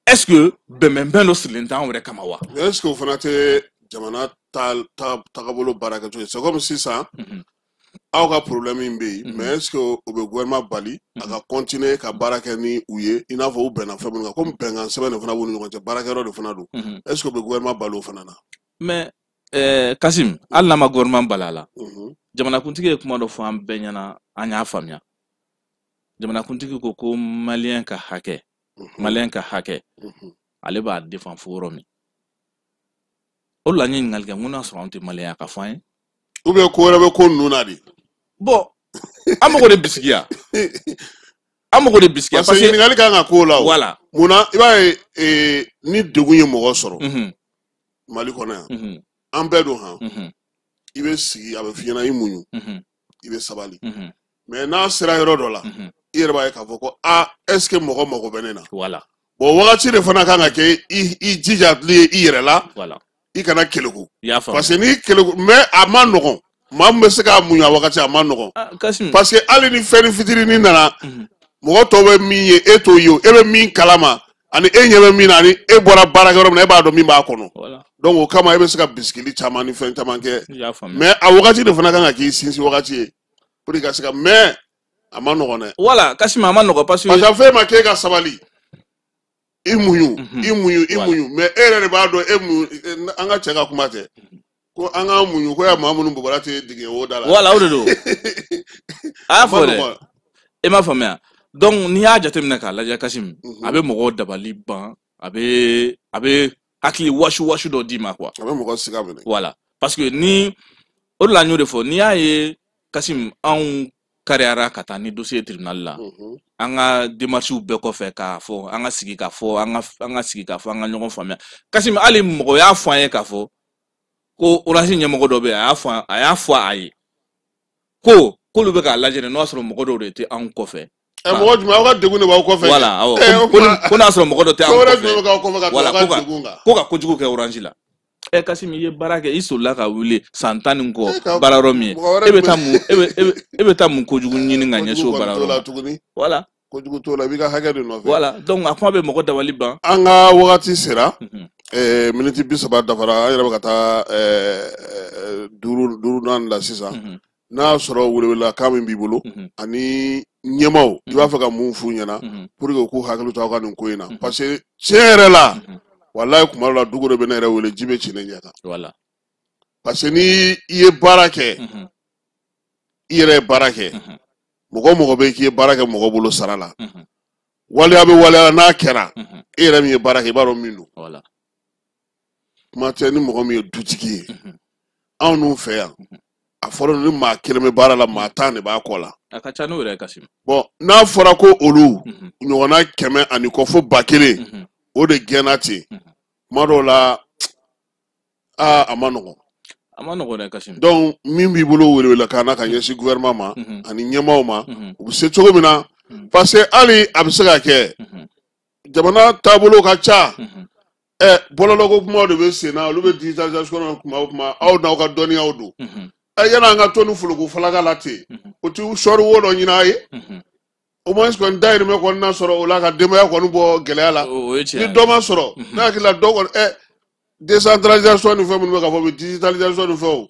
est-ce que bɛnbɛnbɛn dɔ sirilen t'anw yɛrɛ kama wa? Est-ce que o fana tɛ jamana tagabolo baara kɛcogo ye? C'est comme sisan aw ka problème min bɛ yen, mais est-ce que o bɛ gouvernement bali a ka continuer ka baara kɛ ni u ye, i n'a fɔ u bɛnna fɛn minnu kan, komi bɛnkan sɛbɛn de fana b'u ni ɲɔgɔn cɛ, baarakɛyɔrɔ de fana don, est-ce que o bɛ gouvernement bali o fana na? Mais Kasim, hali n'a ma gouvernement bali a la, jamanakuntigi ye kuma dɔ fɔ an bɛɛ ɲɛna, an y'a faamuya. Jamanakuntigi ko ko maliyɛn ka hakɛ, maliyɛn ka hakɛ, ale b'a défend fo yɔrɔ min. O de la n ye ɲininkali kɛ, n ko n'a sɔrɔ anw tɛ maliyɛn ye, a ka fɔ an ye. Ou bien ko wɛrɛ bɛ ko ninnu na de? Bon, an mago de bisigiya. An mago de bisigiya. Parce que ɲininkali kan ka k'o la o. Voilà. Munna i b'a ye, ni degun ye mɔgɔ sɔrɔ Mali kɔnɔ yan, an bɛɛ don han, i bɛ sigi, a bɛ f'i ɲɛna, i muɲu, i bɛ sabali. Mais n'a sera yɔrɔ dɔ la, i yɛrɛ b'a ye k'a fɔ ko aa, est-ce que mɔgɔ mago bɛ ne na? Voilà. Bon, wagati de fana kan ka kɛ i jijali ye i yɛrɛ la. Voilà. I kana keleku. I y'a faamu. Parce que n'i keleku, mais a ma nɔgɔn. Maa min bɛ se k'a muɲu a wagati, a ma nɔgɔn. Parce que hali ni fɛn fitinin nana, mɔgɔ tɔw bɛ min ye, e t'o ye o. E bɛ min kalama, ani e ɲɛ bɛ min na, ani e bɔra baarakɛyɔrɔ min na, e b'a dɔn min b'a kɔnɔ. Donc o kama e bɛ se ka bisikili caman ni fɛn caman kɛ. Mais a wagati de fana kan ka k'i sinsin wagati ye pour que ka se ka, mais a ma nɔgɔn dɛ. Voilà, Kasim, a ma nɔgɔn parce que. Parce que fɛn ma k'e ka sabali. I muɲu, i muɲu, i muɲu, mais e yɛrɛ de b'a dɔn e muɲu. An ka cɛ ka kuma tɛ ko an k'an muɲu, ko ya maa minnu bɔbɔra tɛ dingɛ wo da la. Voilà, o de don. A y'a fɔ dɛ, e m'a faamuya. Donc n'i y'a jateminɛ k'a lajɛ, Kasim, a bɛ mɔgɔw dabali ban, a bɛ hakili wasu wasu dɔ d'i ma quoi. A bɛ mɔgɔ siga minɛ. Voilà, parce que ni o de la n y'o de fɔ, n'i y'a ye Kasim, anw kariyara ka taa ni dossier tribunal la, an ka démarches bɛɛ kɔfɛ, k'a fɔ an ka sigi k'a fɔ, an ka sigi k'a fɔ, an ka ɲɔgɔn faamuya. Kasim, hali mɔgɔ y'a fɔ an ye k'a fɔ ko Orange ɲɛmɔgɔ dɔ bɛ yen, a y'a fɔ a ye ko k'olu bɛ k'a lajɛ n'o y'a sɔrɔ mɔgɔ dɔw de tɛ anw kɔfɛ. Mɔgɔ jumɛn, aw ka degun de b'aw kɔfɛ. Voilà, awɔ, ko n'a sɔrɔ mɔgɔ dɔ tɛ anw kɔfɛ. Voilà, ko ka kojugu kɛ Orange la. Kasim, i ye baara kɛ, i solila ka wuli san 10 ni kɔ baara yɔrɔ min ye, e bɛ taa mun e bɛ taa mun kojugu ɲini ka ɲɛsin o baara yɔrɔ ma? Voilà. Kojugu t'o la, i b'i ka hakɛ de nɔfɛ. Voilà, donc a kuma bɛ mɔgɔ dabali ban. An ka wagati sera, miniti 30 dafara, an yɛrɛ bɛ ka taa 5 la sisan. N'a y'a sɔrɔ welewelekan min b'i bolo ani ɲɛmaaw, i b'a fɛ ka mun f'u ɲɛna pour que u k'u hakili to aw ka nin ko in na, parce que tiɲɛ yɛrɛ la, walayi kuma dɔ la dugu dɔ bɛ ne yɛrɛ wele, ji bɛ ci ne ɲɛ kan. Voilà. Parce que ni i ye baara kɛ, i yɛrɛ ye baara kɛ, mɔgɔ mɔgɔ bɛ k'i ye baara kɛ mɔgɔ bolo sara la, waleya bɛ waleya la, n'a kɛra e yɛrɛ min ye baara kɛ, i b'a dɔn min don. Voilà. Kuma tɛ ni mɔgɔ min ye dutigi ye, anw n'u fɛ yan, a fɔra ni maa 1 bɛ baara la, maa 10 de b'a kɔ la. A ka ca n'o yɛrɛ ye, Kasim. Bon, n'a fɔra ko olu ɲɔgɔnna 100 ani kɔ fo 1000, o de gɛnna ten, kuma dɔw la, aa, a ma nɔgɔn. A ma nɔgɔn dɛ, Kasim. Donc min b'i bolo welewelekan na ka ɲɛsin gouvernement ma ani ɲɛmaaw ma, u bɛ se cogo min na, parce que hali a bɛ se ka kɛ jamana taabolo ka ca. Bɔlɔlɔko kumaw de bɛ sen na, olu bɛ digitalisation kuma o kuma, aw n'aw ka dɔnniyaw don. Yanni an ka to ni foloko falaka la ten, o ti sɔɔri wo dɔ ɲini a ye. Au moins kɔni dayirimɛ kɔni na sɔrɔ o la, ka denbaya kɔni bɔ gɛlɛya la. Ni dɔ ma sɔrɔ, ne hakili la dɔ kɔni décentralisation ni fɛn minnu bɛ ka fɔ bi, digitalisation ni fɛnw,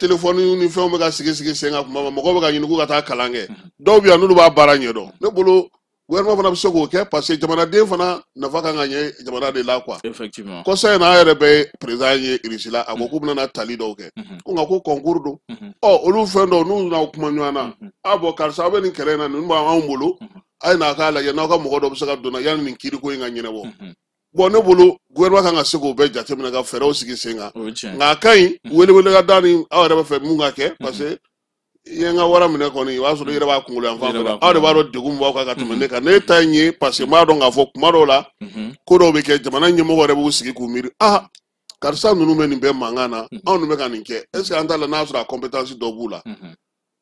téléphone ni fɛnw bɛ ka sigi sigi sen kan kuma ma, mɔgɔw bɛ ka ɲini k'u ka taa kalan kɛ. Dɔw bɛ yan n'olu b'a baara ɲɛdɔn. Ne bolo gouvernement fana bɛ se k'o kɛ, parce que jamanaden fana nafa kan ka ɲɛ jamana de la quoi. Effectivement. Kɔsa in na, an yɛrɛ bɛ président ye Russie la, a ko k'u bɛna na tali dɔw kɛ. Ko nka ko concours don. Ɔ, olu fɛn dɔw n'u n'aw kuma ɲɔgɔn na, a bɔn karisa, aw bɛ nin kɛlɛ in na, ninnu b'anw bolo. A ye n'a k'a lajɛ n'aw ka mɔgɔ dɔ bɛ se ka don na yanni nin kiiriko in ka ɲɛnabɔ. Bon, ne bolo gouvernement kan ka se k'o bɛɛ jateminɛ ka fɛɛrɛw sigi sen kan. Nka a ka ɲi welewele ka da ni aw yɛrɛ bɛ fɛ mun ka kɛ, parce que i ye n ka wara minɛ kɔni, i b'a sɔrɔ i yɛrɛ b'a kunkolo yan fan fɛ, aw de b'a dɔn degun min b'aw kan ka tɛmɛ ne kan. Ne ta in ye parce que n b'a dɔn k'a fɔ kuma dɔw la ko dɔw bɛ kɛ, jamana ɲɛmɔgɔ yɛrɛ b'u sigi k'u miiri, ah karisa ninnu bɛ nin bɛɛ mankan na, anw dun bɛ ka nin kɛ, est ce que an t'a la n'a sɔrɔ a compétence dɔ b'u la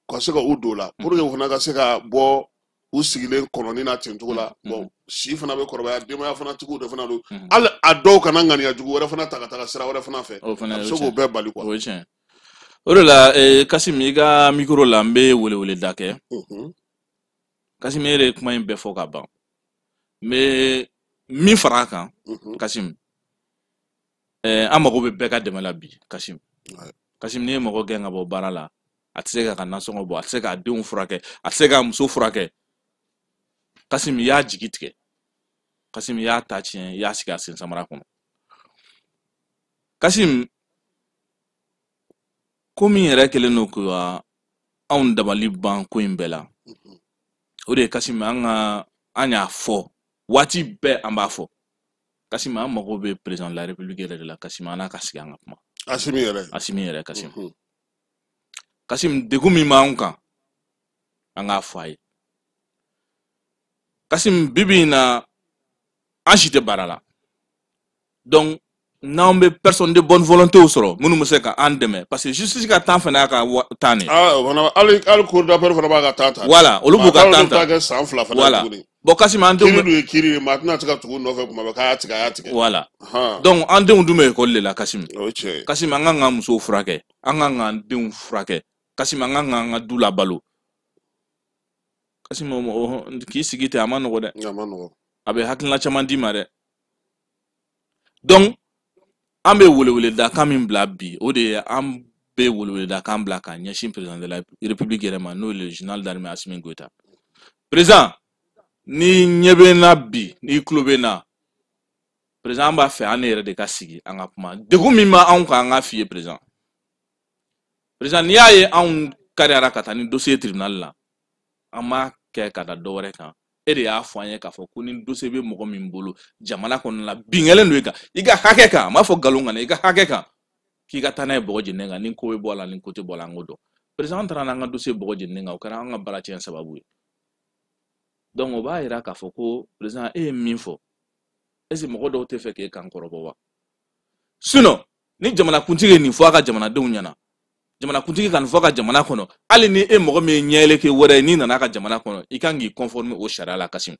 ka se ka u don o la pour que u fana ka se ka bɔ u sigilen kɔnɔni na ten cogo la. Bon, si fana bɛ kɔrɔbaya, denbaya fana tigiw de fana don, hali a dɔw kana ŋaniya jugu wɛrɛ fana ta ka taga sira wɛrɛ fana fɛ, a bɛ se k'o bɛɛ bali quoi. O ye tiɲɛ. O de la Kasim, i ka micro la n bɛ weleweleda kɛ. Kasim, e yɛrɛ ye kuma in bɛɛ fɔ ka ban, n bɛ min fara a kan Kasim, an mago bɛ bɛɛ ka dɛmɛ la bi Kasim. Kasim, n'i ye mɔgɔ gɛn ka bɔ baara la, a tɛ se k'a ka nasɔngɔ bɔ, a tɛ se k'a denw furakɛ, a tɛ se k'a muso furakɛ. Kasim, i y'a jigi tigɛ, Kasim, i y'a ta tiɲɛ, i y'a sigi a sen samara kɔnɔ. Kasim, ko min yɛrɛ kɛlen don ka anw dabali ban ko in bɛɛ la, o de ye Kasim, an y'a fɔ waati bɛɛ, an b'a fɔ Kasim, an mago bɛ président de la république yɛrɛ de la Kasim, an n'a ka sigi an ka kuma. Asimi yɛrɛ. Asimi yɛrɛ Kasim. Kasim, degun min b'anw kan, an k'a fɔ a ye. Kasim, bi bi in na an si tɛ baara la, donc n'anw bɛ personne de bonne volonté sɔrɔ minnu bɛ se ka an dɛmɛ, parce que justice ka temps fana y'a ka temps de. Ah, o fana hali cour d'appel fana b'a ka temps ta. Voilà, olu b'u ka temps ta. Maa kɛ san 2 fana voilà. Tuguni. Bon Kasim, an denw kiiri dun ye kiiri ye, maa tɛna se ka tugu u nɔfɛ kuma bɛɛ k'a y'a tigɛ, a y'a tigɛ. Voilà. Donc an denw dun bɛ école de la Kasim. O ye tiɲɛ ye. Kasim, an kan k'an musow furakɛ, an kan k'an denw furakɛ, Kasim, an kan k'an ka du labalo. Kasim, k'i sigi ten a ma nɔgɔ dɛ. A ma nɔgɔ. A bɛ hakilina caman d'i ma dɛ. Donc an bɛ weleweledakan min bila bi, o de ye an bɛ weleweledakan bila ka ɲɛsin président de la république yɛrɛ ma, n'o ye le général d'armée Assimi Goïta. Président, ni ɲɛ bɛ n na bi, n'i tulo bɛ n na, président, an b'a fɛ an yɛrɛ de ka sigi an ka kuma. Degun min b'anw kan, an k'a f'i ye président. Président, n'i y'a ye anw kariyara ka taa ni dossier tribunal la, an m'a kɛ ka da dɔ wɛrɛ kan. E de y'a fɔ an ye k'a fɔ ko ni dossier bɛ mɔgɔ min bolo jamana kɔnɔna la, bin kɛlen don i kan, i ka hakɛ kan, a m'a fɔ nkalon kan dɛ, i ka hakɛ kan, k'i ka taa n'a ye bɔgɔ jeninen kan, ni ko bɛ bɔ a la, ni ko tɛ bɔ a la, an k'o dɔn. Président, an taara n'an ka dossier bɔgɔ jeninen kan, o kɛra an ka baara tiɲɛ sababu ye. Donc o b'a yira k'a fɔ ko président, e ye min fɔ, est ce que mɔgɔ dɔw tɛ fɛ k'e kan kɔrɔbɔ wa? Sinon ni jamanakuntigi ye nin fɔ a ka jamanadenw ɲɛna, jamanakuntigi ka nin fɔ a ka jamana kɔnɔ, hali ni e mɔgɔ min ye ɲɛyɛlɛ kɛ wɛrɛ ye, n'i nana a ka jamana kɔnɔ, i kan k'i conformer o sariya la Kasim.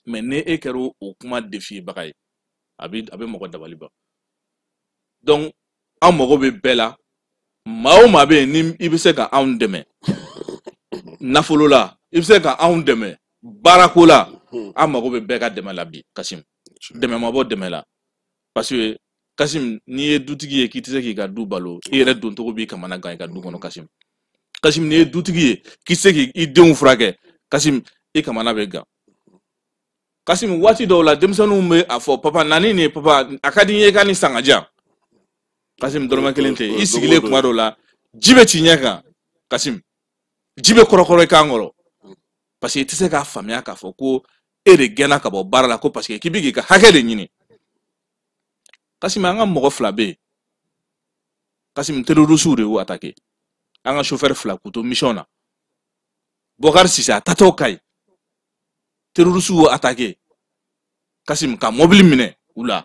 Mais ni e kɛra o kuma défier-baga ye, a bɛ mɔgɔ dabali ban. Donc an mago bɛ bɛɛ la, maa o maa bɛ yen ni i bɛ se ka anw dɛmɛ nafolo la, i bɛ se ka anw dɛmɛ baarako la, an mago bɛ bɛɛ ka dɛmɛ la bi Kasim. Dɛmɛ ma bɔ dɛmɛ la, parce que Kasim, n'i ye dutigi ye k'i tɛ se k'i ka du balo, i yɛrɛ doncogo b'i kamana gan i ka du kɔnɔ Kasim. Kasim, n'i ye dutigi ye k'i tɛ se k'i denw furakɛ, Kasim, i kamana bɛ gan. Kasim, waati dɔw la denmisɛnninw bɛ a fɔ papa na ni nin ye, papa a ka di n ye i ka nin san ka di yan. Kasim, dɔrɔmɛ kelen tɛ yen. I sigilen kuma dɔw la ji bɛ ci ɲɛ kan Kasim, ji bɛ kɔrɔkɔrɔ i kan kɔrɔ, parce que i tɛ se k'a faamuya k'a fɔ ko e de gɛnna ka bɔ baara la, ko parce que k'i bɛ k'i ka hakɛ de ɲini. Kasim, an ka mɔgɔ 2 bɛ yen Kasim, terroriste de y'u attaqué, an ka chauffeur 2 k'u to mission na, Bɔkari Sise a taatɔ Kayi, terroriste y'u attaqué Kasim, ka mobili minɛ u la,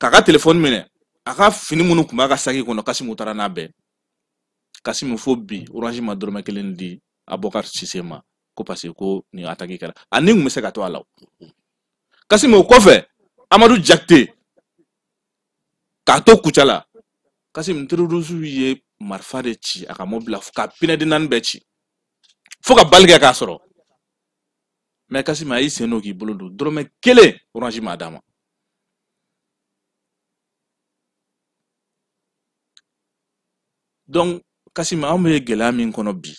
k'a ka téléphone minɛ, a ka fini minnu tun b'a ka saki kɔnɔ Kasim, u taara n'a bɛɛ. Kasim, fo bi Orange ma dɔrɔmɛ kelen di a Bɔkari Sise ma ko parce que ko nin attaque kɛra, a ni tun bɛ se ka to a la o. Kasim, o kɔfɛ Amadu Jakite k'a to Kucala, Kasim, terroriste ye marifa de ci a ka mobili la ka pinɛden 4 bɛɛ ci fo ka bali kɛ k'a sɔrɔ. Mais Kasim, a y'i sen don k'i bolo don, dɔrɔmɛ kelen Orange m'a d'a ma. Donc Kasim, an bɛ gɛlɛya min kɔnɔ bi,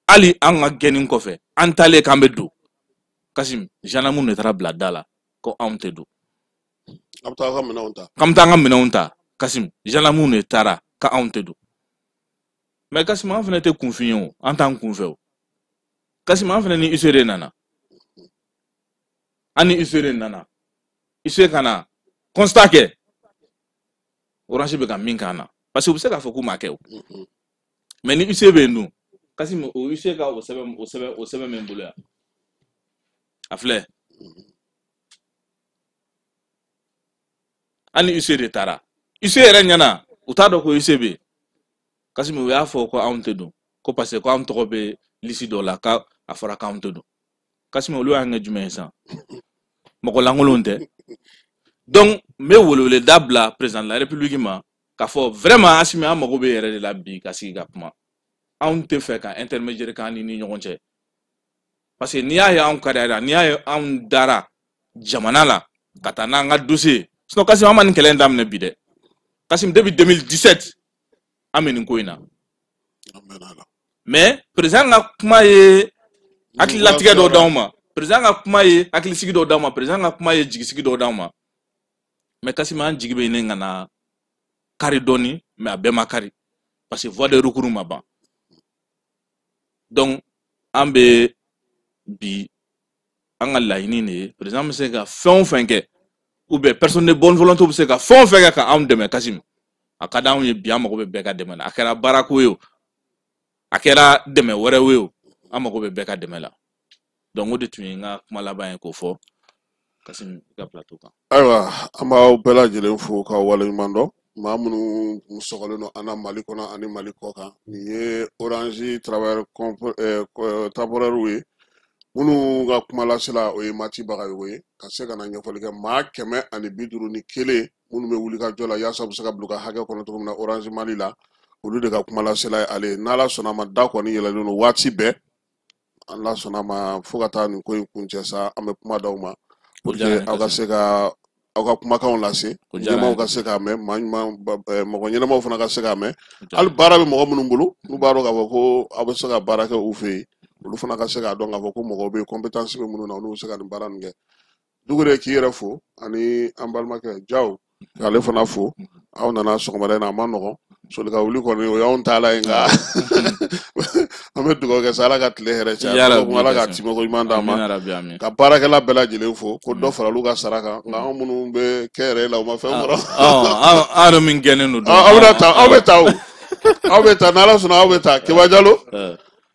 hali an ka gɛnni kɔfɛ, an taalen k'an bɛ don, Kasim, gendarme de taara bila da la ko anw tɛ don. A bɛ taa aw ka minɛnw ta. K'an bɛ taa an ka minɛnw ta, Kasim, gendarme de taara k'anw tɛ don. Mais Kasim, an fana tɛ kunfin ye o, an t'an kun fɛ o. Kassim, an fana ni huissier de nana. An ni huissier de nana. Huissier ka na constat kɛ. Orange bɛ ka min k'an na. Parce que u bɛ se k'a fɔ k'u m'a kɛ o. Mais ni huissier bɛ yen dun. Kassim, o huissier ka o sɛbɛn bɛ n bolo yan. A filɛ. An ni huissier de taara. Huissier yɛrɛ ɲɛna, u t'a dɔn ko huissier bɛ yen. Kassim, u y'a fɔ ko anw tɛ don. Ko parce que ko anw tɔgɔ bɛ liste dɔ la k'a fɔra k'anw tɛ don. Kassim, olu y'an kɛ jumɛn ye sisan? Mɔgɔ lankolonw tɛ. Donc n bɛ weleweleda bila président de la république ma k'a fɔ vraiment Assimi, an mago bɛ yɛrɛ de la bi ka sigi ka kuma. Anw tɛ fɛ ka intermédiaire k'an ni ɲɔgɔn cɛ. Parce que n'i y'a ye anw kariyara, n'i y'a ye anw dara jamana la ka taa n'an ka dossier. Sinon Kassim, an ma nin kɛlɛ in daminɛ bi dɛ. Kassim, depuis 2017 an bɛ nin ko in na. Mais président ka kuma ye hakililatigɛ dɔ d'anw ma. Président ka kuma ye hakilisigi dɔ d'anw ma. Président ka kuma ye jigisigi dɔ d'anw ma. Mais Kassim, an jigi bɛ ɲini ka na kari dɔɔni, mais a bɛɛ ma kari. Parce que voie de recours ma ban. Donc an bɛ bi an ka laɲini de ye, président bɛ se ka fɛn o fɛn kɛ, ou bien personne de bonne volonté bɛ se ka fɛn o fɛn kɛ ka anw dɛmɛ Kassim. A ka d'anw ye bi, an mago bɛ bɛɛ ka dɛmɛ la. A kɛra baarako ye o, a kɛra dɛmɛ wɛrɛ ye o, an mago bɛ bɛɛ ka dɛmɛ la. Donc o de tun ye n ka kuma laban ye k'o fɔ Kassim i ka plateau kan. Ayiwa, an b'aw bɛɛ lajɛlen fo k'aw waleɲuman dɔn. Maa minnu kun sɔgɔlen don an na Mali kɔnɔ ani Mali kɔ kan, nin ye Orange travailleur temporaire ye minnu ka kuma lasela o ye Mati Bagayogo ye, ka se ka na ɲɛfɔli kɛ maa 151 minnu bɛ wuli ka jɔ la yaasa u bɛ se ka bila u ka hakɛ kɔnɔ cogo min na Orange Mali la, olu de ka kuma lasela ye ale ye. N'Ala sɔnna a ma, da kɔni yɛlɛlen don waati bɛɛ. Ala sɔnna a ma, fo ka taa nin ko in kuncɛ sa, an bɛ kuma d'aw ma pour que aw ka se ka aw ka kumakanw lase, ɲɛmaaw ka se k'a mɛn, maa ɲuman mɔgɔ ɲɛnamaw fana ka se k'a mɛn. Hali baara bɛ mɔgɔ minnu bolo, n'u b'a dɔn k'a fɔ ko aw bɛ se ka baara kɛ u fɛ yen, olu fana ka se k'a dɔn k'a fɔ ko mɔgɔw bɛ yen compétence bɛ minnu na, olu bɛ se ka nin baara nin kɛ. Dugure, k'i yɛrɛ fo ani an balimakɛ Jaw k'ale fana fo. Aw nana sɔgɔmada in na, a ma nɔgɔn, soli ka wuli kɔni o y'anw taala ye, nka an bɛ dugawu kɛ sa, Ala ka tile hɛrɛ caya, Ala ka timɛko ɲuman d'an ma, ka baarakɛla bɛɛ lajɛlen fo ko dɔ fara olu ka sara kan, nka anw minnu bɛ kɛ yɛrɛ la, u ma fɛn sɔrɔ. An yɛrɛ min gɛnnen don. Aw bɛ taa, aw bɛ taa o, aw bɛ taa, n'Ala sɔnna aw bɛ taa. Keba Jalo,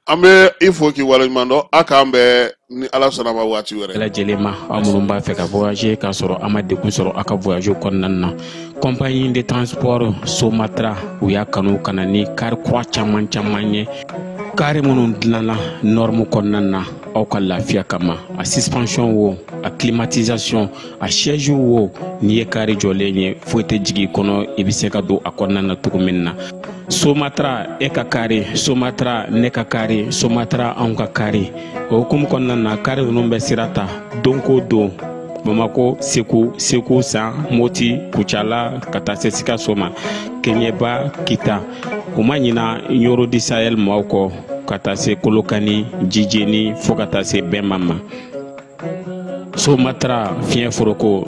an bɛ i fo k'i waleɲuman dɔn, a k'an bɛn ni Ala sɔnna ma waati wɛrɛ. Bɛɛ lajɛlen ma, aw minnu b'a fɛ ka voyager k'a sɔrɔ a ma degun sɔrɔ aw ka voyage kɔnɔna na, compagnie de transport Somatra u y'a kanu ka na ni car kura caman caman ye, kari minnu dilanna norme kɔnɔna na aw ka lafiya kama. A suspension wo, a climatisation, a siège wo, n'i ye kari jɔlen ye foyi tɛ jigin i kɔnɔ, i bɛ se ka don a kɔnɔna na cogo min na. Somatra e ka kari, Somatra ne ka kari, Somatra anw ka kari. O hukumu kɔnɔna na, kari ninnu bɛ sira ta don ko don, Bamako, Segu, Segu San, Moti, Kucala ka taa se Sikaso ma, Keɲeba, Kita. U ma ɲina Ɲoro di Sahel maaw kɔ ka taa se Kolokani, Jijeni fo ka taa se Bɛnba ma. Somatra fiɲɛ foroko.